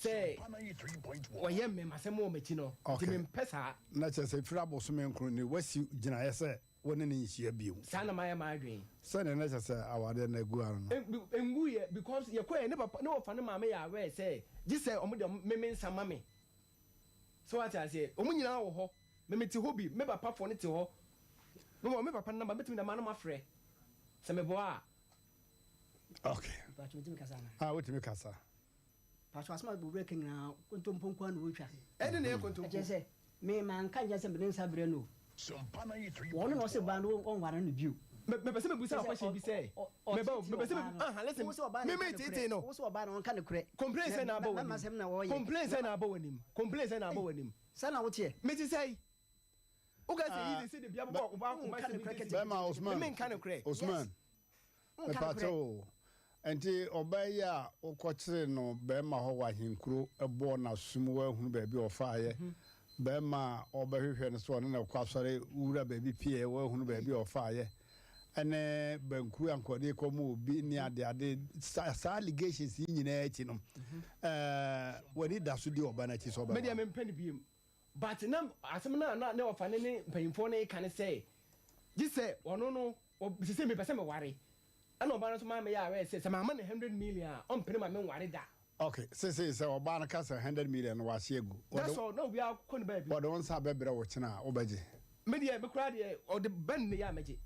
sɛ wɔyɛ mmɛmasɛm wɔ m'akyi no nti mempɛ saa. Na kyerɛ sɛ ɛfiri abosome nkron ni woasi gyinaeɛ sɛ wo ne no nhyia bio. Saa na mayɛ m'adwene. Sɛdeɛ na kyerɛ sɛ awadeɛ no agu ano no. Ɛnguiɛ because yɛkɔeɛ ne papa ne wɔfa ne maame yɛ aware sɛ gye sɛ wɔn de me me nsa ma me. So wate aseɛ? Wɔn nyinaa wɔ hɔ. Me mete hɔ bi, me papa foɔ no te hɔ. Mewɔ me papa no number, mɛtumi de ama na moafrɛ sɛ meboa a. Okay. Mpacho metumi kasa ana? Ah, wotumi kasa. Mpacho asɛm a owura ka nyinaa kontompo nko ara na ɔretwa. Ɛne na ɛyɛ kontompo. Ɛkyerɛ sɛ me manka nkyerɛ sɛ mede nsa brɛ no o. Wɔn na ɔse baa no wɔnware no bio. Mepɛ sɛ mebusa wo question bi sɛ, meba o, mepɛ sɛ me, aha, listen, me me teetee no. Wo sɛ ɔbaa no ɔnka nokorɛ. Complain sɛ na abɔ w'anim. Complain sɛ na abɔ w'anim. Complain sɛ na abɔ w'anim. Sɛ na woteɛ. Mete sɛi. Woka sɛ easy sɛ de bia bobɔ ɔbaa koma sɛ mete sɛ. Bɛma Osman. Me menka nokorɛ. Osman. Mepakyɛ o. Nti ɔbaa yi a wokɔkyere no bɛrima hɔ wɔ ahenkuro bɔɔ n'asom woahunu baabi a ɔfaeɛ. Bɛrima a ɔbɛhwehwɛ no sɛ ɔne no kɔ asɔre wura baabi pieɛ woahunu baabi a ɔfaeɛ. Ɛne banku a nkɔde kɔma obi ne adeade saa allegations yi nyinaa akyi no ɛɛ w'ani da so di ɔba no akyi sɛ ɔbɛba. Me deɛ mempɛ no biom but na asɛm no a na ne ɔfa ne ne mpanyinfoɔ no reka ne sɛ gye sɛ ɔno no sese mepɛ sɛ meware ɛna ɔbaa no nso maa meyɛ aware sɛ sɛ mamma no 100 million a ɔmpene ma menware da. Ok sesei sɛ ɔbaa no ka sɛ 100 million no wahye agu That's all na obiara kɔ ne baabi. Wɔde wo nsa bɛbrɛ wo kyena a wobɛgye? Me deɛ me koraa deɛ ɔde bɛ nneyɛ a mɛgye.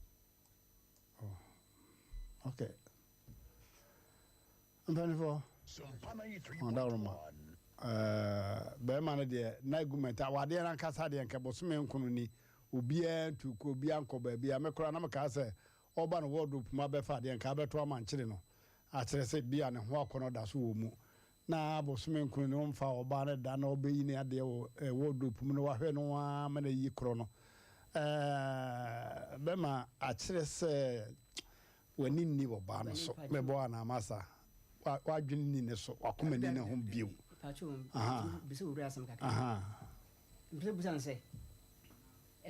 Oh ok mpanyinfoɔ ɔdawuruma ɛɛ bɛrima no deɛ na argument awadeɛ no ankasa deɛ nka bosome nkono ni obiara ntu kɔ obiara nkɔ baabi a me koraa na mekaa sɛ ɔba no wardrobe mu abɛfa adeɛ nka abɛto ama nkyere no akyerɛ sɛ bi a ne ho akɔnɔ da so wɔ mu na bosome nkono ni ɔmfa ɔbaa no da na ɔbɛyi ne adeɛ wɔ wardrobe mu na wahwɛ no ara ma na yi korɔ no ɛɛ bɛma akyerɛ sɛ w'ani nni ɔbaa no so mɛbɔ anaa masa w'adwene nni ne so w'akoma nni ne ho bio. Bisa owura asɛm kakra. Mpɛ bisa no sɛ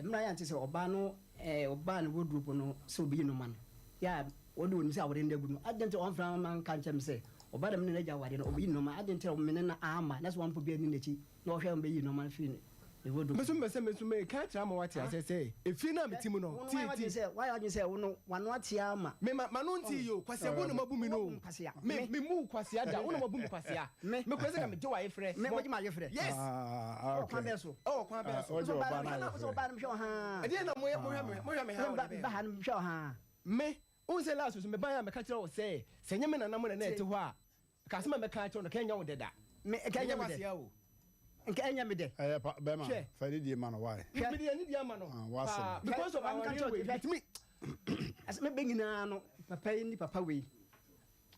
mmerɛ a yɛante sɛ ɔbaa no ɔbaa no wardrobe no sɛ obeyi no ma no yɛ a wɔde wɔnim sɛ aware no agu no adɛn nti ɔmfra ma nka nkyɛm sɛ ɔbaa dɛm ne n'agya awadeɛ no ɔbɛyi no ma adɛn nti me ne no ama na sɛ wɔmpo bi ani n'akyi na ɔhwɛ ɔbɛyi no ma no firi ne wardrobe. Meso mepɛ sɛ meso meka akyerɛ ama wate aseɛ sɛ efie no a mete mu no tie tie. Wayɛ adwene sɛ wo no wano ate ama. Me ma mano nte yie o kwasea wo na mabu me no o me me mu kwasea da wo na mabu me kwasea me kura sɛ ka megye w'ayefrɛ. Me wogye m'ayefrɛ. Yes. Ɛwɔ kwan bɛɛ so. Ɛwɔ kwan bɛɛ so. Wogye ɔbaa no ayefrɛ. Wosɛ ɔbaa no mehwɛ wo haa. Ɛdeɛ na moyɛ mohwɛ me mohwɛ me haa wɔ deɛ bɛyɛ. Ba ha no mehwɛ wo haa. Me wohu sɛ last so mebaeɛ a meka kyerɛ wo sɛ sɛ nyɛ me nana mo na na ɛte hɔ a Ka asɛm a mɛka akyerɛ wo no, ka ɛnyɛ wo dɛ da. Me, nka ɛnyɛ me dɛ. o. Nka ɛnyɛ me dɛ. Ɛyɛ pa, bɛma, Hwɛ. fa anidie ma no, why? Hwɛ. Mede anidie ama no. Ah, w'asɛm. Paa, because of Hwɛ, our meka kyerɛ wo, wei, hwɛ. metumi. Asɛ mebɛ nyinaa no, papa yi ne papa wei.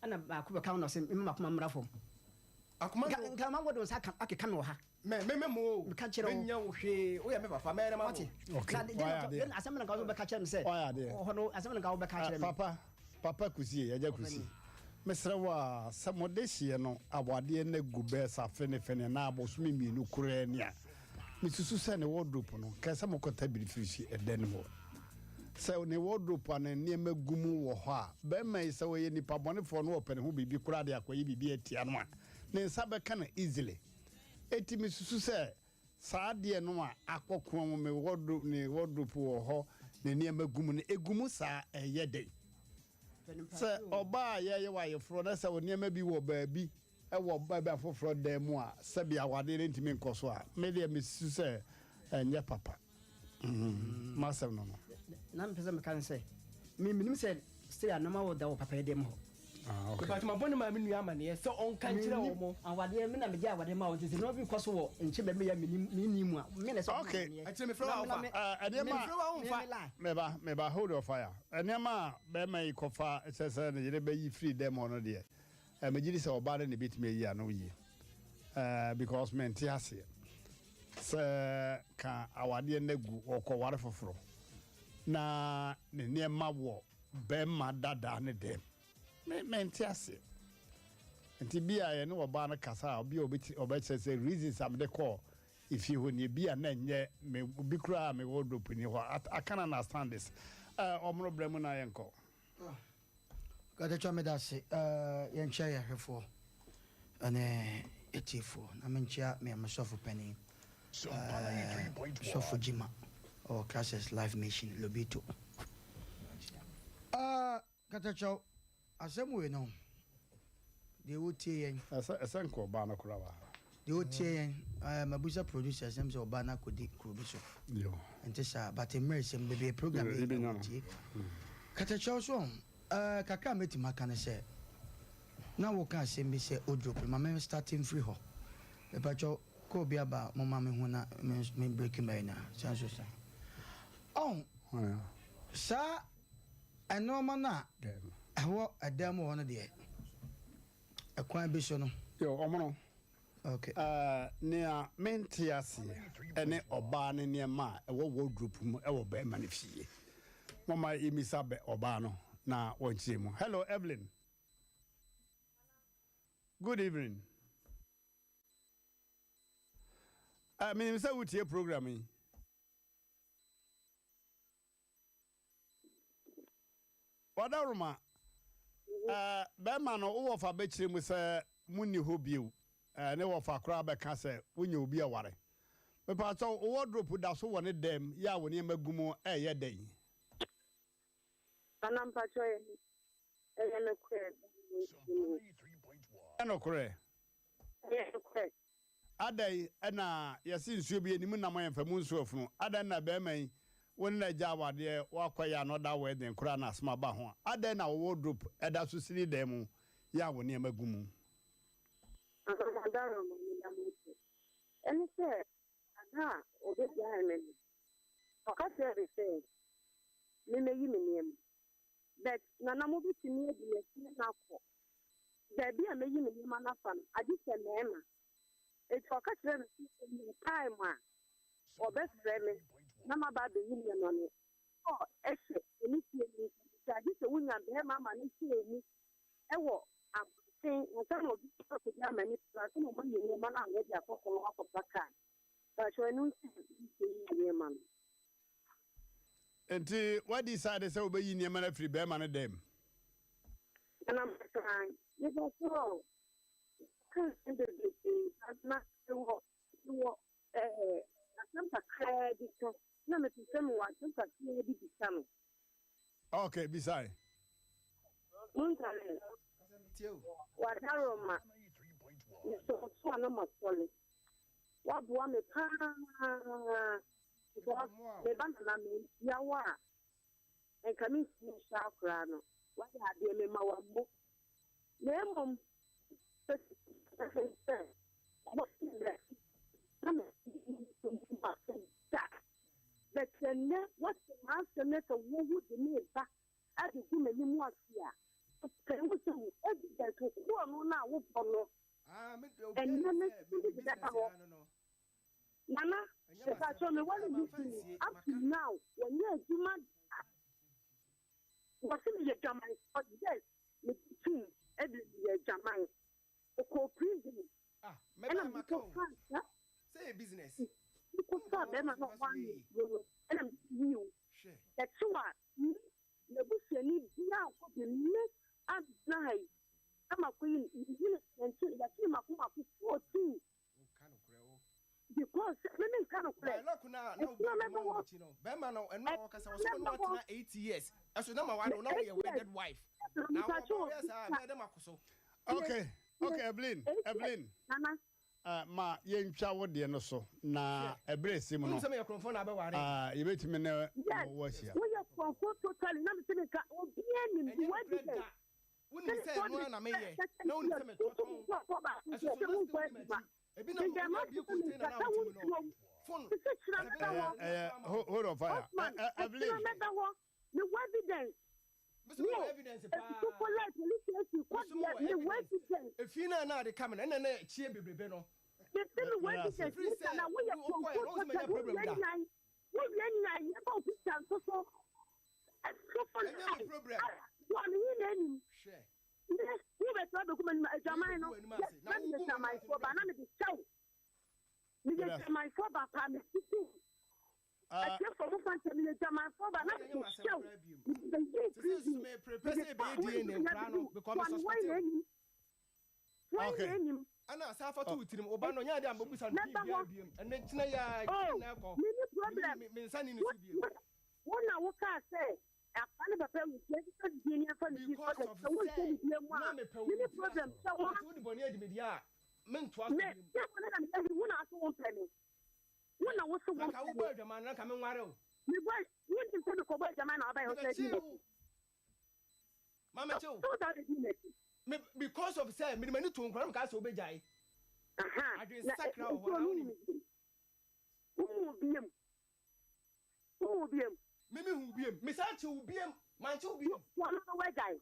Ɛna baako bɛka ho na ɔsɛ, mema m'akoma mmra fam. Akoma Nka, no. nka ma wɔde wo nsa aka, akeka me wɔ ha. Me, me, me mo o. Meka kyerɛ wo. Menyɛ wo hwee. Woyɛ me papa, mɛyɛ dɛ ma wo. Wate? Okay, Na de, wayɛ de, adeɛ. de, asɛm na nka wobɛka kyerɛ me sɛ. Wayɛ adeɛ. Ɔhɔ no, asɛm na nka wobɛka kyerɛ me. Papa, Papa Kusie, Agya Kusi, mesrɛ wo a, sɛ mode hyeɛ no awadeɛ no agu bɛyɛ sɛ afe ne fɛ ne anaa abosome mmienu koraa ni a, mesusu sɛ ne wardrobe no, nka ɛsɛ mokɔta biri firi si ɛdan mu hɔ. Sɛ ne wardrobe a ne nneɛma gu mu wɔ hɔ a, barima yi sɛ ɔyɛ nipa bɔnefoɔ na ɔpɛ ne ho biribi koraa de akɔyɛ biribi atia no a, ne nsa bɛka no easily. Enti mesusu sɛ saa adeɛ no a akɔ koa mu, me wardrobe, ne wardrobe wɔ hɔ, ne nneɛma gu mu no, ɛgu mu saa, ɛyɛ dɛn? Sɛ ɔbaa a yɛyɛ wɔ ayeforɔ na sɛ wo nneɛma bi wɔ baabi wɔ ɔbaa foforɔ dan mu a, sɛbi awadeɛ no ntumi nkɔ so a, me deɛ mesusu sɛ ɛnyɛ papa. M'asɛm no no. Na mepɛ sɛ meka ne sɛ, me menim sɛ still a nneɛma wɔ da wɔ papa yi dan mu hɔ. Ah, okay. Mepatwa mabɔ ne maame nua amaneɛ sɛ ɔnka nkyerɛ Mennim wɔn. awadeɛ, me na megye awadeɛ ma wɔn nti sɛ nneɛma bi kɔ so wɔ nkyɛn baabi a mennim, menni mu a, me na ɛsɛ sɛ ɔbɔ Okay. me amaneɛ. Akyire mefrɛ wo Na a me na womfa. me, Eh, me, nneɛma Mefrɛ wo a me, womfa. me lie. Meba, meba, hold your fire. Nneɛma a bɛrima yi kɔfa sɛ sɛ ne yere bɛyi firi dɛm hɔ no deɛ, eh, megye di sɛ ɔbaa no na ebetumi ayi ano yie. Eh, because mente aseɛ. Sɛ ka awadeɛ no agu, ɔkɔware foforɔ, na ne nneɛma wɔ bɛrima dada ne dɛm. Me, mente aseɛ. Nti bi a yɛne ɔbaa no kasa a, obi a ɔbɛti, ɔbɛkyerɛ sɛ reasons a mede kɔɔ efie hɔ nie, bi a na ɛnyɛ me, bi koraa a me wardrobe ni hɔ. I, I can't understand this. Eh, ɔmono brɛ mu na yɛnkɔ. Katakya meda ase. Yɛnkyia yɛn ahwɛfoɔ ne yɛtiefoɔ na menkyia me me sɔfo panin Sɔfo Gyima ɔwɔ Christ Life Mission Lobito. Katakyɛw asɛm wei no deɛ wotie yɛn. Ɛsɛ ɛsɛ nka ɔbaa no koraa wɔ ha. Deɛ ɔtie yɛn eh, mabusa producers ɛm sɛ ɔbaa no akɔdi kuro bi so. Yo. Nte saa, but mmerɛ sɛm baabi a program yi Yɛbɛnya no. ɔtie. Katakyɛw so ɔho, eh, kakra a mɛtumi aka ne sɛ, na woka asɛm bi sɛ odrop, ma me start mfiri hɔ. Mepakyɛw, kɔ obi aba a momma me hu na me me break mɛyi no a, sɛ nso sa. Ɔho, saa nnoɔma no a ɛwɔ ɛdan mu hɔ no deɛ, ɛkwan bi so no. Yo, ɔmono. Okay. Eh, nea mente aseɛ ne ɔbaa no nneɛma a ɛwɔ wardrobe mu wɔ barima no fie. Momma yɛmmisa bɛ ɔbaa no na wɔnkyerɛ mu. Hello, Evelyn. Good evening. Eh, menim sɛ wotie program yi. Ɔdawuroma, ɛɛ, bɛrima no, wo wɔfa bɛkyerɛ mu sɛ monni hɔ bio. Ɛɛ, ne wɔfa koraa bɛka sɛ wonya obi aware. Mepaakyɛw, wo wardrobe da so wɔ ne dɛm yɛ a wo nneɛma gu mu ɛreyɛ dɛn? Nana mpakyɛw ɛyɛ nokorɛ. Ɛyɛ nokorɛ. Ɛyɛ nokorɛ. Adɛn na yɛse nsuo bi anim nam yɛmfa mu nso afunu? Adɛn na bɛɛma yi wo ne no agya awadeɛ woakɔ yɛ another wedding koraa na asem aba ho a adɛn na wo wardrobe da so sini dan mu yɛ a wo nneɛma gu mu? Mama Daroma meda mo ase. Ɛne sɛ ada a ɔbɛgyae me no ɔka kyerɛɛ me sɛ memmɛyi me nneɛma but Nana mobɛtumi adi m'akyi ne no akɔ baabi a mɛyi me nneɛma no afa no agye sɛ mmarima. Enti ɔka kyerɛɛ me sɛ ɔnya time a, ɔbɛfrɛ me na maba abɛyi nneɛma no. Ɔ ɛhyɛ ɛne fie no nti, sɛ agye sɛ wonya barima ma no hyɛ mu wɔ abɔnten ansa na ɔde sika akɔgya ama nipa no ansa na wɔayi nneɛma no a wɔde akɔ kɔn akɔfa kaa. Pakyɛ ɛno nti na mekɔyii nneɛma no. Enti woadecide sɛ wobɛyi nneɛma no afiri barima no dan mu? Nana Mpakyɛ, mepɛ sɛ Ɔka nsɛm bebree saa na mewɔ mewɔ ɛɛ asɛm kakraa bi ka na mepɛ sɛ mewɔ asɛm kakraa bi bisa no. Okay, bisae. Montale, Wadaroma, mesɛ ɔso a na masɔre. Waboa me paa because me ba nana manhyia wo a nka mentumi nhyɛ akoraa no. Wayɛ adeɛ mema wammo. Na mmom sɛ na da. But ɛnnɛ woate m'asɛm na sɛ wowu de me ba de gu m'anim ase a, kae hu sɛ wo evidence, wo korɔno no a wobɔ no, ɛnnɛ no de bɛba hɔ. Nana, mepakyɛw me ware me kunu up to now wɔnyɛ adwuma da. Wɔse meyɛ dwamanfoɔ, yes, megye tom ɛde meyɛ adwaman. Ɔkɔɔ prison ɛna mede kɔ faa saa mede kɔ faa bɛrima no a ɔware me no ɛna mede yii wo. Ɛkyew a me m'abusuani biara nkɔ bi me abɛgyina ha yi na makɔyi no meyi no yɛnkye yɛakye no mako mako 14. Because me me nka no korɛ. Dialogue na na obi adwuma wɔ akyi no bɛrima no ɛno a wɔkasa wɔ sɛ ɔno atena 8 years ɛso na ma ware na wɔyɛ wedded wife na wɔn wɔyɛ saa bɛyɛ dɛ ma kɔ so. Okay. Okay, Evelyn, Evelyn. Nana. Ma yɛntwa wo deɛ no so na ɛberɛ ɛsi mu no. Wonim sɛ meyɛ korɔmfoɔ na abɛware. Yɛbɛtumi ne Yes, wo ahyia. woyɛ korɔmfoɔ totally na mese meka obiara nim Ɛnyɛ wo nokorɛ evidence. da. Wonim sɛ ɛno ara na meyɛ na wonim sɛ metɔtɔn. Ɛsoso na still wodi m'akyi. Ebi na mo abie container na wote mu no. Phone. Ɛyɛ hold on fire. Osman, Evelyn. ɛkyerɛ mɛda hɔ mewɔ evidence. Mese mewɔ evidence paa. Etutu kɔ police station kɔ Mese mewɔ deɛ mewɔ evidence. evidence. Efi na na ade ka me no ɛna na ɛkyie bebrebe no. Mese mewɔ evidence Ɛfiri nita sɛ na woyɛ wokɔɛ korɔmfoɔ no wo sɛ manya totally problem wowie da. nyan wowie nyan yɛbɔ wo picture nso so. Ɛsofo Ɛnyɛ me problem. Wɔn yi na anim. Hwɛ. Ne wobɛtena abɛgu m'anim adwaman no Wogu w'anim ase. Na na meyɛ wogu m'anim ase dwamanfoɔ ba na mede kyɛw meyɛ dwamanfoɔ ba paa mesisi atiefoɔ mo fa nkyɛ meyɛ dwamanfoɔ ba na mede kyɛw mede prison Mepɛ sɛ ɛbɛyɛ DNA nkora no because me suspect wɔn anim wɔn Okay. anim Ɛna asa afa to wo tirim wo ba no ɔnyɛ adeɛ a mɛbusa no Mɛba biribiara hɔ. biom ɛnɛ kyena yi ara Oh, na ɛkɔ menni problem. Me nsa ni ne so biom. Wo na wokaa sɛ akwa ne papa wu nti ɛsɛ sɛ DNA fa ne ti Because sɛ of sɛ wonhyɛ ne bia mu na a mepɛ wo menni nti problem sɛ wo Nti wode bɔne adi me deɛ a mentoa so me biom. sɛ wo ne na meyɛ wo na aso wo mpɛ me wo na wo so wo Na nka mpɛ wobɔ me adwaman no na nka menware wo. mebɔ wonim sɛ mekɔbɔ adwaman na wabɛyɛ wo sɛ di Mebɛkyee m'akyi wo. Ma mɛkye wo. sɛ wo saa bɛdi m'akyi Me because of sɛ mede m'ani too nkora na mekaa sɛ wobɛgyae. Aha, Adwene na sakra wɔ hɔ na wonim. wohu biam wohu biam Me mehu biam. Mesan kye wo biam. Mankye wo biam. wɔno no wagyae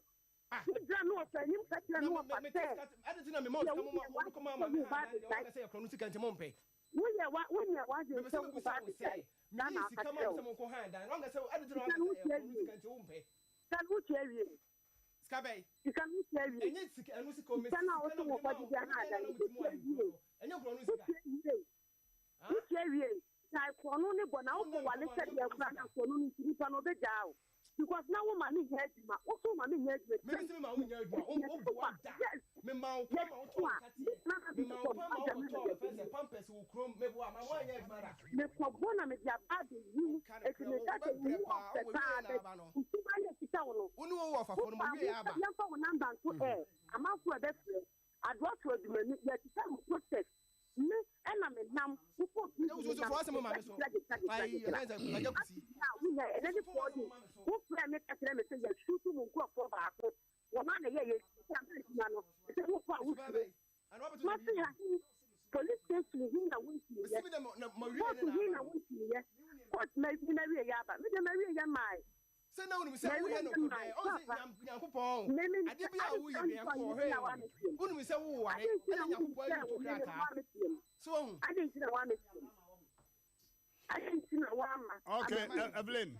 wogyina ne ɔfa anim ka kyerɛ ne ɔfa sɛ Ade nti na mema wo sika moma wode kɔma ama me ha na deɛ woka sɛ yɛ korɔ no sika nti mompɛ. woyɛ wa wonyɛ w'adwene Mepɛ sɛ sɛ wo mebusa ba wo sɛ abɛgyae saa meyii na aka sika ma kyerɛ mo sɛ wo monkɔ han dan na woanka sɛ ade nti na sika no woanka sɛ wotua yɛ korɔ no wie sika nti wompɛ. sika no wotua wie Sika bɛn? sika no wotua wie Ɛnyɛ sika ɛno sika o mesi sika no a sika na wose mede wɔkɔ ma wo gyegye mede ha na dan na mete mu wotua ahemfie wie no ɛnyɛ korɔ no sika. wotua wie wotua wie na korɔ no ne bɔ na wokɔ wale sɛdeɛ kora na korɔ no no nti nipa no ɔbɛgyaa wo because na wo ma ne nyɛ adwuma wo so ma me nyɛ adwuma Meme sɛ mema wo nyɛ adwuma wo wo boa da mema wo kwan ma wotɔɔ nkateɛ mema wo kwan ma wokɔtɔɔ ɛfɛ sɛ pampers wɔ kurom meboa ma woanyɛ adwuma da. mekɔbɔ na mede aba abɛyi eti meka sɛ wobɛbrɛ wo paa, ɔfɛ wowɔ paa wie na aba no. nsuba yɛ kita wo no Wo ne wo wɔ ɔfafoɔ no mo wie aba. yɛmfa wo namba nto ɛ amanfo a ɛbɛfrɛ adoato adwumani yɛtita mo process me ɛna menam wokɔ Ɛnyɛ wo sosofoɔ asɛm ma me so. Ayi, ɛfɛ sɛ Agya Kusi. wonya ɛnɛ ne fɔɔ de wofrɛ me ka kyerɛ me sɛ yɛsutu mu nkurɔfoɔ baako wɔma na yɛ yɛsita adwuma no sɛ wokɔ a wosuro mase ha police station hi na wontimiyɛ Mesi me dɛ ma- na ma wie court ne na hi aba na no. wontimiyɛ court ma mi na wie yɛ aba mede ma wie yɛ mae Sɛ na wonim sɛ woyɛ no korɛ ɔn sɛ Nyankopɔn ade bi a woyɛ bi Nyankopɔn ɔhwɛ yɛ wo. Wonim sɛ woware ɛna Nyankopɔn ayi wo to krataa. So wahu. ade nti na woamɛtiam ade nti na woama Okay, Evelyn.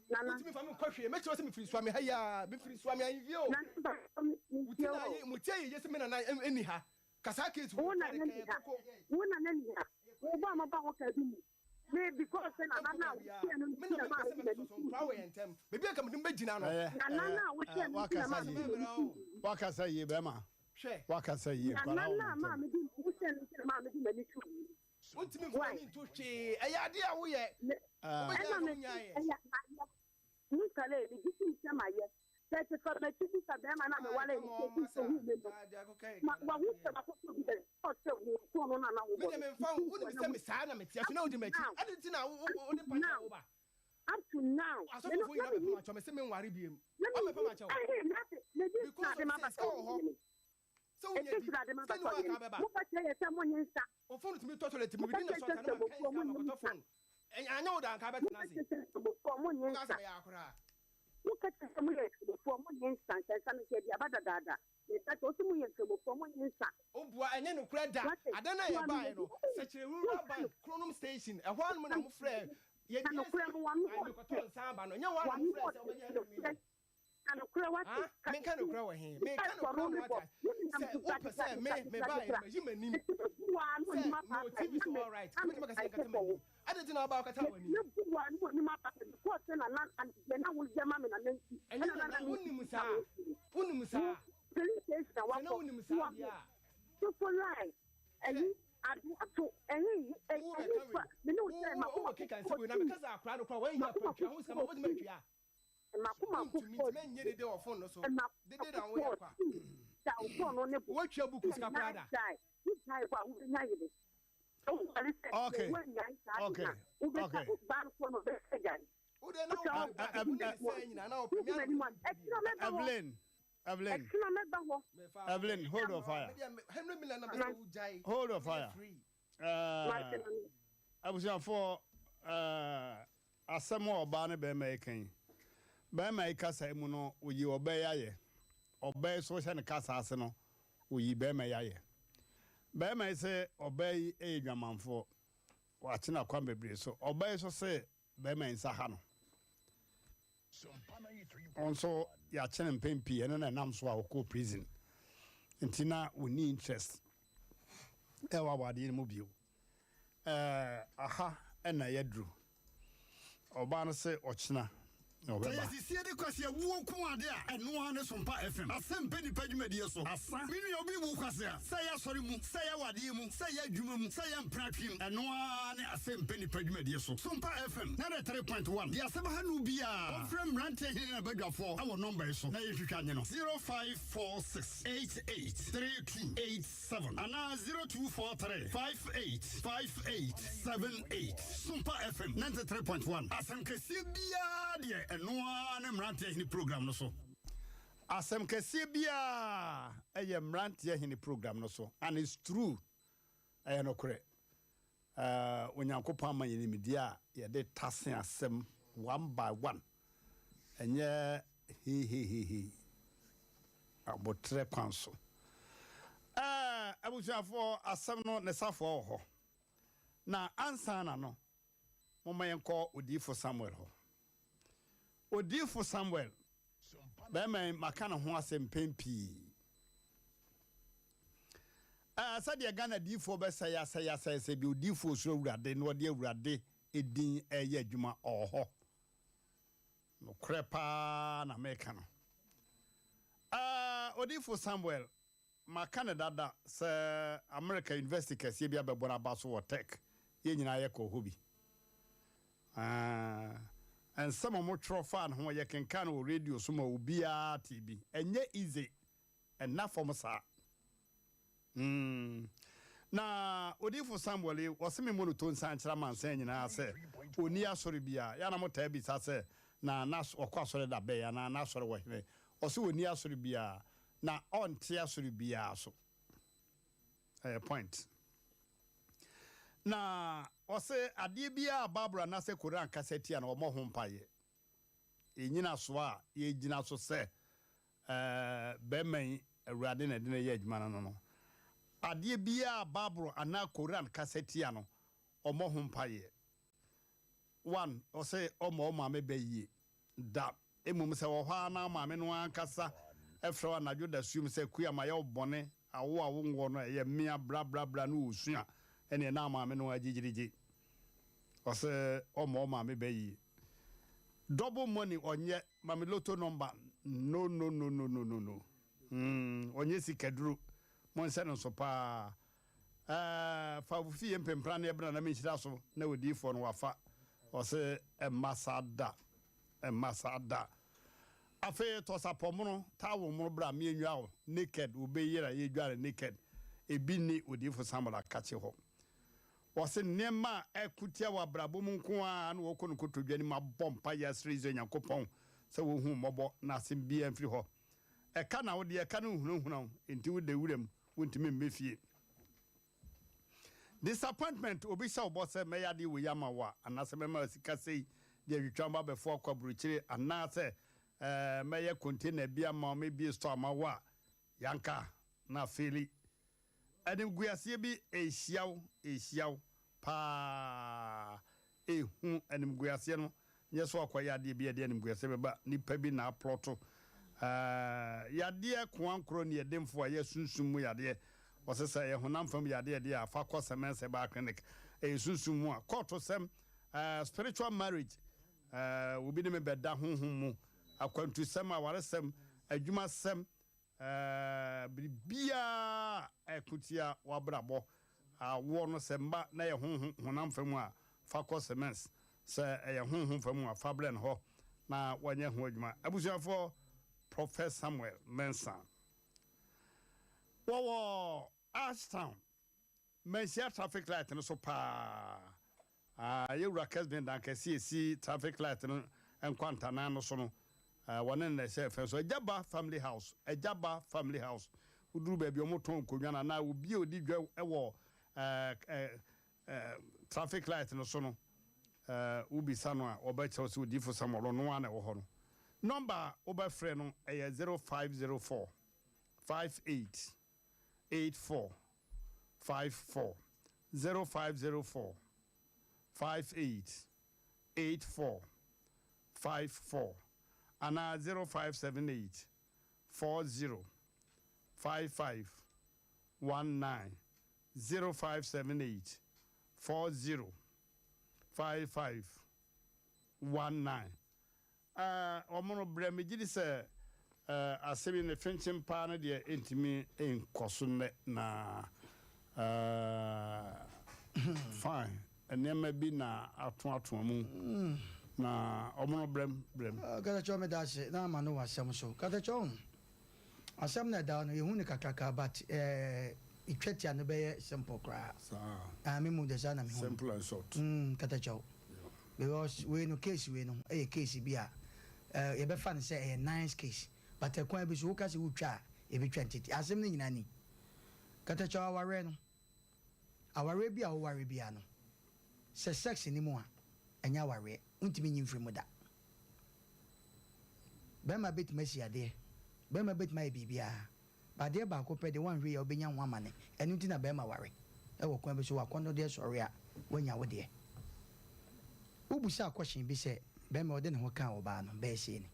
Nana. Wotumi fa me nkɔ hwee mɛkyerɛ sɛ mefiri Suame ha yi a mefiri Suame ahemfie o. Wo ti na ayɛ mo ti ayɛ yie sɛ me nana ɛnni ha. Ka saa case wo wei na kare ne kɛɛ ha koko. wo na ne ha wo ba ma ba wo ka bi mu me because sɛ nana na wohyɛ no Me nti na na mepɛ ma sɛ wode m'ani mesosɔ nkora wɔ yɛn ntam. Baabi a nka mede mo bɛgyina no. Nana na wohyɛ no nti na ma Wakasa mede yie. m'ani tuu Wakasa yie bɛrima. Hwɛ. Wakasa yie. nana Nkwadaa wɔ na mo ma ntam. mede wohyɛ no nti na ma mede m'ani tuu Wontumi mfa w'ani nto hwee. Ɛyɛ adeɛ a woyɛ. Wobɛgyae ɛna a me wonyaeɛ. ɛyɛ mayɛ nukale me gye si sɛ mayɛ sɛ te fa m'akyi bi sa bɛrima na mewale ne sɛ bi sɛ hu me no ma wahu sɛ makɔtɔ bi dɛ ɔsɛ wo kɔn no na na Me wobɔ deɛ memfa wo. Wonim sɛ me saa na mete ase na wodi m'akyi. Ade nti na wo wo wode pa kyɛ wo ba. up to now Asɔfofoɔ nyinaa bɛpam akyɛw me sɛ menware biom. Ɔmmɛpam akyɛw. Because of sɛ sika wɔ hɔ. Sɛ wonya bi, sika ni hɔ a ka bɛba. mofa kyerɛ yɛ sɛ monye nsa Wo phone tumi tɔ toilet mu within a short time na maka sika ma kɔtɔ phone. Anyɛ wo da anka bɛtena ase. nkramofoɔ monye Woka nsa sɛ meyɛ akoraa. woka kyerɛ sɛ moyɛ nkramofoɔ monye nsa nkyɛnsa no sɛ aduaba dadaada nsa kyɛ wo sɛ moyɛ nkramofoɔ monye nsa Wobua ɛnyɛ nokorɛ da. Ada no a yɛbaeɛ no, Sɛkyerɛ Rural Bank, Kronom Station, ɛhɔ ara nom na mofrɛɛ yɛde Na nokorɛ no wano Ae, mekɔtɔɔ nsa aba no. Ɛnyɛ hɔ ara na mofrɛɛ sɛ wobɛgye 100 million. na nokorɛ wate Ah, menka nokorɛ wɔ he? Menka nokorɛ no wate ase. Sɛ wopɛ sɛ me mebaeɛ no mayi m'anim sɛ mewɔ TV so all right, ka mɛtumi aka sɛ menkata m'anim. Adɛn nti na waba wokata w'anim? Ɛnyɛ nana, wonim saa. Wonim saa. Sɛ na wonim saa deɛ a. Wo bɛka wei. Wo keka nsɛm wei na meka sɛ akora no koraa wɔnyɛ akwantua ho sika ma wobɛtumi atua. Wontumi nti mɛnyɛ dede wɔ phone no so. Dede na woyɛ kwa. korɔno ne bo. Woatwa buku sika koraa da. Gyae, wogyae bɔ a wobɛnya yere. Sɛ woware sɛ Okay. deɛ woannyae saa de Okay. no a, wobɛsa Okay. ɔbaa no korɔno bɛsa gyae. Evelyn, Evelyn, Evelyn, hold your fire. Hold your fire. Eh, abusuafoɔ, eh, asɛm a ɔbaa ne bɛrima yi kan yi, bɛrima yi kasa mu no, oyi ɔbaa yi ayɛ. Ɔbaa yi so hyɛ ne kasa ase no, oyi bɛrima yi ayɛ. Bɛrima yi sɛ ɔbaa yi yɛ dwamanfoɔ, wakyena kwan bebree so. Ɔbaa yi so sɛ Bɛrima yi nsa ha no. Ɔno nso yɛakye no mpɛn pii, ɛno na ɛnam so a ɔkɔɔ prison. Nti na ɔnni interest ɛwɔ awadeɛ no mu bio. Ɛɛ aha ɛna yɛaduru. Ɔbaa no se ɔkyena na Sɛ ɔbɛba. yɛsisie de kwasea wuo nko ade a, ɛno ara ne Sompa FM. Asɛm pɛ nnipa dwumadie so. Asa. Me nua obi wu kwasea. Sɛ ɛyɛ asɔre mu, sɛ ɛyɛ awadeɛ mu, sɛ ɛyɛ adwuma mu, sɛ ɛyɛ mpratwe mu, ɛno ara ne Asɛm Pɛ Nnipa dwumadie so. Sompa FM, 93.1, Deɛ asɛm ha no biara, ɔmfrɛ mmeranteɛ hene ne n'abadwafoɔ wɔ nɔmba yi so na yɛntwitwa nye no, 0546 88 3287 anaa 0243 58 58 78. Sompa FM, 93.1, Asɛm kɛseɛ biara deɛ, ɛno ara ne mmeranteɛ hene program no so. Asɛm kɛseɛ biara ɛyɛ mmeranteɛ hene program no so and it's true ɛyɛ nokorɛ eh, Onyankopɔn ama yɛn nimdeɛ a yɛde tase asɛm one by one ɛnyɛ hehehehe aboterɛ kwan so eh, abusuafoɔ asɛm no ne safoa wɔ hɔ na ansa na no momma yɛnkɔ odiyifo Samuel hɔ. Odiyifo Samuel, bɛrima yi, maka ne ho asɛm mpɛn pii. Ɛɛ, sɛdeɛ Ghana diyifoɔ bɛsɛe asɛe asɛe sɛ bi odiyifoɔ osuro Awurade na ɔde Awurade din ɛreyɛ adwuma ɔwɔ hɔ. Nokorɛ paa na meka no. Ɛɛ, odiyifo Samuel, Maka no dada sɛ Amerika university kɛseɛ bi abɛbɔ n'aba so wɔ Tech. Yɛn nyinaa yɛkɔɔ hɔ bi. Aah, nsɛm a wɔtwerɛ faa ne ho, yɛkenkan no wɔ radio so ma obiara tee bi. Ɛnyɛ easy, ɛnna fam saa. Mm. Na Odiyifo Samuel yi, wɔse memmɔ no tonsa nkyerɛ amansan nyinaa sɛ ɔnni asɔre biara. Yɛ a na motaa bisa sɛ, na n'as, ɔkɔ asɔre da bɛn anaa n'asɔre wɔ hene? Ɔse ɔnni asɔre biara. Na ɔnte asɔre biara so. Ɛyɛ point. Na ɔse adeɛ biara a Bible anaasɛ Koran kasa tia no wɔmmɔ ho mpaeɛ. Nnyinasoɔ a yɛgyina so sɛ ɛɛ bɛrima yi Awurade na ɛde no yɛ adwuma no no no. Adeɛ biara a Bible anaa Koran kasa tia no wɔmmɔ ho mpaeɛ. One, ɔse ɔmma wo maame bɛ yie da, mmom sɛ wɔ hɔ ara na wo maame no ankasa frɛ wo anadwo dasuom sɛ Akua mayɛ wo bɔne, awo a wonwoɔ no ɛyɛ mea bra bra bra ne ɔresu a, ɛneɛ na wo maame no agyigyirigye. Ɔse ɔmma wo maame bɛ yie. Double money ɔnyɛ, ma me lotto number, no no no no no no no, mm, ɔnyɛ sikaduro, monhyɛ no nso paa. Ɛɛ, fa wo fie mpempraneɛ bra na menhyira so, na odiyifoɔ no wafa. Ɔse, Ɛmma saa da, ɛmma saa da. Afei tɔ sapɔmono, towel mono bra meɛnwira wo naked, wobɛyera yɛdware naked. Ebi nni odiyifo Samuel akakye hɔ. Ɔse, nneɛma a ɛko tia w'abrabɔ mu nko ara na wɔkɔ no kotodwe anim abɔ mpaeɛ asrɛ Israel Nyankopɔn sɛ wɔhu wo mmɔbɔ na asɛm biara mfiri hɔ. Ɛka na wode ɛka no nhunahuna wo, enti woda wuram Wontumi mmɛ fie. Disappointment, obi hyɛ wo bɔ sɛ mɛyɛ adeɛ wei ama wo a, anaasɛ mɛma wo sika sei de atwitwa wo abɛfo akɔ aburokyire, anaasɛ eh, mɛyɛ container bi ama wo, mɛbie store ama wo a, yanka na afeeli. Animguaseɛ bi ɛrehyia wo, ɛrehyia wo paa. Ehu animguaseɛ no, nyɛ sɛ wakɔyɛ adeɛ bi a ɛde animguaseɛ bɛba, nipa bi na aplɔto. Ɛɛ, yadeɛ koankorɔ nniɛdenfoɔ a ɛyɛ sunsum mu yadeɛ, wɔse sɛ ɛyɛ honam fam yadeɛ deɛ a, fa kɔ Semens Herbal Clinic. Ɛyɛ sunsum mu a, kɔɔto sɛm, ɛɛ, spiritual marriage, ɛɛ, obi ne me bɛda honhom mu, akwantusɛm, awaresɛm, adwumasɛm, Ɛɛ, biribiara a ɛko tia w'abrabɔ, awoɔ no, sɛ mma na ɛyɛ honhom, honam fam a, fa kɔ Semens. Sɛ ɛyɛ honhom fam a, fa brɛ no hɔ na wɔnyɛ ho adwuma. Abusuafoɔ, Prophet Samuel Mensah. Wɔwɔ Ashtown, Manhyia traffic light no so paa. Ah, yɛwura Kesben dan kɛse esi traffic light no nkwantanan no so no, ah, wɔne no na ɛhyɛ fɛn so. Agyaba Family House, Agyaba Family House. Woduru baabi a wɔtɔn nkonnwa no anaa obi a odi dwa wɔ eh, eh, eh, traffic light no so no, eh, wobisa no a, wɔbɛkyerɛ wo sɛ Odiyifo Samuel ɔno ara na ɛwɔ hɔ no. Nɔmba a wobɛfrɛ no ɛyɛ 0504 58 84 54, 0504 58 84 54 anaa 0578 40 55 19, 0578 40 55 19. Eh, wɔn no brɛ, megye di sɛ eh, asɛm yi ne fenkyem paa no deɛ ɛntumi nkɔ so nnɛ na eh, fine, nneɛma bi na atoatoa mu na wɔn no brɛm, brɛm. Katakyɛw meda ase na ama no wɔ asɛm so. Katakyɛw asɛm na ɛda hɔ no yɛhu no kakraka but eh, etwa tia no bɛyɛ simple koraa. Saa. Ah, me mu de saa na mehu no. Simple and short. Katakyɛw. Because wei no case wei no ɛyɛ case bi a eh, yɛbɛfa no sɛ ɛyɛ nice case but ɛkwan bi so woka sɛ wotwa a yɛbɛtwa ntete. Asɛm no nyinaa ni. Katakyɛw awareɛ no, awareɛ bi a woware biara no, sɛ sex nni mu a, ɛnyɛ awareɛ. Wontumi nyi mfiri mu da. Bɛrima bɛtumi asi adeɛ, bɛrima bɛtumi ayɛ biribiara, but adeɛ baako pɛ deɛ woanhwɛ yie a wobɛnya ho amane. Ɛno nti na bɛrima ware. Ɛwɔ kwan bi so w'akɔnnɔdeɛ sɔre a, woanya wo deɛ. Wobusaa question bi sɛ bɛrima a ɔde ne ho kaa ɔbaa no bɛyɛ sei ni.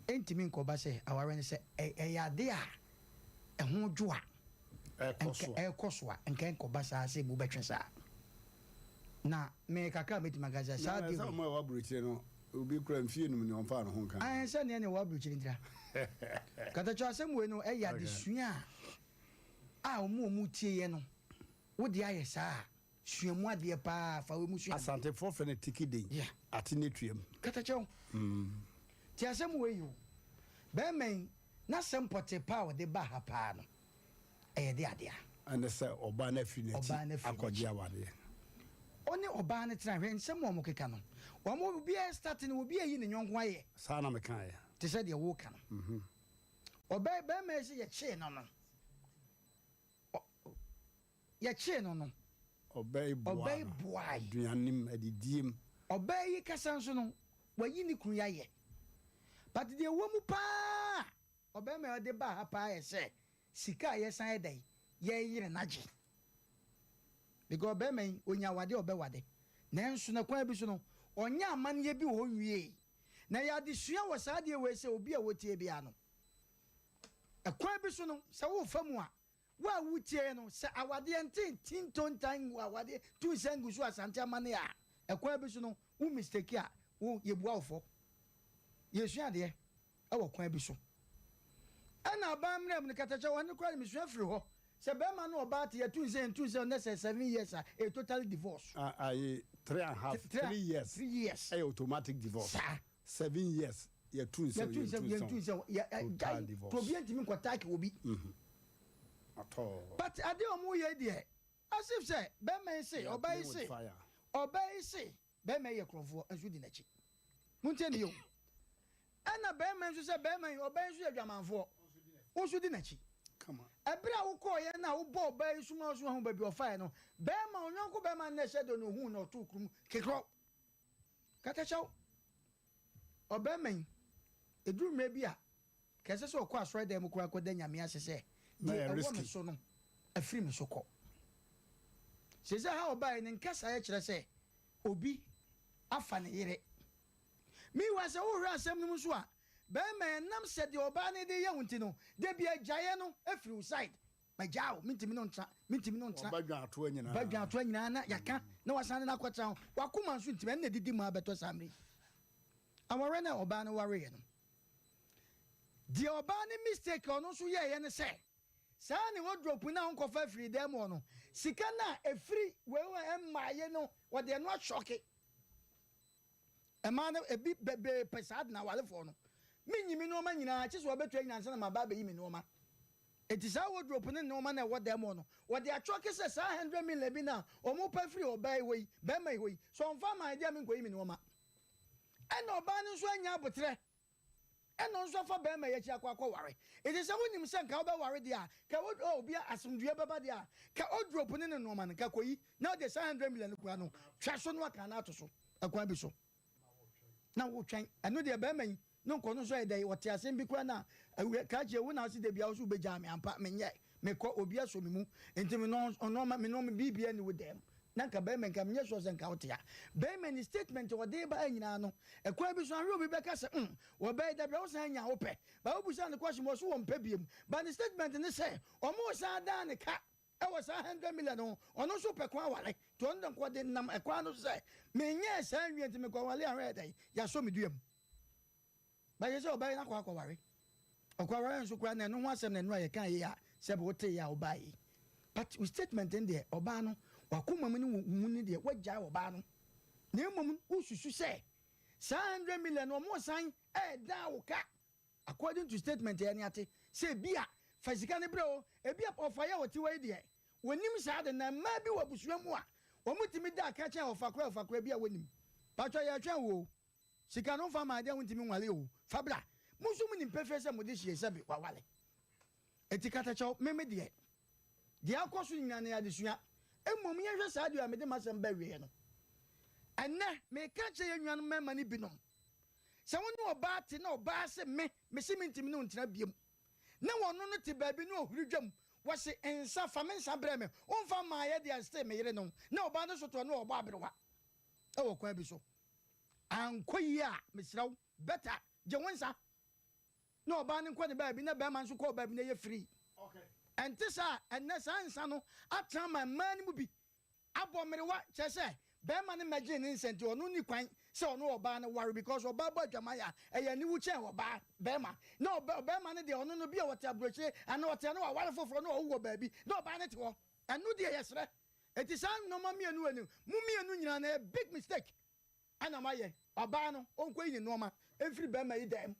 Ɛntumi nkɔba sɛ awareɛ no sɛ ɛyɛ adeɛ a ɛho dwo a, nka ɛrekɔ so a, nka ɛnkɔba saa sɛ mu bɛtwe saa. Na me kakra a mɛtumi aka sɛ saa adeɛ wei. Na sɛ wɔn a ɛwɔ aburokyire no, obi kura mfie num ni ɔmfaa ne ho nka. Ae sɛ neɛ ne ɛwɔ aburokyire ntira. Katakyɛ asɛm wei no ɛyɛ adesua a a wɔn a wɔn tie yɛ no, wo deɛ ayɛ saa a, sua mu adeɛ paa, fa wei mu sua adeɛ. Asantefoɔ frɛ no tiki den, ate ne tuam. Katakyɛ Te asɛm wei yi o, bɛrima yi n'asɛm pɔtee paa a ɔde baa ha paa no, ɛyɛ de adeɛ a. Ɛne sɛ ɔbaa no afiri n'akyi akɔgye awareɛ. Ɔne ɔbaa no tena, hwɛ nsɛm a wɔkeka no, wɔn obiara start no, obiara yi ne yɔnko ayɛ. Saa na mekaeɛ. Te sɛ deɛ woreka no. Ɔbaa barima yi sɛ yɛkyee no no, yɛkyee no no. Ɔbaa yi boaa no. Boae. Aduanem, adidiem. Ɔbaa yi kasa nso no, wayi ne kunu yi ayɛ. But deɛ ɛwɔ mu paa a ɔbarima yi ɔde baa ha paa yɛ sɛ, sika a yɛsan yɛ dɛn, yɛreyere no agye. Because ɔbarima yi, ɔnya awadeɛ a ɔbɛwade. Nanso no kwan bi so no, ɔnyɛ amanneɛ bi wɔ hɔ nwiei. Na ɛyɛ adesua wɔ saa adeɛ wei sɛ obi a ɔtie biara no, ɛkwan bi so no, sɛ worefa mu a, Wo a wotie no, sɛ awadeɛ nte nti ntontan ngu awadeɛ tu nsa ngu so Asante amanneɛ a, ɛkwan bi so no, wo mistake a, wo, yɛbua wo fɔ. Yɛsua adeɛ wɔ kwan bi so. Ɛna aban mmra mu no, katakyɛ ɔno koraa de mesua firi hɔ, sɛ bɛrima ne ɔbaa te, yɛtu nsa, yɛntu nsa, nnɛ sɛ 7 years a, ɛyɛ totally divorce. Ah, ayi, 3 and half, 3 years, 3 years. Ɛyɛ automatic divorce. Saa. 7 years, yɛtu nsɛm, yɛtu nsɛm, yɛntu nsɛm, yɛ total divorce. To obi ntumi nkɔ taaki obi. At all. But ade a wɔn yɛ deɛ, as if sɛ bɛrima yi se, ɔbaa yi se, ɔbaa yi se, bɛrima yi yɛ korɔmfoɔ nso di n'akyi. Montie ne yɛ o. Ɛna bɛrima yi nso sɛ bɛrima yi, ɔbaa yi nso yɛ adwamanfoɔ, nso di n'akyi. Ɛberɛ a wokɔɔ yɛ no a wobɔ ɔbaa yi suma so ahu baabi ɔfaeɛ no, bɛrima onyɔnko bɛrima no na ɛhyɛ dɔ na ohuu na ɔtoo kurum kekorɔ. Katakyɛw, ɔbarima yi, ɛduru mmerɛ bi a, nka ɛsɛ sɛ ɔkɔ asɔredan mu koraa kɔda Nyame ase sɛ, deɛ ɛwɔ me so no afiri me so kɔ. Seesei ha ɔbaeɛ ne nkasaeɛ kyerɛ sɛ obi afa ne yere. Meanwhile, sɛ wohwɛ asɛm no mu nso a, barima yi, ɛnam sɛ deɛ ɔbaa no de yɛ wo nti no, da biara gyaeɛ no firi wo side. Magyaa wo, mentumi ne wo ntena, mentumi ne wo ntena. Wɔba dwaatoa nyinaa. Ba dwaatoa nyinaa na yɛaka na wasan de no akɔtena hɔ. W'akoma nso ntumi, ɛno na ɛdidi mu ara bɛtɔ saa mmerɛ yi. Awareɛ no a ɔbaa no wareeɛ no, deɛ ɔbaa no mistake a ɔno nso yɛeɛ ne sɛ, saa ne wardrobe no a ɔnkɔfa firii dan mu hɔ no, sika no a ɛfiri wei hɔ a ɛmmaeɛ no, ɔde ɛno ahyɔke. Mmaa no ebi bebree pɛ saa de no awarefoɔ no. Menyi me nnoɔma nyinaa, kye sɛ wɔbɛtua nyinaa ansa na maba abɛyi me nnoɔma. Enti saa wardrobe ne nnoɔma no a ɛwɔ dan mu hɔ no, wɔde atwɔke sɛ saa hundred million bi no a wɔpɛ firi ɔbaa yi hɔ yi, barima yi hɔ yi, sɛ ɔmfa mmaeɛ deɛ a menkɔyi me nnoɔma. Ɛna ɔbaa no nso anya aboterɛ, ɛna ɔno nso afa barima yi akyi akɔ akɔware. Enti sɛ wonim sɛ nka wobɛware deɛ a, ka wo, oh, obi a asomdwoeɛ bɛba deɛ a, ka wardrobe ne ne nnoɔma no, nka kɔyi, na wode saa hundred million no koraa no, twa so na waka no ato so, ɛkwan bi so. Na wotwɛn. Ɛno deɛ barima yi no nkɔ no nso ayɛ dɛn? Ɔte asɛm bi koraa na awura krakye wo na ɔse da biara wo so wobɛgyaa me ampa menyɛ mekɔ obi asɔ me mu nti me no ɔno me no biribia ni wo dɛm na nka barima nka menyɛ sure sɛ nka wote a barima ni statement ɔde ba nyinaa no ɛkwan bi so ahwɛ obi bɛka sɛ mm wɔbɛyɛ da biara wo san nya wo pɛ ba wobusa no question wɔ so wɔn pɛ biem ba ne statement ne sɛ ɔmo san dan ne ka Ɛwɔ saa hundred million no ho, ɔno nso pɛ kwan aware, nti ɔno de nka ɔde nam ɛkwan no so sɛ menyɛɛ saa nwie nti mekɔ aware a hwɛ dɛn, yɛasɔ me dua mu. But yɛ sɛ ɔbɛyɛ no akɔ akɔware. Ɔkɔware nso koraa na ɛno ho asɛm na ɛno a yɛka yei a sɛbe wotee yɛ a wobaeɛ yi. But wo statement no deɛ ɔbaa no wakoma mu ne wo mu no deɛ woagyae ɔbaa no. Na mmom wosusu sɛ saa hundred million no wɔsan ɛɛdan wo ka. According to statement a yɛne ate sɛ ebia fa sika no brɛ o, ebia ɔfa yi a ɔte hɔ yi deɛ wɔnim saa ade na mmaa bi wɔ abusua mu a wɔn tumi da aka kyɛn ɔfa koraa ɔfa koraa bi a wɔnim. Patwɔ yɛretwɛn wo o, sika no nfa maa deɛ wontumi nwale o, fa bra. Mo nso mo nim pefee sɛ mode hyie sɛbe wawale. Enti katakyɛw, me me deɛ, deɛ akɔ so nyinaa no yɛ adesua. Mmom yɛnhwɛ saa adeɛ a mede m'asɛm ba awieɛ no. Ɛnnɛ meka kyerɛ yɛn nuanom mmarima no binom Sɛ wo ne ɔbaa te na ɔbaa se me, mese mentumi ne wo ntena biom, na wɔno no te baabi na ɔhuri dwam, wɔse nsa, fa me nsa brɛ me, womfa mmaeɛ deɛ nste me yere no, na ɔbaa no so toɔ na ɔrebɔ aberewa wɔ kwan bi so. Ankɔ yie a, mesrɛ wo, better gye wo nsa na ɔbaa no nkɔ ne baabi na barima nso kɔ baabi na ɛyɛ free. Ɛnte saa a, ɛnnɛ saa nsa no atena ma mmaa no mu bi Abɔ mmerewa kyerɛ sɛ bɛɛma no mmɛgyee ne nsa nti ɔno nni kwan sɛ ɔne ɔbaa no ware because ɔbaa bɔ adwaman a ɛyɛ aniwu kyɛn ɔbaa bɛɛma na ɔbɛɛma no deɛ ɔno no bia ɔte abrokyire anaa ɔte ano waware foforɔ na ɔwo wɔ baabi na ɔbaa no te hɔ ɛno deɛ yɛsrɛ enti saa nnoɔma mmienu wei no mo mmienu nyinaa no ɛyɛ big mistake. Ɛna mayɛ ɔbaa no ɔnkɔyi ne nnoɔma mfiri bɛɛma yi dan mu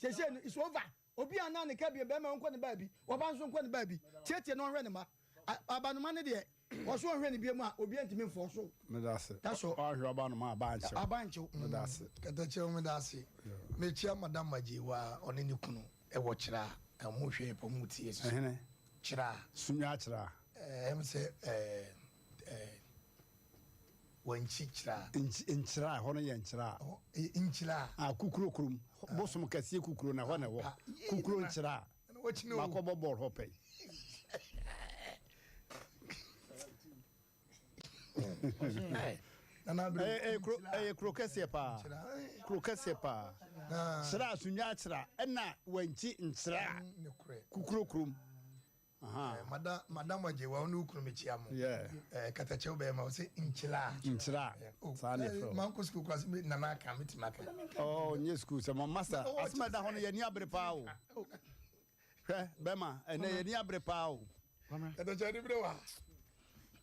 seesei no it's over obi a na ne ka bio bɛɛma ɔnkɔ ne baabi ɔbaa nso nkɔ ne baabi tietie na ɔnhwɛ ne mma abanoma no deɛ ɔso ɔnhwɛ ne biom a obi ntumi mfɔɔ so Medase. That's all. Ɔnhwɛ ɔba noma aba nkyew. Aba nkyew. Medase. Katakyɛw medase. Mekyia madam Magyewa ɔne ne kunu ɛwɔ Kyira ɔmo hwɛ yɛ pɔ ɔmo tie so. Ɛhene. Kyira. Sunyɛ akyira. Ɛɛ ɛm sɛ ɛɛ ɛɛ. Wankyi kyira. Nkyi nkyira ɛhɔ no yɛ nkyira. Ɛhɔ ɛyɛ nkyira. Ah kukuro kurom bosom kɛseɛ kukuro na ɛhɔ na ɛwɔ kukuro nkyira. Makɔ bɔ bɔɔl hɔ pɛn. Ɛyɛ kuro kɛseɛ paa kuro kɛseɛ paa kyira sunya kyira ɛna wankyi nkyira kukuro kurom. Eh, madam, madam Agyewa, wo ne wo kunu mekyia mo. Yeah. Eh, katakyɛw bɛyɛ ma wo sɛ nkyira. Nkyira. Oh, Saa ne frɛ. Mankɔ sukuu kora sɛ nana aka metumi aka. Oh, nyɛ sukuu sɛ mo master. Asɛm ɛda hɔ no yɛni abere paa o. Hwɛ, bɛma, ɛnɛ yɛni abere paa o. Katakyɛw de bere wa.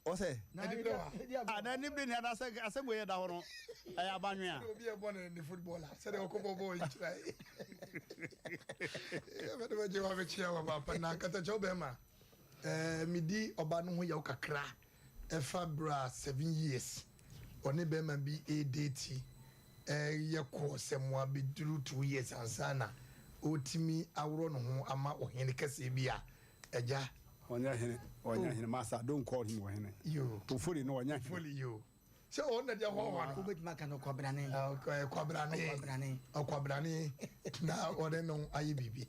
Ɔsɛ. Ɛde bere wa. Ah, na ɛni bere ni anaasɛ asɛm wei ɛda hɔ no ɛyɛ abanwe a. Obi ɛbɔ ne ne football a sɛdeɛ ɔkɔ bɔ bɔɔl nkyira yi. Ɛbɛde bɛgye wa bɛkyia wa papa na katakyɛw bɛrima. Ɛɛ medi ɔba no ho yaw kakra ɛfa bra 7 years ɔne bɛrima bi ɛredate ɛyɛ kɔ sɛ mo abɛduru 2 years ansa na ɔtumi aworɔ ne ho ama ɔhene kɛseɛ bi a ɛgya. Ɔnyɛ hene, ɔnyɛ hene master don't call him ɔhene. Yo. Ofori no ɔnyɛ hene. Ofori yo. Sɛ ɔno na de ahoahoa no. Wobɛtumi aka no ɔkwabrane. Ɔkwabrane. Ɔkwabrane. Ɔkwabrane na ɔne no ayɛ biribi.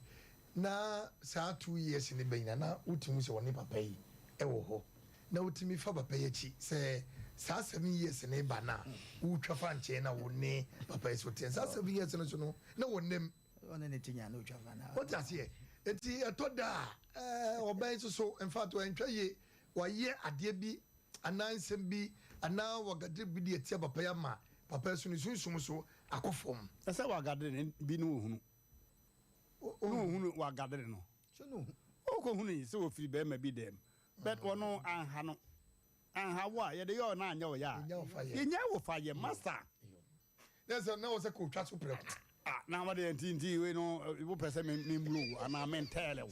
Na saa 2 years ne bɛnyina na wotumi sɛ ɔne papa yi ɛwɔ hɔ. Na wotumi fa papa yi akyi sɛ saa 7 years ne ba na wotwa fa nkyɛn na wo ne papa yi so teɛ. Saa 7 years no so no na wɔnam. Ɔne ne ti nya na otwa fa na. Wote aseɛ? Eti ɛtɔ da a ɛɛ ɔbɛn soso in fact ɔntwa yie wayɛ adeɛ bi anaa nsɛm bi anaa wagadere bi de atia papa yi ama papa yi so ne sunsum so akɔ fam. Ɛsɛ wagadere ne bi ne ohunu. Ne ohunu wagadere no. Sɛ ne ohu. Ɔkɔ hunu yi sɛ ofiri bɛrima bi dɛm. But ɔno anha no. Anha wo a yɛde yɛ ɔno anyɛ ɔyɛ a. Yɛnya wo fa yɛ. Yɛnya wo fa yɛ master. Ne sɛ na wɔ sɛ kò twa so prɛko. Ah, na wɔde nti nti wei no wopɛ sɛ me me mblo wo anaa me ntɛɛlɛ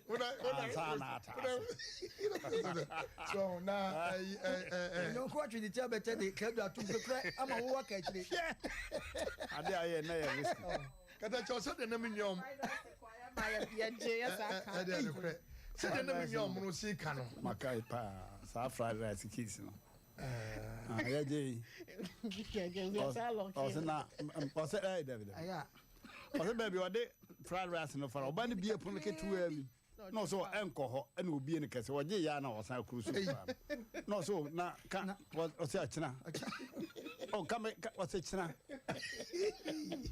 wo ansa na ata ase. So na ɛyi ɛ ɛ ɛ. Nyɔnko atwe ne ti abɛkyɛ de kɛdu atum pɛpɛ ama wo waka akyire. Ade a yɛ na yɛ risky. Kata kyɛw sɛ de na me nua ɔmo. Yɛgye yɛ saa ka. Ɛde ɛde korɛ sɛ de na me nua ɔmo no si ka no. Makae paa saa fried rice kiss no. Ah, yɛgye yi. Ɔsɛ na ɔsɛ ɛyɛ dɛbi dɛbi. Ɔsɛ baabi ɔde fried rice no fara ɔba no bie pono ketewa bi na ɔsɛ ɛnkɔ hɔ ɛna obie no kɛse ɔgye ya na ɔsan kuru so paa na ɔsɛ na ka ɔsɛ akyena ɔka me ɔsɛ kyena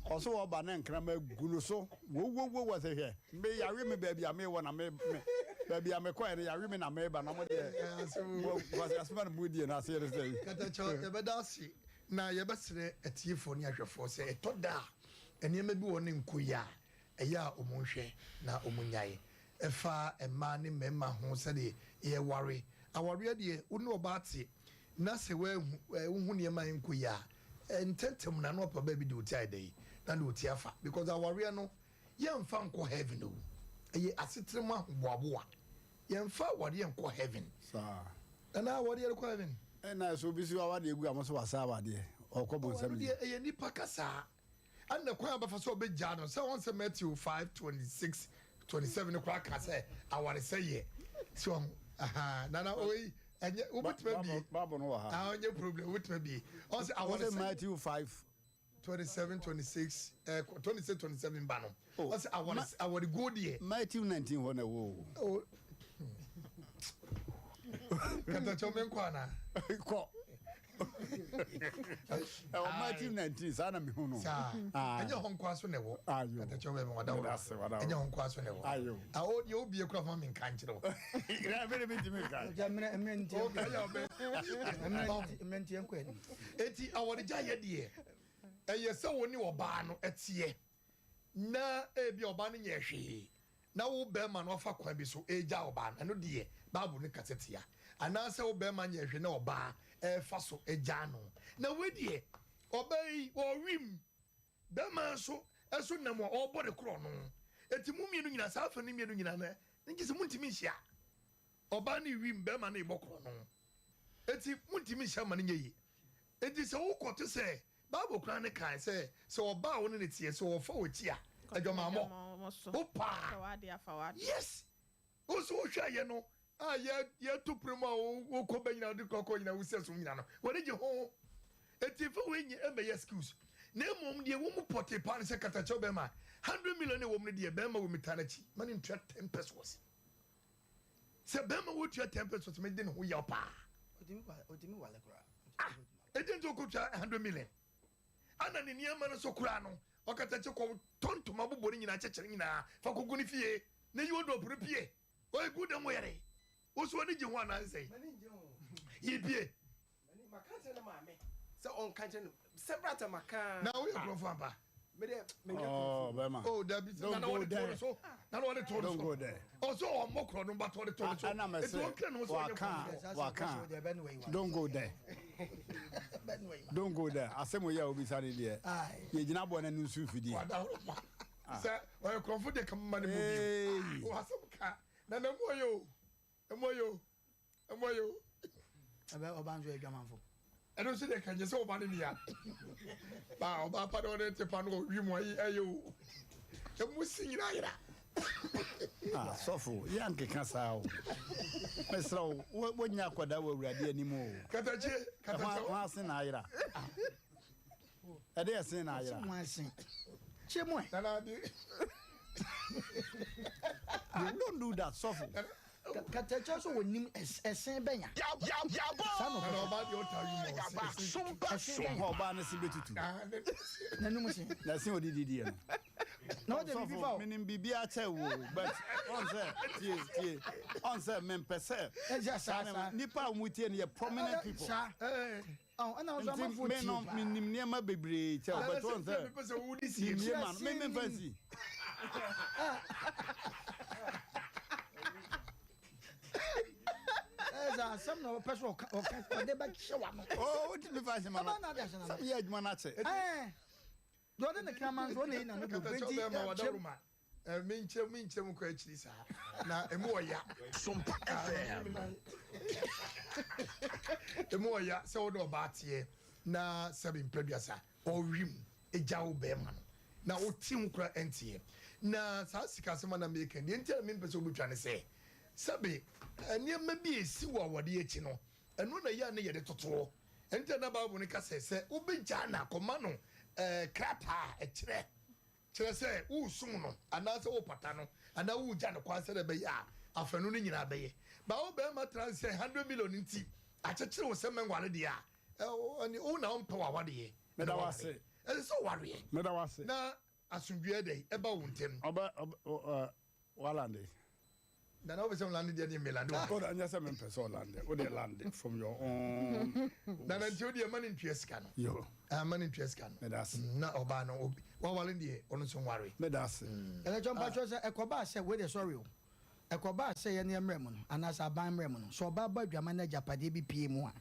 ɔsɛ ɔba ne nkrama gu no so wowowo wɔsɛ hwɛ Me yawe me baabi a mewɔ na me me baabi a mekɔɛ no yawe me na meba na mo deɛ mo kwasi asoma na mo die na aseɛ ne sɛ. Katakyɛ yɛbɛda ase na yɛbɛsrɛ atiefoɔ ne ahwɛfoɔ sɛ ɛtɔ da a nneɛma bi wɔ ne nkɔ yie a ɛyɛ a wɔn nhwɛ na wɔn nyae ɛfa mmaa ne mmarima ho sɛdeɛ yɛware awareɛ deɛ wo ne ɔbaa te na sɛ woahu wohu nneɛma a ɛnkɔ yie a ntɛntɛm na na ɔpɛ baabi de wo ti ayɛ dɛn na de wo ti afa because awareɛ no Yɛnfa nkɔ heaven o. Ɛyɛ asetena mu ahoboaboa. Yɛnfa awadeɛ nkɔ heaven. Saa. Nana awadeɛ de kɔ heaven. Ɛna sɛ obi so awadeɛ gu a mo so wasa awadeɛ. Ɔkɔ bonsam Ɛno deɛ ɛyɛ nipa kasaa. Ɛna kwan a bɛfa so ɔbɛgyaa no sɛ wɔn sɛ Matthew 5 26 27 no koraa ka sɛ awaresɛ yɛ. So ɔho aha nana oyi ɛnyɛ wobɛtumi abie. Bible no wɔ ha. Ah ɔnyɛ problem wobɛtumi abie. Ɔn sɛ awaresɛ. Matthew 5. 27 26 eh, 26 27 ba no oh, ɔsɛ awɔre awɔreguo deɛ. Matthew 19 hɔ na ɛwɔ o. Katakyɛw mi nkɔ ana. Kɔ. Ɛwɔ Matthew 19 saa na mehu no. Saa ɛnyɛ hɔ nkoa so na ɛwɔ. Katakyɛw bɛɛ wada wɔ. Ɛnyɛ hɔ nkoa so na ɛwɔ. Ayo. Awo deɛ obie kura fama mi nka nkyerɛ wo. Mene mi ntumi nka. Mmerɛ mmerɛ nti. Mmerɛ nti nkɔ anim. Eti awaregyaeɛ deɛ, ɛyɛ sɛ wo ne ɔbaa no teɛ na ebi ɔbaa no nyɛɛ hwee na wo bɛrima no afa kwan bi so regya ɔbaa no, ɛno deɛ Bible no kasa tia. Anaasɛ wo bɛrima nyɛɛ hwee na ɔbaa refa so gyaa no. Na wei deɛ, ɔbaa yi ɔwim, bɛrima nso nso nam a ɔrebɔ ne korɔno. Eti mo mmienu nyinaa, saa afa no mmienu nyinaa no, gye sɛ montumi nhyia. Ɔbaa no rewim, bɛrima no rebɔ korɔno. Enti montumi nhyɛ mma no nyɛ yie. Enti sɛ wokɔto sɛ, Bible koraa no kae sɛ, sɛ ɔbaa a wo ne no teɛ, sɛ ɔfa w'akyi a, adwamammɔ, wo paa. Yes! Wo nso wohwɛeɛ no, a yɛ, yɛto pono mu a wokɔ ba nyinaa, wode kɔkɔ nyinaa, wosi asom nyinaa no, w'ani gye ho. Enti mfa wei nyɛ mmɛyɛ excuse. Na mmom deɛ ɛwɔ mu pɔtee paa ne sɛ, katakyɛw bɛrima, 100 million a ɛwɔ mu no deɛ, bɛrima wɔ mu taa n'akyi, ma no ntua 10 pesewas. Sɛ bɛrima wotua 10 pesos me de ne ho yaw paa. Otumi wale koraa. Ah, ɛdi nti ɔkɔtua 100 million. Ana ne nneɛma no so koraa no, ɔkata kyɛ kɔ tɔ ntoma bobɔ ne nyinaa kyekyere nyinaa fa kɔgu ne fie na yi wardrobe no pie. Ɔyɛ gu dɛm wɔyɛre. Wo so ani gye ho anaa nsɛn? Yi pie. Maka kyerɛ ne maame sɛ ɔnka nkyerɛ no several times maka. Na woyɛ kurɔfo ampa. Me deɛ menyɛ kurɔfo. Oh, bɛma. Oh, dabi. Don't Na na go wɔde too there. no so. Na na wɔde too no Don't so. go there. Ɔsɛ ɔmmɔ korɔ no but ɔde too no so. Ɛna mɛ Eti sɛ ɔnka ne ho sɛ ɔnyɛ waka kurɔfo. waka. Don't go there. Don't go there. Asɛm oyɛ a obisa ne deɛ. Yɛgyina bɔ n'ani nso mfidie. Wadaworo ma. Sɛ ɔyɛ kurɔfo deɛ kama ma ne mu bio. Ah, Wasɛm ka. Na na mu ɔyɛ o. Emu ɔyɛ o. Emu ɔyɛ o. Ɛbɛ ɔba nso yɛ adwamanfo. Ɛno nso deɛ kanyɛ sɛ ɔba ne nua. Ba ɔba pa de ɔde te pa no ɔwi mu ayi ɛyɛ o. Emu si nyina yera. Ah, sɔfo, yɛ ankeka saa o. Mesrɛ wo, wonya akwadaa wɔ Awurade anim o. Katakye, katakye. Ho ase na ayera. Ɛde ɛsen na ayera. Ho ase. Kye mu ɛ. Nana ade. Don't do that, sɔfo. Katakyɛ nso wɔ nim ɛsen bɛnya. Saa na ɔpɛ. Ɔbaa deɛ ɔta yi mu ɔse ɛsen bɛnya. Ɔbaa no se bɛtutu. N'anum se. Na ɛsen ɔde didiɛ no. Na ɔde biribi fa o. Menim biribi akyɛ wo but ɔn sɛ tie tie ɔn sɛ mempɛ sɛ. Ɛgya saa saa. Nipa a wɔn tie no yɛ prominent people. Saa. Nti me no menim nneɛma bebree kyɛ wo but wɔn sɛ memie ma no me memfa nsi. Ɛsɛ asɛm na ɔpɛ sɛ ɔka ɔde bɛkyɛ wa no. Oo wotumi fa nhyɛ ma no sɛ meyɛ adwuma no akyɛ. Deɛ ɔde ne kraman nso ɔna yi n'ano bebree nti ɛkyerɛ menkyerɛ menkyerɛ mu kɔ akyiri saa na emu ɔya. Sompa FM. Emu ɔya sɛ wode ɔbaa teɛ na sɛbe mprɛduasa ɔwim egya wo bɛrima no na wote ho kora ɛnteɛ na saa sikasɛm a na meka deɛ nti a mempɛ sɛ wobɛtwa ne sɛ sɛbe nneɛma bi a ɛsi wɔ awadeɛ akyi no ɛno na yɛ a ne yɛde totoɔ ɛnti a na Bible no ka sɛ sɛ wobɛgyaa no akɔma no krataa a ɛkyerɛ Kyerɛ sɛ, woresom no anaasɛ worepata no anaa woregya no kwan sɛdeɛ ɛbɛyɛ a afanu no nyinaa bɛyɛ. Ba wo barima tra ase sɛ hundred million nti akyekyere wo sɛ mɛnware deɛ a, ɛne wo na wompɛ w'awadeɛ. Meda wo ase. Ɛsɛ sɛ wowareɛ. Meda wo ase. Na asomdwoeɛ dɛn ɛba wo ntam. Ɔbɛ, ɔbɛ, Walande. Nana wopɛ sɛ ɔlande deɛ ne melande wɔ. O nyɛ sɛ mempɛ sɛ ɔlande wo deɛ lande from your own. Nana nti wo deɛ ma ne ntua sika no. Yo. Ah ma ne ntua sika no. Meda ase. Na ɔbaa no wawale deɛ ɔno nso nware. Meda ase. Ɛnɛ kyɛ mpakyɛ sɛ ɛkɔbaa sɛ wei deɛ sorry o ɛkɔbaa sɛ yɛne yɛ mmerɛ mu no anaasɛ aban mmerɛ mu no sɛ ɔbaa bɔ adwaman na agyapadeɛ bi pue mu a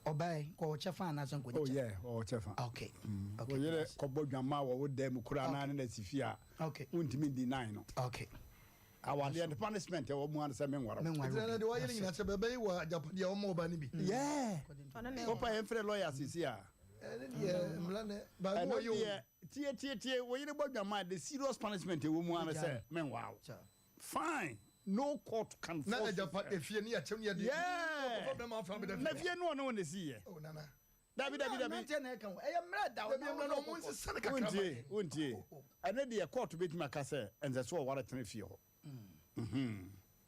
ɔbaa yi kɔ wɔ kyɛfa anaasɛ nkɔ ne Oh kyɛfa. yeah ɔwɔ kyɛfa. Okay. Okay. Wo yere kɔbɔ dwaman wɔ wo dan mu koraa na ne na si fie a Okay. wontumi deny no. Okay. Awadeɛ no punishment ɛwɔ mu ara sɛ menware wo. Nti nana deɛ wayɛ no nyinaa sɛ bɛbɛyi wɔ agyapadeɛ a wɔma ɔbaa no bi. Yeah. Wopa yɛn frɛ lawyer sisi a. Ɛne deɛ mmara ne baako Ɛno ɔyɛ o. deɛ tie tie tie wo yere bɔ dwaman the serious punishment ɛwɔ mu ara sɛ menwaa wo. Fine. No court can Na force you. agyapa efie ne yɛkyɛm ne yɛde. Yeah. Ɔkɔfa bɛrima afra bɛda fie. Na fie no ɔne wo na esi yɛ. Oh nana. Dabi dabi dabi. Mmeranteɛ na ɛka o. Ɛyɛ mmerɛ da o. Dabi mmerɛ na ɔmo nsesa no kakra ma Wontie yɛn. wontie. Ɛno deɛ court bɛtumi aka sɛ ɛnsɛ sɛ ɔware tena fie hɔ.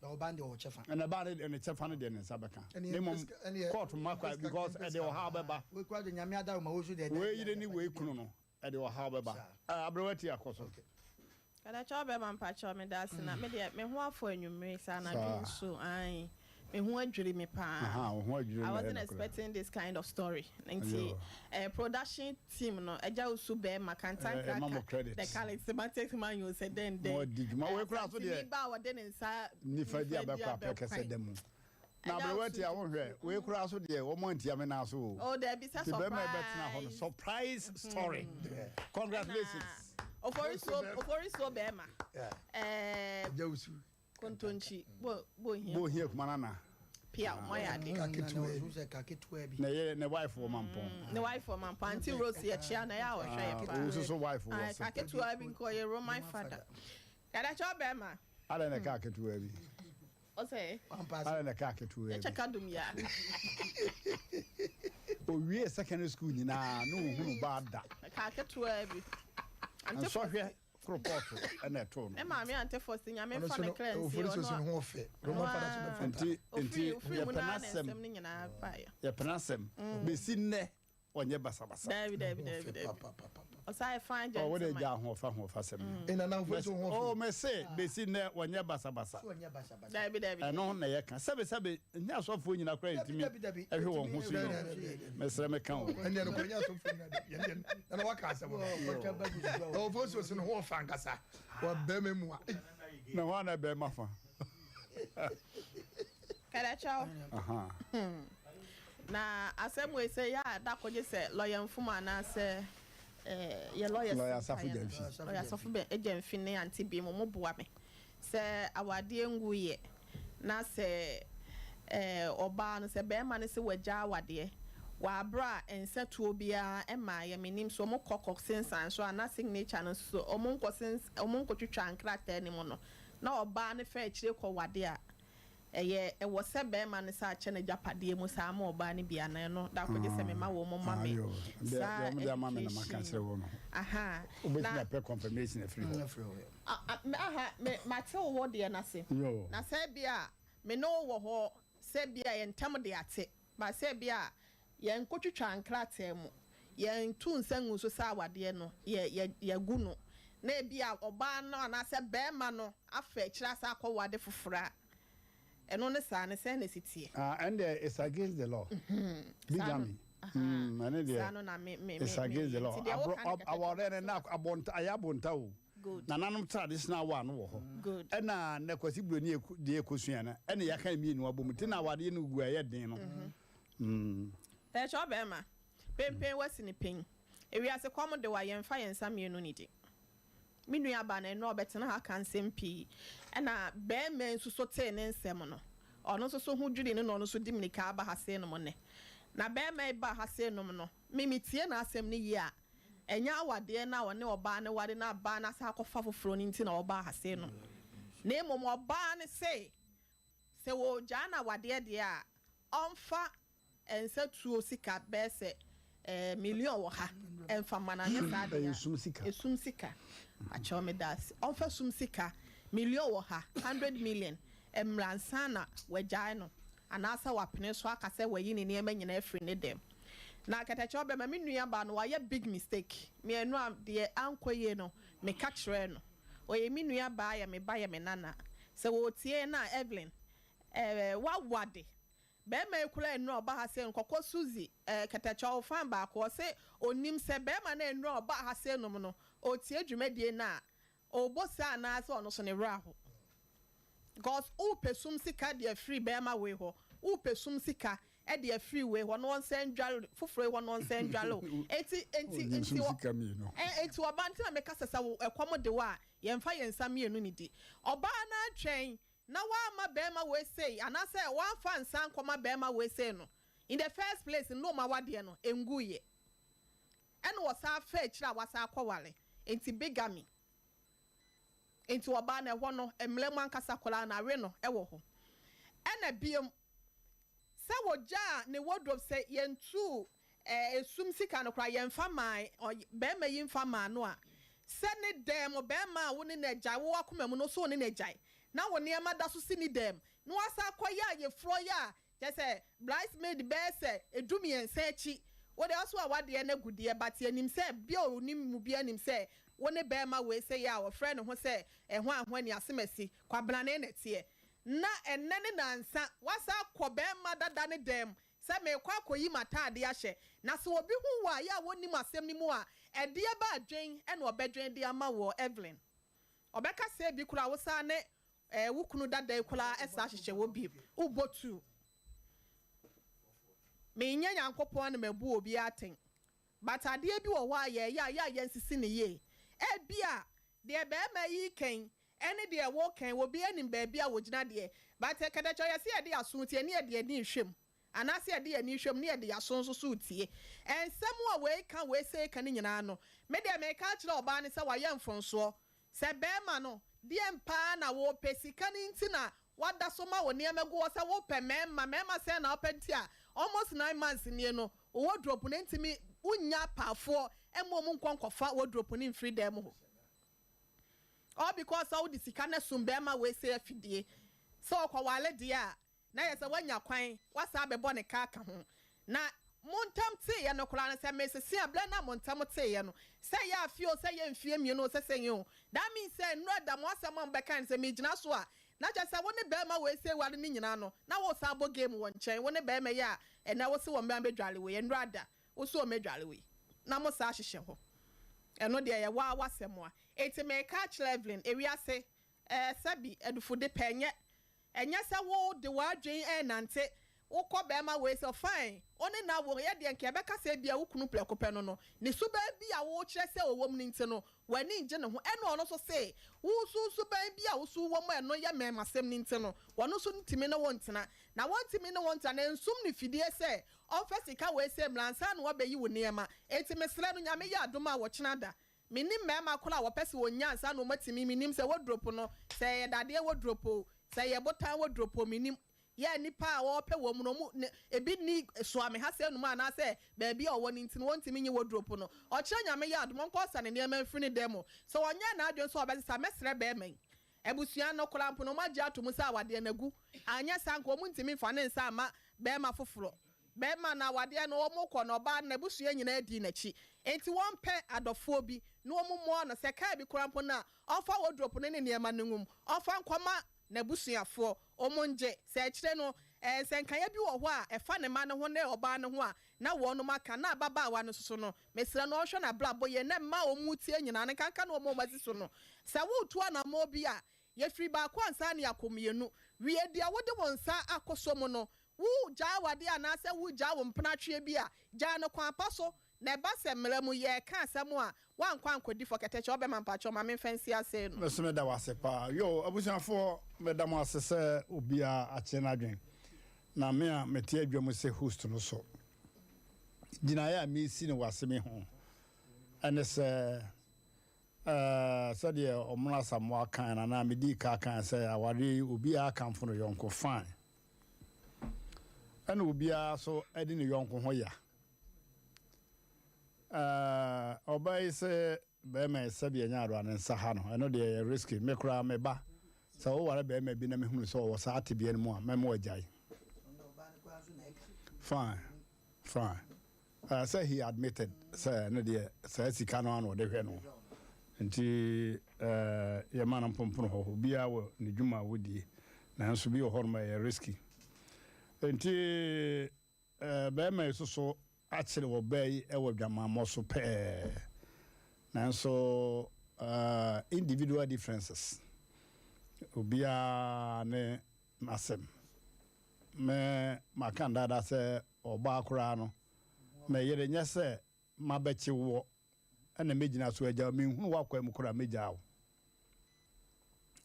Na ɔbaa no deɛ ɔwɔ kyɛfa. Ɛna ɛbaa no deɛ ne kyɛfa no deɛ ne nsa bɛka. Ne mmom court mma kwa because ɛde ɔhaw bɛba. Wei koraa deɛ Nyame adawoma wei nso deɛ. Wei yere ne wei kunu no ɛde ɔhaw bɛba. Aberewa ti akɔ so. Kadakyɛw bɛma mpakyɛw meda ase na me deɛ me ho afɔ anwummere saa anadwo nso ae me ho adwiri me paa I wasn't expecting this kind of story nti eh, production team no agya osu bɛrima kantankraka the charismatic man you sɛ dɛn dɛn asantini ba a wɔde ne nsa nifa di abɛkɔ apɛkɛsɛ da mu Na aberewa tia wo hwɛ wei koraa so deɛ wɔn antia me nan so o. Oh dabi sɛ surprise. Ti bɛrima ɛbɛtena hɔ no surprise story. Congratulations. Oforisuo oforisuo bɛrima. Ɛɛ. Jawusu. Kontonkyi bo bo hia. Bo hia kuma nana. Pia mo ayɛ ade. Kaketewa bi. Na yɛ ne wife wɔ mampɔn. Ne wife wɔ mampɔn aunty Rose yɛ kyia na yɛ a ɔhwɛ yɛ paa. Owusu so wife wɔ se. Kaketewa bi nkɔ yɛ Roman father. Kadakyɛ ɔbɛrima. Adɛn na ɛka ketewa bi. Ɔsɛ. Adɛn na ɛka ketewa bi. Ɛkyɛ ka dum ya. Owie secondary school nyinaa na ohunu ba da. Ɛka ketewa bi. Nsɔhwɛ koropɔto ɛna ɛtoo no. Ne maame ante fɔsi nyame nfa ne kra nsie ɔno. Ofori ho ɔfɛ. Roman father so bɛfa. Nti nti yɛpɛ n'asɛm. Yɛpɛ n'asɛm. Besi nnɛ. ɔnyɛ basabasa. Dabi dabi dabi dabi. Ɔsa yɛ fine gentleman. Ɔ wode gya ahoɔfa ahoɔfa sɛm no. Ɛna na ahoɔfa so ho ɔfɛ. Oh mese besi nnɛ ɔnyɛ basabasa. Dabi dabi. Ɛno na yɛka sɛbe sɛbe nyɛ asɔfoɔ nyina koraa ntumi ɛhwɛ wɔn ho so yi. Mesrɛ meka o. Ɛndeɛ no kɔ nyɛ asɔfoɔ nyina de. Yɛn deɛ na waka asɛm no. Ɔfo so so ne ho ɔfa ankasa. Wɔ bɛrima mu a. Na hɔ ana bɛrima fa. Kɛdɛkyɛw. Na asɛm wei sɛ yɛ a da kɔgye sɛ lɔya mfom anaasɛ yɛ lɔya Lɔya Asafo Gyamfi. Lɔya Asafo Gyamfi ne ante bi mo mo boa me sɛ awadeɛ ngu yɛ na sɛ ɔbaa no sɛ bɛrima no sɛ wagya awadeɛ wɔ aberɛ a nsa tuo biara ɛmaa yɛ menim so ɔmo kɔ kɔ sensan so a na signature no nso ɔmo nkɔ sens ɔmo nkɔ twitwa nkrataa no mu no na ɔbaa no fa akyire kɔ wade a, ɛyɛ ɛwɔ sɛ barima no san kyɛ n'agyapadeɛ mu saa ma ɔbaa no bi anaa? Ɛno da koro gye sɛ mema wɔn ma me saa education no. Aha. Wobɛtumi apɛ confirmation afiri hɔ. Aha, me mate wo wɔ deɛ no ase. Na sɛ bi a me ne wo wɔ hɔ sɛ bi a yɛn ntam de ate. But sɛ ebia yɛnkotwitwa nkrataa mu, yɛnto nsa ngu so sɛ awadeɛ no yɛ yɛ yɛagu no, na ebia ɔbaa no anaasɛ barima no afa akyire asan akɔwade foforɔ a, ɛno ne saa no, sɛn na ɛsi teɛ? Ah, ɛndeɛ it's against the law. Saa no, Bigamy. Mm, ɛne deɛ saa no na me me me it's against the me law. nti deɛ Abro, woka no ab, kɛtɛ awareɛ no na abonta, ayɛ abonta o. Good. Nananom traditional one no wɔ hɔ. Good. Ɛna nɛ Kwasi Buroni deɛ ɛkɔsua no, ɛna yɛaka mmienu abom. Nti na awadeɛ no gu a ɛyɛ den no. Mm. Ɛkyɛ ɔbɛrima, penpen wasi ne pen. Ewiase kɔm de wo a, yɛmfa yɛn nsa mmienu nnidi. Me nuabaa no, ɛnnɛ ɔbɛtena ha aka nsɛm pii. Ɛna barima yi nso so tee ne nsɛm no, ɔno nso so ho dwirii no na ɔno nso de mmirika aba ha seinom nnɛ. Na barima yi baa ha seinom no, me metie n'asɛm no yie a, ɛnyɛ awadeɛ no a ɔne ɔbaa no ware na abaa no asan akɔfa foforɔ no nti na ɔbaa ha seinom. Na mmom ɔbaa no se, sɛ wɔregyaa no awadeɛ deɛ a, ɔmfa Nsa tuo sika bɛyɛ sɛ eh, million wɔ ha ɛnfa ma no anyɛ saa deɛ a. Esum sika. Esum sika. Akyɛw me da ase. Ɔnfa sum sika million wɔ ha, 100 million mmra ansa na wagyae no anaasɛ wapene so aka sɛ wayi ne nneɛma nyinaa afiri ne dɛm. Na kɛtɛkyɛw bɛma me nua baa no wayɛ big mistake. Me ɛno a deɛ ankɔ yie no meka kyerɛɛ no. Ɔyɛ me nua baa yɛ me ba yɛ me nana. Sɛ ɔretie no a Evelyn eh, wawade. Bɛɛma yi koraa nnura ɔba ha sei no kɔkɔ Suzy eh kɛtɛkyɛw fan baako ɔse onim sɛ bɛɛma no nnura ɔba ha sei nom no otie dwumadie no a ɔbɔ saa anaa sɛ ɔno so ne werɛ aho cos wopɛ sum sika de afiri bɛɛma wei hɔ wopɛ sum sika de afiri wei hɔ na ɔnsan ndware foforɔ yi hɔ na ɔnsan ndware wo enti enti Ɔnim enti sum sika mmienu. eh enti ɔbaa nti na meka sɛ sɛ wo ɛkɔm de wo a yɛnfa yɛn nsa mmienu ne di ɔbaa no atwɛn na wamma barima wei sei anaasɛ wamfa nsa ankɔma barima wei sei no, in the first place no na ɔma wadeɛ no ɛnguiɛ. Ɛna ɔsan fa akyire a wasan akɔware. Nti bigamy. Nti ɔbaa no ɛhɔ no mmara mu ankasa koraa no awe no wɔ hɔ. Ɛna biom sɛ wɔgyaa ne wardrobe sɛ yɛntuu Eh esum sika no koraa yɛnfa maa ɔy bɛɛma yi nfa maa no a, sɛ ne dɛm bɛɛma a wo ne no agyae wo akoma mu no so wo ne no agyae na wo nneɛma da so si ne dɛm na wasan akɔ yɛ ayeforɔ yɛ a kyerɛ sɛ bridesmaid bɛyɛ sɛ du mmiɛnsa akyi wo deɛ ɔso a wadeɛ no agu deɛ but yɛnim sɛ bia onim mu biara nim sɛ wo ne bɛɛma wei sɛ yɛ a ɔfrɛ ne ho sɛ ɛho ahoani asemasi kwabenane na ɛteɛ na ɛnɛ ne nansa wasan akɔ bɛɛma dada ne dɛm Sɛ merekɔ akɔyi m'ataadeɛ ahyɛ, na sɛ obi hu wo a, yɛ a wɔnnim asɛm no mu a, ɛdeɛ bɛ adwen na ɔbɛdwen de ama woɔ, Evelyn? Ɔbɛka sɛ ebi koraa wo saa ne eh, wo kunu dada yi koraa saa hyehyɛ wɔ bio. Wobɔ tuu. Menyɛ Nyankopɔn na mabu obiara atɛn, but adeɛ bi wɔ hɔ a yɛyɛ a, yɛ a yɛnsisi no yie. Ebia deɛ barima yi reka yi ne deɛ woreka yi, obiara nim baabi a wɔgyina deɛ, but kɛtɛkyɛ yɛse yɛde yɛn aso tie ne yɛde yɛn ani rehwɛ mu, anaasɛ yɛde yɛn ani rehwɛ mu ne yɛde yɛn aso nso so retie. Nsɛm a wei ka, wei sei ka no nyinaa no, me deɛ mereka akyerɛ ɔbaa no sɛ wayɛ mfomsoɔ. Sɛ barima no, deɛn paa na worepɛ? Sika no nti na woada so ma wo nneɛma gu hɔ sɛ wopɛ mmarima, mmarima sɛn na wopɛ nti a almost nine months nie no, wo wardrobe no ntumi, wonnya apaafoɔ mma wɔn nkɔ nkɔfa wardrobe no mfiri dan mu hɔ. All because sɛ wode sika no asum bɛɛma wei sɛ afidie sɛ ɔkɔwale deɛ a na yɛ sɛ woanya kwan woasan abɛbɔ ne ka aka ho. Na mo ntam teeɛ no koraa no sɛ mesese a berɛ no a mo ntam teeɛ no sɛ ɛyɛ afe o sɛ ɛyɛ mfeɛ mmienu o sɛ sɛn o that means sɛ nnora da mo asɛm a mobɛka no sɛ megyina so a na kyerɛ sɛ wo ne bɛɛma wei sɛ ware no nyinaa no na wosan abɔ game wɔ nkyɛn wo ne bɛɛma yi a ɛnɛ wose wɔ mmra mbɛdwale wei nnora da Wo so mɛdware wei na mo saa hyehyɛ hɔ ɛno deɛ ɛyɛ waa w'asɛm a enti meka akyerɛ Evelyn ewiase ɛɛ sɛbi adufode pɛ ɛnyɛ ɛnyɛ sɛ wo de w'adwen ɛɛnante wo kɔ bɛɛma wei sɛ fine wo ne no awo yɛ deɛ nka yɛbɛka sɛ ebia wo kunu prɛko pɛ no no ne suban bi a wo kyerɛ sɛ ɔwɔ mu no nti no w'ani ngye ne ho ɛna ɔno nso se wo nso suban bi a wo so wɔ mu a ɛno yɛ mɛɛmasɛm no nti no ɔno nso ntumi ne wo ntena na wɔntumi ne wo ntena na ɛnsum no fidie sɛ Ɔmfa sika wei sɛ mmra ansa na wabeyi wo nneɛma. Enti mesrɛ no, Nyame yɛ adom a ɔkyena da. Mennim mmarima koro a wɔpɛ sɛ wɔnya ansa na wɔatumi, mennim sɛ wardrope no, sɛ ɛyɛ dadeɛ wardrope o, sɛ ɛyɛ botan wardrope o, mennim. Yɛ nnipa a wɔpɛ wɔn no, wɔn, ne, ebi nni Soame ha sɛ anum anaasɛ baabi a ɔwɔ no nti no wɔntumi nyi wardrope no. Ɔkyena Nyame yɛ adom, ɔnkɔsa ne nneɛma mfiri ne dan mu. Sɛ ɔnyɛɛ n'adwene sɛ ɔbɛsesa a, mɛsrɛ barima yi. Abusua no koraa mpo no, wɔagye ato mu sɛ awadeɛ no agu. Anyɛ saa anka wɔntumi mfa ne nsa mma barima foforɔ. Barima no awadeɛ no, wɔkɔ no, ɔbaa no, n'abusua nyinaa dii n'akyi. Enti wɔmpɛ adɔfoɔ bi na wɔmmoa no. Sɛ kaa bi koraa mpo no a, ɔmfa wardrope no ne nneɛma no ngu mu, ɔmfa nkɔma n'abusuafoɔ, wɔngye. Sɛ akyire no, nsɛnkaeɛ bi wɔ hɔ a ɛfa ne mma no ho ne ɔbaa no ho a, na wɔnom aka. Na ababaawa no nso so no, mesrɛ no ɔnhwɛ n'abrabɔ yie na mma a wɔretie nyinaa no, nkanka ne wɔn a wɔasi so no, sɛ woretu anammɔn bi a, yɛfiri baako ansa na yɛakɔ mmienu. Wie deɛ wode wo nsa akɔsɔ mu no. Woregyaa w'adeɛ anaasɛ woregyaa wo mpenatweɛ bi a, gyaa no kwan pa so. Na ɛba sɛ mmara mu yɛreka asɛm a, woankɔ ankɔdi fɔ kɛtɛkyɛ, ɔbɛma mpakyɛw ma memfa nsi ase no. Me nso meda wo ase paa. Yoo abusuafoɔ meda mo ase sɛ obiara akyerɛ n'adwene na me a mete adwa mu sɛ host no so gyinaeɛ a mesi no wɔ asɛm yi ho ɛne sɛ ɛɛ sɛdeɛ Ɔmono Asamoah kae no anaa medii ka kae sɛ awareɛ yi obiara kamfo no yɔnko fine ɛna obiara so ɛde ne yɔnko ho ya. Ɛɛ ɔbaa yi se bɛɛma yi sɛbi ɛnyɛ adoa ne nsa ha no ɛno deɛ ɛyɛ risky me koraa me ba sɛ wo ware bɛɛma bi na me hunu sɛ ɔwɔ saa tebea no mu a mɛma wagyae fine fine ɛɛ sɛ he admitted sɛ ɛno deɛ saa sika no ano ɔde hwɛ no nti ɛɛ yɛma no mpompon hɔ obiara wɔ ne dwuma a wɔdie nanso bi wɔ hɔ nom ɛyɛ risky nti ɛɛ bɛɛma yi soso akyere ɔbaa yi wɔ adwamammɔ so pɛɛ. Nanso individual differences, obiara ne n'asɛm. Me maka no dada sɛ ɔbaa koraa no, me yere nyɛ sɛ mabɛkye woɔ ɛna mɛgyina so agya wo, menhunu w'akwan mu koraa mɛgyaa wo.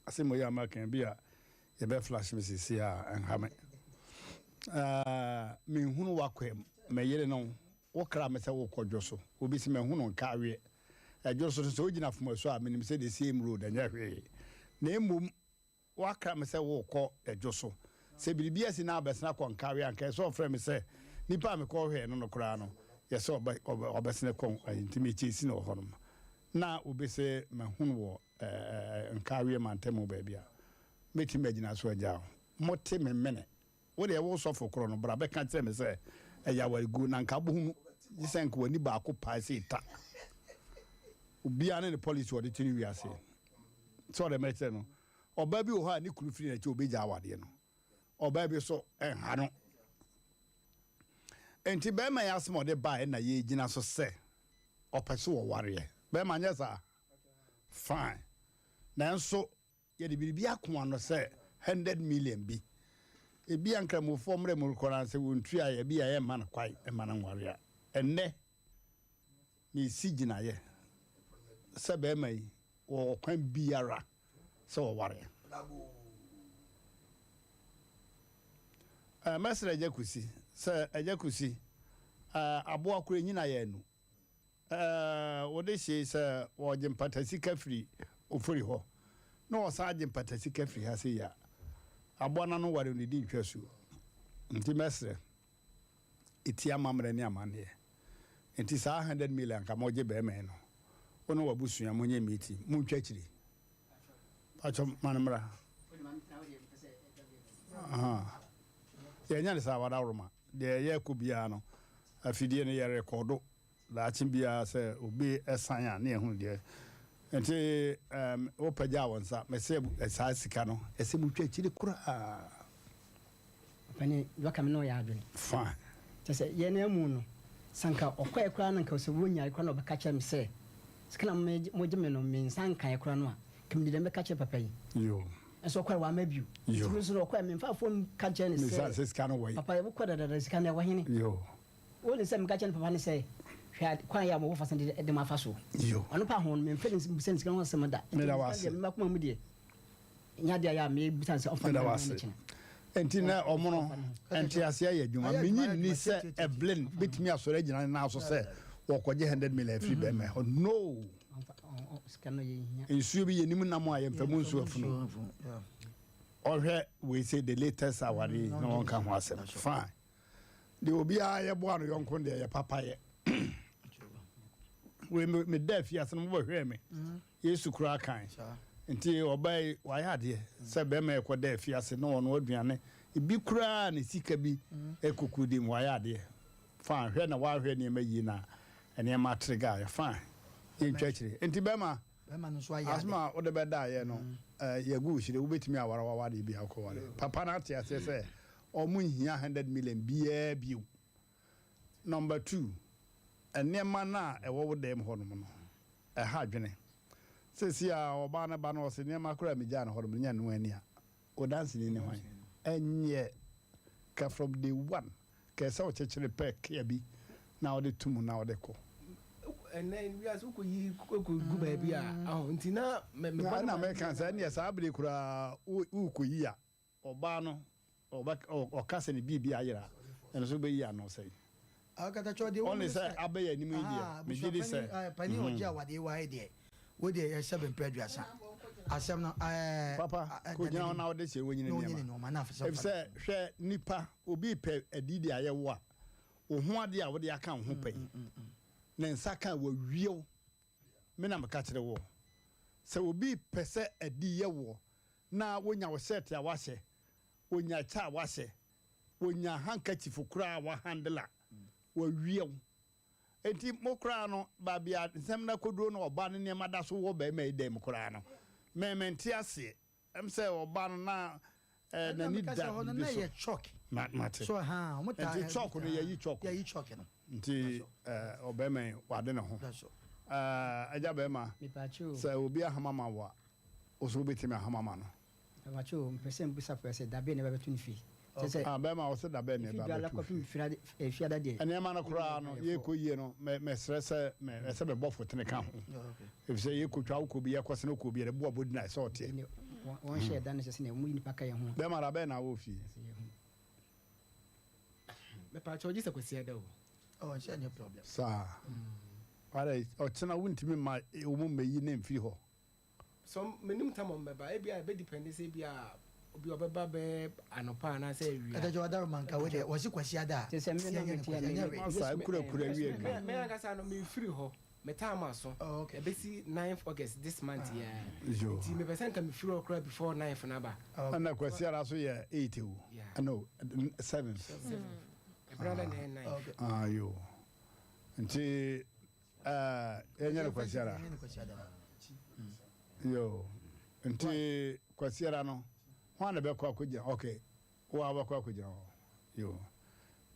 Asɛm wei a maka yi, bi a yɛbɛ flash me sisi a ɛnha me. Menhunu w'akwan mu, me yere no, wo kra me sɛ wokɔ dwo so, obi se mahunu nka aweɛ. Ɛdwo so no sɛ wogyina Fomasu a, menim sɛ the same road, ɛnyɛ hwee. Na mmom Woakra me sɛ worekɔ dwo so. Sɛ biribi asi na abɛsene akɔ Nkawe a, anka ɛsɛ sɛ ɔfrɛ me sɛ nipa a mekɔhwɛɛ no no koraa no, yɛ sɛ ɔbɛ, ɔbɛ, ɔbɛsene kɔ ayi nti mekyɛsi no wɔ hɔnom. Na obi se mahunu wɔ ɛɛ Nkawe mantam mu baabi a, mɛtumi agyina so agyaa wo. Mote me mene. Wo deɛ wo sɔfo korɔ no, bra bɛka kyerɛ me sɛ ɛyɛ awareguo na anka wobɛhunu, gye sɛ anka w'ani baako pae sei ta. Obiara ne ne policy ɔde te ne wiase. Sɛ ɔde mɛkyerɛ no, ɔbaa bi wɔ hɔ a ne kunu firi n'akyi ɔbɛgya awadeɛ no. Ɔbaa bi so ɛnha no. Enti bɛrima yi asɛm a ɔde baeɛ na yɛgyina so sɛ ɔpɛ so wɔwareɛ. Bɛrima nyɛ saa? Fine. Nanso Yɛde biribi ako ano sɛ hundred million bi. Ebia Nkramofoɔ mmerɛ mu rekɔ no ara sɛ wɔntuaeɛ a, ebia yɛremma no kwan mma no nware a. Ɛnnɛ, meresi gyinaeɛ sɛ barima yi wɔ ɔkwan biara sɛ ɔware. Ɛɛ, mɛsrɛ Agya Kusi sɛ, Agya Kusi, ɛɛ, aboa koro ɛnyina yɛn anu. Ɛɛ, wɔde hyee sɛ wɔgye mpata sika firi Ofori hɔ, na wɔsan gye mpata sika firi ha sei a, aboa no ano ware no di ntwa su. Nti mɛsrɛ, ɛtia amammerɛ ne amanneɛ. Nti saa 100 million anka mogye bɛrima yi no, wo ne w'abusua monyɛ meeting, montwa akyiri. Pakyɛ ma no mmra. Ahaa. Yɛnyɛ no saa, wadaworoma. Deɛ yɛrekɔ biara no, afidie no yɛrekɔdo. Daakye biara sɛ obi san a ne yɛhunu deɛ nti um, wopagyaa wo nsa mese saa sika no ɛsɛ mutwa akyiri koraa. Ɔpɛni dɔka me ne ɔyɛ adwene. Fine. Kyɛ sɛ yɛn amu no sɛ nka ɔkɔɛ koraa na nka sɛ wɔnyae koraa na ɔbɛka kyerɛ me sɛ sika na mogye me no me nsa nkaeɛ koraa no a nka mede dɛm bɛka kyerɛ papa yi. Yoo. Nso ɔkɔɛ wamma bio. Yoo. Nti me nso no ɔkɔɛ memfa fon ka kyerɛ ne sɛ sika no wɔ yi. Papa wokɔ dadada sika no ɛwɔ hene. Yoo. Wonim sɛ meka kyerɛɛ ne papa no sɛ, Hwɛ ade, kwan yi a wɔfa so de de me afa so. Ɔno pa ho no, memfrɛ no mmisa no sika ho asɛm da. Enti Meda wo sika ase. deɛ, me m'akoma mu deɛ, ɛnyɛ adeɛ a ɛyɛ a mebisa no sɛ ɔmfa Meda mmrɛ wo me ase. na mekyena. Enti na wɔn no, nteaseɛ yɛ adwuma. Mennye nni sɛ Evelyn bɛtumi asɔre agyina ne nan so sɛ wɔrekɔgye hundred million afiri bɛrima hɔ. No! Sika no yɛnhia. Nsuo bi, yɛnim nam a yɛmfa mu nsuo afunu. Ɔhwɛ wei sɛ the latest aware yi na wɔnka ho asɛm. Fine. Deɛ obiara yɛ boa no yɔnko deɛ yɛ papayɛ. Wei me me da afiase no mobɛhwɛɛ me. Mm. Yesu koraa kan. Nti ɔbaa yi wayɛ adeɛ sɛ bɛrima ɛkɔ da afiase na ɔno aduane ebi koraa ne sika bi ɛkuku di mu wayɛ adeɛ. Fine hwɛ na wahwɛ nneɛma yie na nneɛma atere gaa yɛ fine. Yɛntwa akyire. Nti bɛrima asɛm a wode bɛdaeɛ no mm. yɛgu wo hyire wobɛtumi aware wawadeɛ bi akɔware. Papa no ate aseɛ sɛ Ɔmo nhia hundred million biaa bio. Number two, nneɛma no a ɛwɔ wo dɛm hɔ nom no, ɛha adwene. Seesei a ɔbaa no ba no ɔse nneɛma koraa a megyaa no hɔ nom no nyɛ ɛno ani a, wo danseni ne hwan? Ɛnyɛ ka from day one, ka ɛsɛ ɔkyekyere pɛ kea bi na ɔde to mu na ɔde kɔ. ɛnɛ wiase wokɔ yi kɔ gu baabi a aho nti na me me Na na mɛka sɛ ɛneɛ saa bere koraa wokɔ yi a ɔbaa no ɔbɛ ɔka sɛ ne biribi ayera ɛno nso wobɛyi ano sɛn? Akatakyɛ deɛ Ɔne sɛ abɛyɛ anim yi deɛ megye di sɛ panin ɔgye awadeɛ wɔ ha yi deɛ wo deɛ yɛ sɛbe mpɛ aduasa asɛm no ɛɛ Papa kɔgyina hɔ na wode hyɛ wonyini nneɛma efisɛ hwɛ nipa obi pɛ adidi ayɛ wo a wo ho adeɛ a wode aka wo ho pɛ yi ne nsa ka wawie wo me na meka kyerɛ woɔ sɛ obi pɛ sɛ adi yɛ woɔ na wonya wo shirt a wahyɛ wonya kyɛ a wahyɛ wonya handkerchief koraa a wahandle a wawie wo enti mo koraa no baabi a nsɛm no akɔduro no ɔbaa no nneɛma da so wɔ barima yi dan mu koraa no me mente aseɛ ɛm sɛ ɔbaa no na eh, n'ani da biribi so Ma, mate nti chalk no yɛyi chalk yɛyi chalk no nti eh, ɔbarima yi wade ne ho eh, agya barima sɛ obi ahama ma wo a wo so wobɛtumi ahama ma no Mepakyɛw mepɛ sɛ mibisa pɛ sɛ dabɛn na ɛba bɛto ne fie? Kyerɛ sɛ, Ah, bɛrima, ɔse dabɛn na efi ɛba Dwala bɛto kɔpem fie? Fiada, eh, Fiada deɛ. Nneɛma no koraa no, yɛrekɔ yie no, mɛ, mɛsrɛ sɛ, mɛ, ɛsɛ mebɔ fotene ka ho. Efisɛ yɛkɔtwa, wokɔ bi, yɛkɔsene wokɔ bi, yɛde boa bɔdina, ɛsɛ ɔteɛ. Ɛnde, wɔn, wɔn hyɛɛ da no sɛ sɛnea wɔyi nnipa ka yɛn ho. Bɛrima, dabɛn na wɔ fie? Mepakyɛw gye sɛ Kwasiada o. Oh, nhyɛ nyɛ problem. Saa. Ara, ɔkyena wontumi mma wɔn mmɛyi no mfiri hɔ. So menim tam a ɔmbɛba, ebia ɛbɛ depend sɛ ebia obi ɔbɛba bɛyɛ anɔpa anaasɛ awia. Ɛdɛdɛ ɔdaro man ka wei deɛ wɔsi kwasi ada a Te sɛ me na yɛnyɛ no mete kwasi a me ɛnyɛ me wei. Masa kurakura wie adwuma. Me ankasa no mefiri hɔ me time aso ɛbɛsi 9th August this month yi ara Yo. nti mepɛ sɛ nka mefiri hɔ koraa before 9th no aba. Ɛna kwasi ara so yɛ 8 o. No, 7th. Ɛberɛ na ɛyɛ 9th. Ah, yo. Nti Eh, yɛnyɛ no kwasiara. Yo, nti kwasiara no, hwan na bɛkɔ akɔgyina? Ok, wo a wobɛkɔ akɔgyina hɔ. Yo,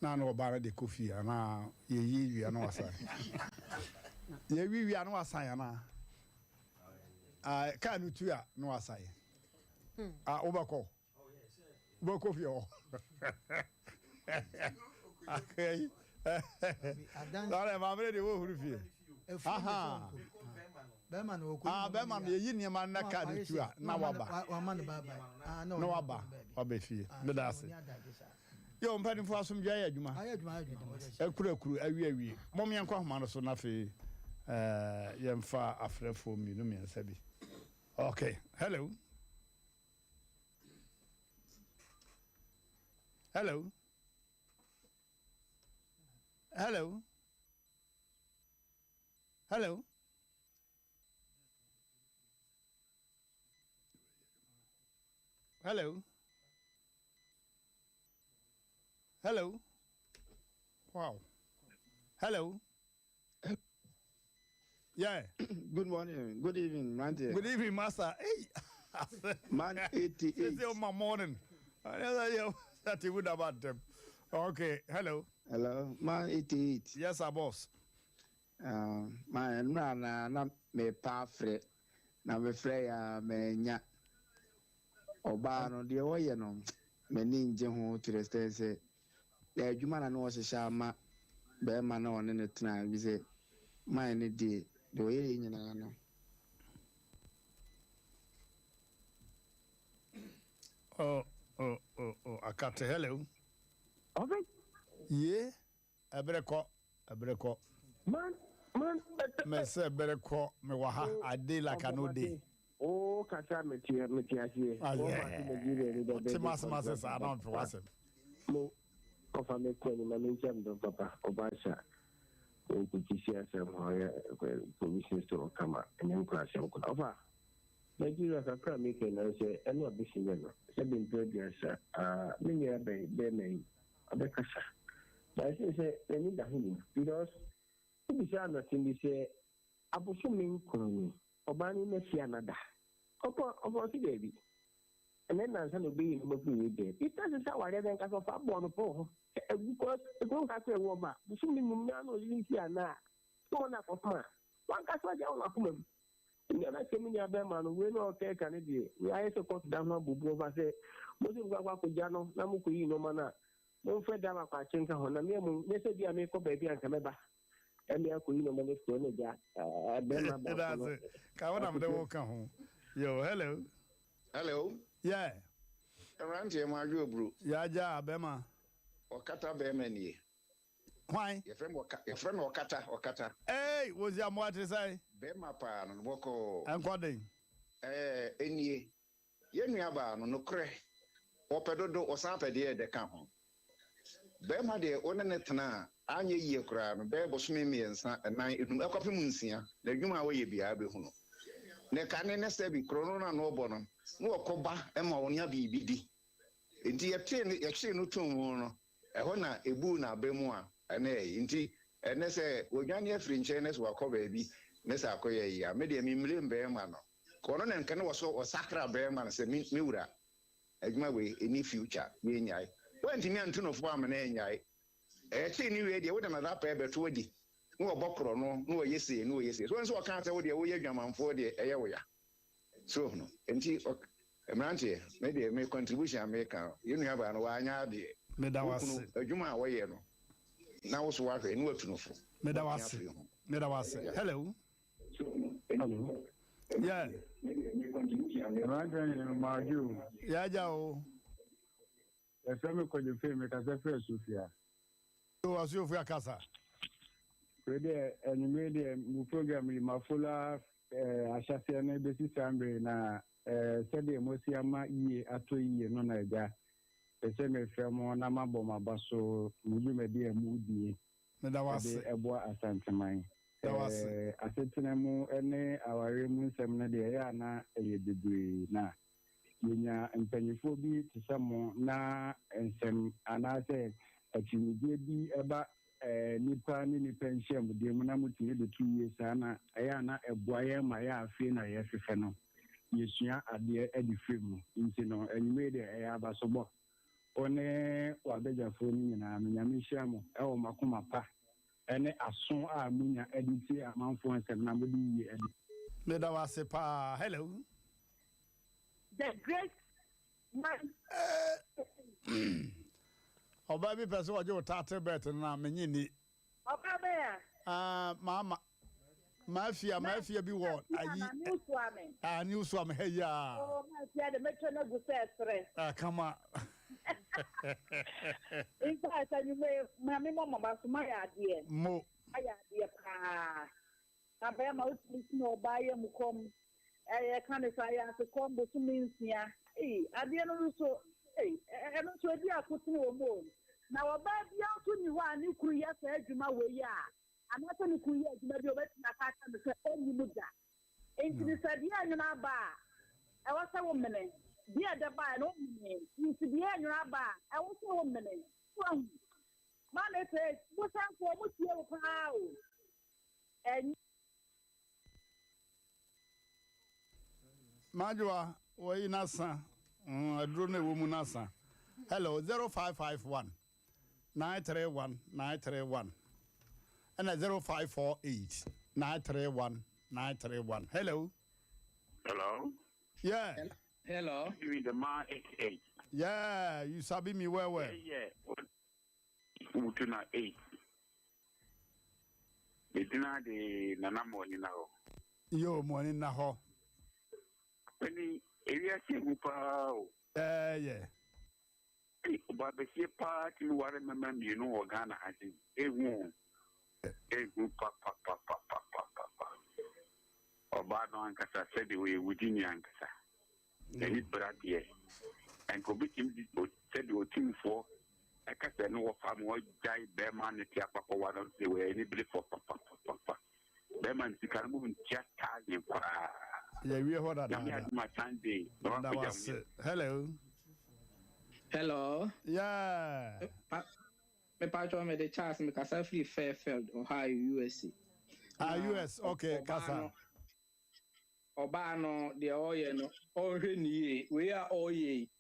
na na ɔbaa no de kɔ fie anaa yɛyi wia na wasan? Yɛwi wia na wasan anaa? Ah, kaa no tu a na wasan. Ah, wobɛkɔ? Wobɛkɔ fie hɔ? Akai. Sɔre maame de wo huru fie. Aha. Bɛrima no wɔkɔ. Ah, bɛrima no yɛyi nneɛma na kaa no tu a na waba. Wama no bye bye. Ah, na waba. Waba fie. Meda ase. Yo, mpanimfoɔ asomdwoeɛ ayɛ adwuma. Ayɛ adwuma, ayɛ adwuma. Akurakuru awie awie. Mom yɛnkɔ ahoma no so na afei eh, yɛmfa afrɛfoɔ mmienu mmiɛnsa bi. Okay, hello. Hello. Hello. Hello. Hello. Hello. Wow. Hello. Yeah. Good morning. Good evening, Mantie. Good evening, Master. Hey. Man 88. Say my morning. Okay. Hello. Hello. Man 88. Yes, sir, boss. Man, na na na me pa frɛ na me frɛ ya me nya. Ɔbaa no deɛ ɔyɛ no m'ani ngye ho to the extent sɛ Na adwuma na na ɔhyehyɛ ama barima no a ɔne no tena efisɛ man no deɛ, deɛ ɔyɛeɛ nyinaa no. Oh, oh, oh, oh, akate, hello. Ɔfɛ. Ye, ɛbere kɔ, ɛbere kɔ. Man, man, Mɛ sɛ ɛbere kɔ, me wɔ ha, I dey like I no dey. O kasa mete mete aseɛ. Ah, Wɔn yeah. fa ase Nigeria ni dɛ Te ma asem ase saa na ɔmpe w'asɛm. Mo ɔfa me kɔ ni ma me nkyɛn dɔm papa ɔba asa. Nkuti si asɛm hɔ yɛ provision store kama ɛnyɛ nkura asɛm kora. Ɔfa Nigeria kakra mi kɛ na sɛ ɛno abɛsi nyɛ no sɛ bi mpɛ aduasa ah me nua bɛn bɛrima yi ɔbɛkasa. But ɛsɛ sɛ n'ani da ho nim because wobisa no asɛm bi sɛ abosome nkron ni Ɔbaa no nna fie ana da? Ɔkɔ ɔfa ɔse daabi. Ɛnɛ nnansa na ɔbɛyi nnoɔma firi ne dɛm. It tells sɛ awareɛ no ankasa ɔfa bɔɔ no pɔw ho. Sɛ agu kɔ ɛkuro nka sɛ ɛwɔ ɔba bosome num naa na ɔyere fie ana a, sɛ wɔn akɔfom a, wankasa agya wɔ n'akoma mu. Nea na sɛ me nua bɛrima no wei na ɔkɛka no deɛ, wei ayɛ sɛ kɔɔto da ho abobu ɔfa sɛ mo sɛ mokɔ akɔ akɔgya no na mokɔyi nnoɔma no a, momfrɛ da baako akye nka ho na me mmom nyɛ sɛ bi a mekɔ baabi a nka mɛba. Ɛnde akɔyi nneɛma no afiri hɔ na gya bɛrima baako no. That's it. Ka wo na mede wo ka ho. Yo, hello. Hello. Yeah. Mmeranteɛ mo adwo oburu. Yagya bɛrima. Ɔkata bɛrima nie. Hwan? Yɛfrɛ me ɔka yɛfrɛ me ɔkata ɔkata. Ei, wosi amoa te sɛn? Bɛrima paa no bɔkɔɔ. Ɛnkɔ den. Ɛɛ enie. Yɛn nuabaa no, nokorɛ, ɔpɛ dodo, ɔsan pɛ deɛ ɛdɛ ka ho. Barima deɛ wo ne no tena a, anyɛ yie koraa no, bɛyɛ bosome mmiɛnsa, nnan, enum, ɛkɔpem nsia, n'adwuma a ɔyɛ biara bɛhunu. Ne kane ne sɛbi, korɔno no a na ɔbɔ no, na ɔkɔ ba ma ɔnya biribi di. Enti yɛtee no, yɛkyee no too mu no, ɛhɔ na ɛbuu n'aba mu a ɛne ɛyi. Nti ɛnnɛ sɛ wadwane afiri nkyɛn na sɛ wakɔ baabi na sɛ akɔyɛ ayi a, me deɛ memmlame barima no. Ɔno na nka na wɔ so ɔsakra bɛɛma no sɛ me me wura adwuma wei ɛni future yɛnyae. Woantumi antu no fo amena annyae. Ɛkyee no wie deɛ wode nadapɛɛ bɛto adi na wɔbɔ korɔno na wɔyɛ sei na wɔyɛ sei. So nso ɔkaa sɛ wo deɛ woyɛ adwamanfoɔ deɛ ɛyɛ wo ya. So hunu? Nti ɔk mmeranteɛ me deɛ me contribution a meka no yɛn nuabaa no wanyɛ adeɛ. Meda wo Wo kunu ase. adwuma a wɔyɛ no na wo so woahwɛ na watu no fo. Meda wo Watwe ase. afiri ho. Meda wo ase. Yeah. Hello. Hello. Yeah. Mmeranteɛ nyina maadwo o. Yɛagya o. Yɛfrɛ me Kwadwo Fei, mekasa firi Asofia. Yo, Asuofua kasa. Wei deɛ anwummere deɛ mo program yi mafola ara eh, ahyɛseɛ no bɛsi saa mmerɛ yi na eh, sɛdeɛ moasi ama yie atɔ yie no na agya pɛ sɛ mefrɛ mo na mabɔ mo aba so mo dwumadi a modie. Meda wo ase. de boa Asanteman. Meda wo ase. Asetena mu ne awareɛ mu nsɛm no deɛ ɛyɛ a na ɛyɛ bebree na yɛnya mpanimfoɔ bi te sɛ mo na nsɛm anaasɛ akyinnyegyeɛ bi ba nnipa ne nnipa nhyiamudeɛ mu na motumi de to yie saa na ɛyɛ a na ɛboa yɛn ma yɛ afei na yɛhwehwɛ no yɛsua adeɛ de firi mu nti no anwummerɛ yi deɛ ɛyɛ abasobɔ. Wo ne w'abadwafoɔ no nyinaa no, Nyame nhyira mo wɔ mo akoma pa ne aso a monya de tie amanfoɔ nsɛm na mode yie de. Meda wo ase paa. Hello. The great man. Ɔbaa bi pɛ sɛ ɔgye wo title belt no na menye nni. Ɔbaa bɛn a? Ah, maama. Mafia, mafia bi wɔ ayi. Mafia na new suame. Ah, new suame ha yi a. Oh, mafia de mɛtwa no agu sɛ ɛserɛ. Ah, kama. In fact, anwummerɛ maame mɔ maba so mayɛ adeɛ. Mo. Mayɛ adeɛ paa. Na bɛrima wotumi sini ɔbaa yɛ mu kɔm. Ɛyɛ ka ne sa yɛ ase kɔm bosome nsia. Ei, adeɛ no nso, ei, ɛno nso edi akotene wɔ mu o. Na ɔbaa biara nso nni hɔ a ne kunu yɛ saa adwuma wei a, anaasɛ ne kunu yɛ adwuma bi a ɔbɛtumi aka akyerɛ no sɛ ɔnni mu da. Enti no sɛ deɛ ɛnwono aba a, ɛwɔ sɛ womene. Deɛ ɛdɛ baeɛ no, womene. Nti deɛ ɛnwono aba a, ɛwɔ sɛ womene. So wahu? Maame Grace, bosanfoɔ, wɔtie wo paa o. Ɛnyɛ. Madwoa, wɔyi n'asa, mm, aduro no ɛwɔ mu n'asa. Hello, 0551 931 931 ɛna 0548 931 931. Hello. Hello. Yeah. Hello. You the man 88. Yeah, you sabi me well well. Yeah, yeah. Wotu na 8. Medina de nana mo ni na hɔ. Yo, mo ani nna hɔ. Ɛni ewiase egu paa o. Ɛɛ yɛ. Ei ɔbaa bɛsie paa tumi ware mmɛma mmienu wɔ Ghana ha sei. Ehu o. Ehu papapapapapapa. Ɔbaa no ankasa sɛdeɛ ɔyɛ wudini ankasa. N'ani bere adeɛ. Nka obetumi de sɛdeɛ otumfoɔ ɛka sɛ ne wɔfa ma wagyae bɛrima no te apapɔwa no sɛ wɔyɛ aniberefoɔ papapapapa. Bɛrima no sika no mu ntua thousand koraa. Yɛwie hɔ Nyame dadaada. adom a Sunday na Meda wakɔgya wase. mu. Hello. Hello. Yeah. Pa me patro me de Charles me kasa firi Fairfield, Ohio, USA. Ah, Na US. Okay, ɔbaa kasa. no ɔbaa no deɛ ɔyɛ no ɔnhwɛ ne yie. Wei a ɔyɛ yi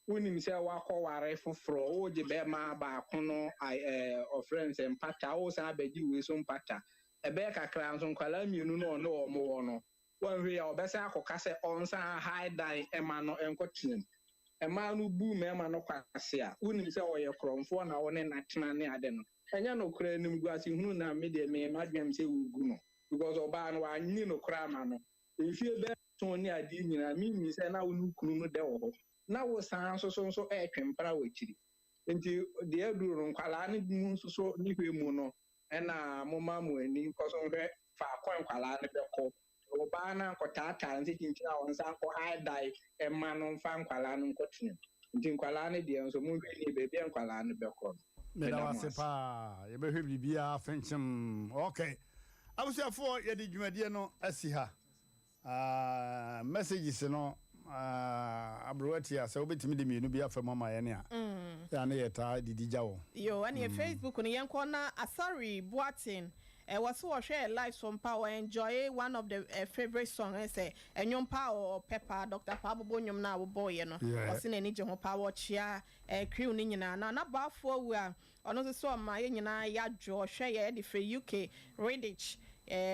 wonim sɛ woakɔware foforɔ, wogye bɛrima baako no ɔfrɛ no sɛ mpata, wosan abɛgye wei so mpata. Ɛbɛyɛ kakra nso nkwadaa mmienu no ɔne wɔn wɔ no, woanhwɛ yie a ɔbɛsan akɔka sɛ ɔnsan hae dan ma no nkɔtena mu. Mmaa no bu mmarima no kwasea. Wonim sɛ ɔyɛ korɔmfoɔ na wo ne no atena ne ade no. Ɛnyɛ nokorɛ animguase hunu na me deɛ me m'adwenem sɛ wogu no because ɔbaa no wanni nokorɛ ama no. Mfie bɛyɛ nson ne adeɛ nyinaa mennim sɛ na wo ne wo kunu no dɛ wɔ hɔ na wo san nso so nso ɛretwe mpena wɔ akyiri. Nti deɛ aduru no nkwadaa no mu nso so ne hwɛ mu no ɛna momma mo ani nkɔ so nhwɛ faako a nkwadaa no bɛkɔ. Ɔbaa no ankɔtaataa no sɛ kyinkyin a ɔnsan nkɔ haedae mma no mfa nkwadaa no nkɔtena mu. Nti nkwadaa no deɛ nso monhwɛ nie baabi a nkwadaa no bɛkɔ no. Meda Meda wo mo ase ase. paa. Yɛbɛhwɛ biribiara fenkyem. Ok. Abusuafoɔ, yɛde dwumadie no asi ha. Ah, messages no, ah, aberewa tia, sɛ wobɛtumi de mmienu bi afa mu ama yɛn a, yɛ a ne yɛtaa didi gya wɔn. Yo, ɛneɛ Facebook no yɛnkɔ na Asare Boateng Ɛwɔ so ɔhwɛ yɛ live so mpa ɔ enjoy one of the favourite song ɛne sɛ ɛnwom paa ɔpɛ paa Doctor Paa Bobo nwom no a wobɔɔ yɛ no ɔse n'ani gye ho paa ɔkyea crew no nyinaa na na Boafo awu a ɔno nso so ɔma yɛ nyinaa yadwo ɔhwɛ yɛ ɛde firi UK Redditch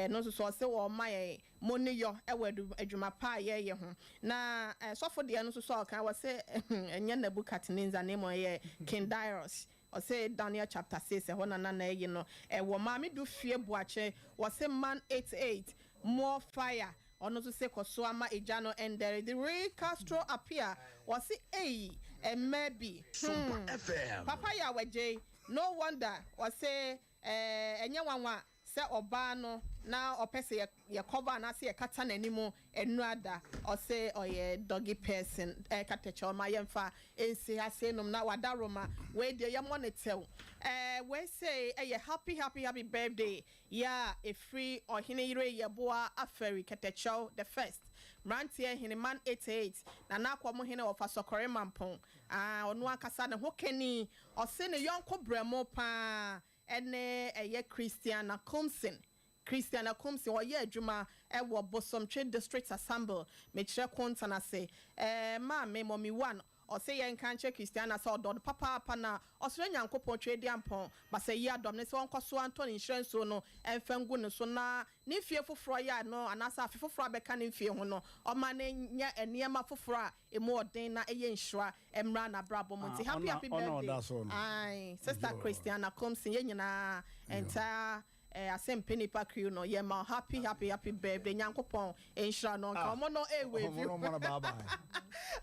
no nso so ɔse ɔma yɛ mo ne yɔ ɛwɔ adwuma pa a yɛyɛ ho na sɔfo deɛ no nso so a ɔka ɔse ɛnyɛ Nebuchadnezzar na mmom ɛyɛ King Darius Ɔse Daniel chapter 6 ɛhɔ na na n'ayi no ɛwɔ. Maame du fie boakye wɔse man 88 more fire ɔno nso se kɔso ama egya no ɛndɛre. The real Castro Appiah wɔse ei ɛmmaa bi hmm papa yaw agyei no wonder wɔse ɛɛ ɛnyɛ nwanwa Sɛ ɔbaa no na ɔpɛ sɛ yɛ yɛ cover anaasɛ yɛ kata n'anim ɛnura da ɔse ɔyɛ doggy person ɛɛ katakyɛ ɔma yɛnfa nsi ha sei nom na wada roma wei deɛ yɛmɔ no tɛw ɛɛ wei sei ɛyɛ happy happy happy birthday yɛ a ɛfiri ɔhene yere yɛboa afɛri kɛtɛkyɛw the first mmeranteɛ hene man 88 nana akɔm hene ɔfa sɔkɔre mampɔn aa ɔno ankasa ne ho kani ɔse ne yɔnko brɛmo paa Ɛne ɛyɛ Christiana Kumsin. Christiana Kumsin, ɔyɛ adwuma wɔ Bosomtwe District Assemble, mekyerɛ Kontan ase. Ɛɛ maame, Mummy One, ɔse yɛnka nkyerɛ Christiana sɛ ɔdɔ no papaapa na ɔsrɛ Nyankopɔn Tweaduampɔn Basayi adɔm no sɛ ɔnkɔ so ara ntɔ ne nhyira nsuo no mfa ngu ne so na ne mfie foforɔ yɛ ano anaasɛ afe foforɔ a bɛka ne mfie ho no ɔma no nyɛ nneɛma foforɔ a ɛmu ɔden na ɛyɛ nhyira mmra n'abrabɔ mu nti happy happy birthday ae sister Christiana Kumsin yɛn nyinaa entire eh, Asempe Nipa crew no yɛ ma happy happy happy birthday Nyankopɔn nhyira no nka ɔmo no eh wave you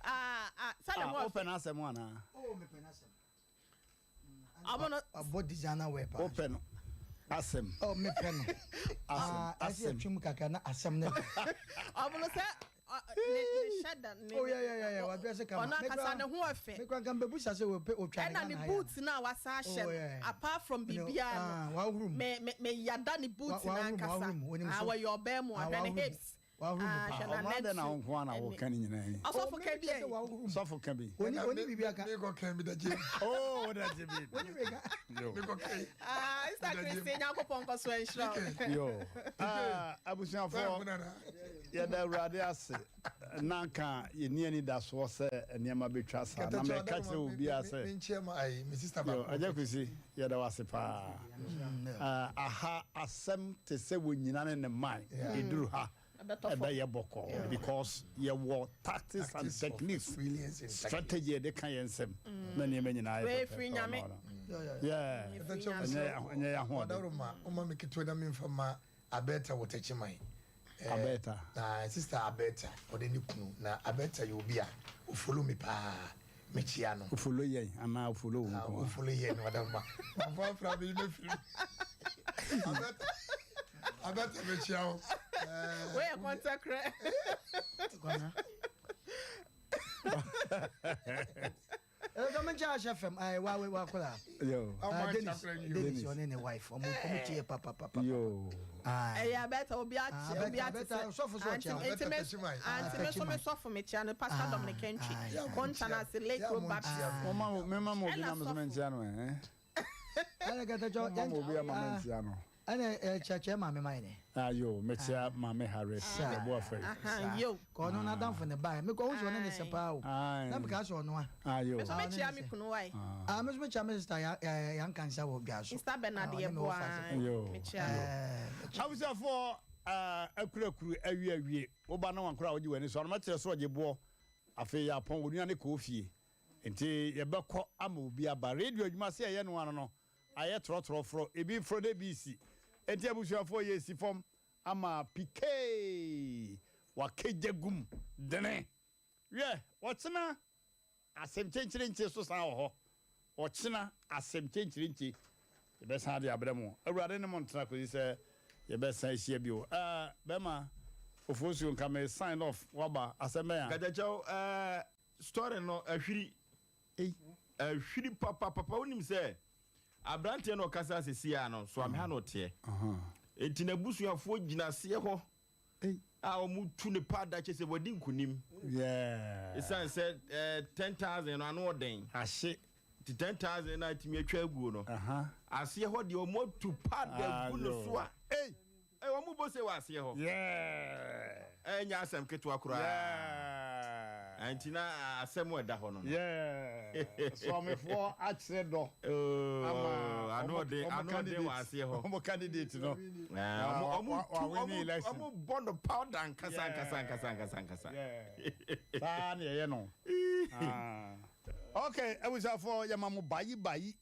ah ah sɛ ne ho wopɛ n'asɛm anaa? Oh, mepɛ n'asɛm. Ɔmo no. Wabɔ designer wear paa. Wopɛ no asɛm. Oh, mepɛ no. Asɛm. Ah, ɛsɛ Asɛm. yɛtwam kakra na asɛm no ba. Ɔmo no sɛ ɔ- ne ne hyɛ da ne Oh, yeah, yeah, yeah, yeah. Wadrɛse kama. ɔno Me ankasa koraa- ne ho ɛfɛ. Me koraa nka mbɛbusa sɛ wɔpɛ otwa ne Ɛna Ghana ne ha boot no a wasan ahyɛ Oh, no yeah. apart from No, biribiara ah, no wahoro mu. me me me yada ne boot Wa- no wahoro mu, ankasa. wahoro mu, onim Ah, so. wɔyɛ ɔbaa mu Ah, a hwɛ ne wahoro mu. hips. Wahoro mu Ah, paa. hwɛ Ɔmo adɛn na n'anatu wo nko ara na ɛne. woka ne nyinaa yi? Ɔsɔfo ka bi ɛ. Sɔfo ka bi. Oni oni biribi aka. Mekɔ kan bi da gye. Oh, da gye bi. Oni biribi aka. Yo. Mekɔ kan. Ah, Sister Christy Nyankopɔn nkɔ so nhyira wo. Yo. Ah, abusuafoɔ yɛda Awurade ase na nka yɛnni anidasoɔ sɛ nneɛma bɛtwa saa na mɛka kyerɛ obiara sɛ Menkyia ma ayi me sister Yo, baako. Agya Kwesi yɛda wo ase paa. Ah, aha asɛm te sɛ wɔnyina ne ne man ɛduru ha ɛbɛyɛ bɔkɔɔ because yɛwɔ tactics and techniques strategy yɛde ka yɛn nsɛm na nneɛma nyinaa yɛ pɛpɛɛpɛ. Yeah, ɛnyɛ yɛn ahoɔden. Ɔdawuruma, ɔma mi ketewa na mi nfa ma Abɛta wɔ Tɛkyiman. Abɛta. Na sister Abɛta ɔde ne kunu na Abɛta yɛ obi a ofolo mi paa mekyia no. Ofolo yɛn anaa ofolo wo nko? Ofolo yɛn ɔdawuruma. Mafɔ afra mi yi mefiri. Abɛta Abɛta mekyia wo. Wei yɛ kɔntɛkorɛ. Ɛdɔ mi nkyɛn ahyɛ fam ɛɛ wa wa kola. Yo. Dennis Dennis ɔne ne wife ɔmo ɔmo tie papapapa. Yo. Ɛyɛ abɛta obi ate obi ate sɛ sɔfo sɛ ɔkyɛ anti me anti me so me sɔfo me kyia no Pastor Dominic Kentry Kontana ase Lake Road Baptist. Mama me mama obi na me so me nkyia no eh. Ɛna kɛtɛ kyɛ Mama obi ama me nkyia no. Ɛna ɛkyerɛkyerɛ maame ma yɛ dɛ. Ayo mekyia maame Harriet ɛbo afɛ. Yo. Kɔ ɔno n'adamfo ne ba yɛ mekɔ ɔho sɛ ɔne ne sɛ paa o. Na meka sɛ ɔno a. Ayo. Me so mekyia me kunu wae. Ah me so mekyia me sister ya yankansa wɔ dwa so. Sister Bernard yɛ boa. Yo. Mekyia. Abusuafoɔ akurakuru awie awie woba na wankora a wogye w'ani so ano mɛkyerɛ so ɔgye boɔ. Afei yɛapɔn onua no kɔɔ fie. Nti yɛbɛkɔ ama obi aba. Radio adwuma sɛ yɛyɛ no ano no, ayɛ trɔtrɔ forɔ, ebi forɔ na ebi resi. Nti abusuafoɔ yɛresi fam ama PK wakagya gum dene. Wiɛ, ɔkyena Asɛm kyenkyerenkye so san wɔ hɔ. Ɔkyena asɛm kyenkyerenkye yɛbɛsan de abrɛ mo. Awurade ne mo ntena kɔsi sɛ yɛbɛsan ahyia bio. Ɛɛ bɛma Ofosuo nka me sign off waba asɛm bɛn a? Katakyɛw ɛɛ story no ahwiri. Ei. Ahwiri papapapa wonim sɛ abranteɛ no ɔkasa sɛsi a no so ameha na ɔteɛ. Enti n'abusuafoɔ gyina aseɛ hɔ a wɔtu ne pa da kyɛ sɛ wadi nkunim. Ɛsiane sɛ eh, 10,000 no ano ɔden. Ahye. Nti 10,000 no atumi atwa aguo no. Aseɛ hɔ deɛ wɔatu pa da agu no so a. Ei! Eh, wɔn bɔ se wɔ aseɛ hɔ. Ɛnyɛ asɛm ketewa koraa. Nti na asɛm a ɛda hɔ no no. Sɔmefoɔ akyerɛ dɔ oh, ama ano ɔden ano ɔden wɔ aseɛ hɔ. Wɔn candidate no. Wɔn tu wɔn bɔ no powder nkasa nkasa nkasa nkasa nkasa. Saa na ɛyɛ no. Ah. Okay, abusuafoɔ yɛma mo bayi bayi.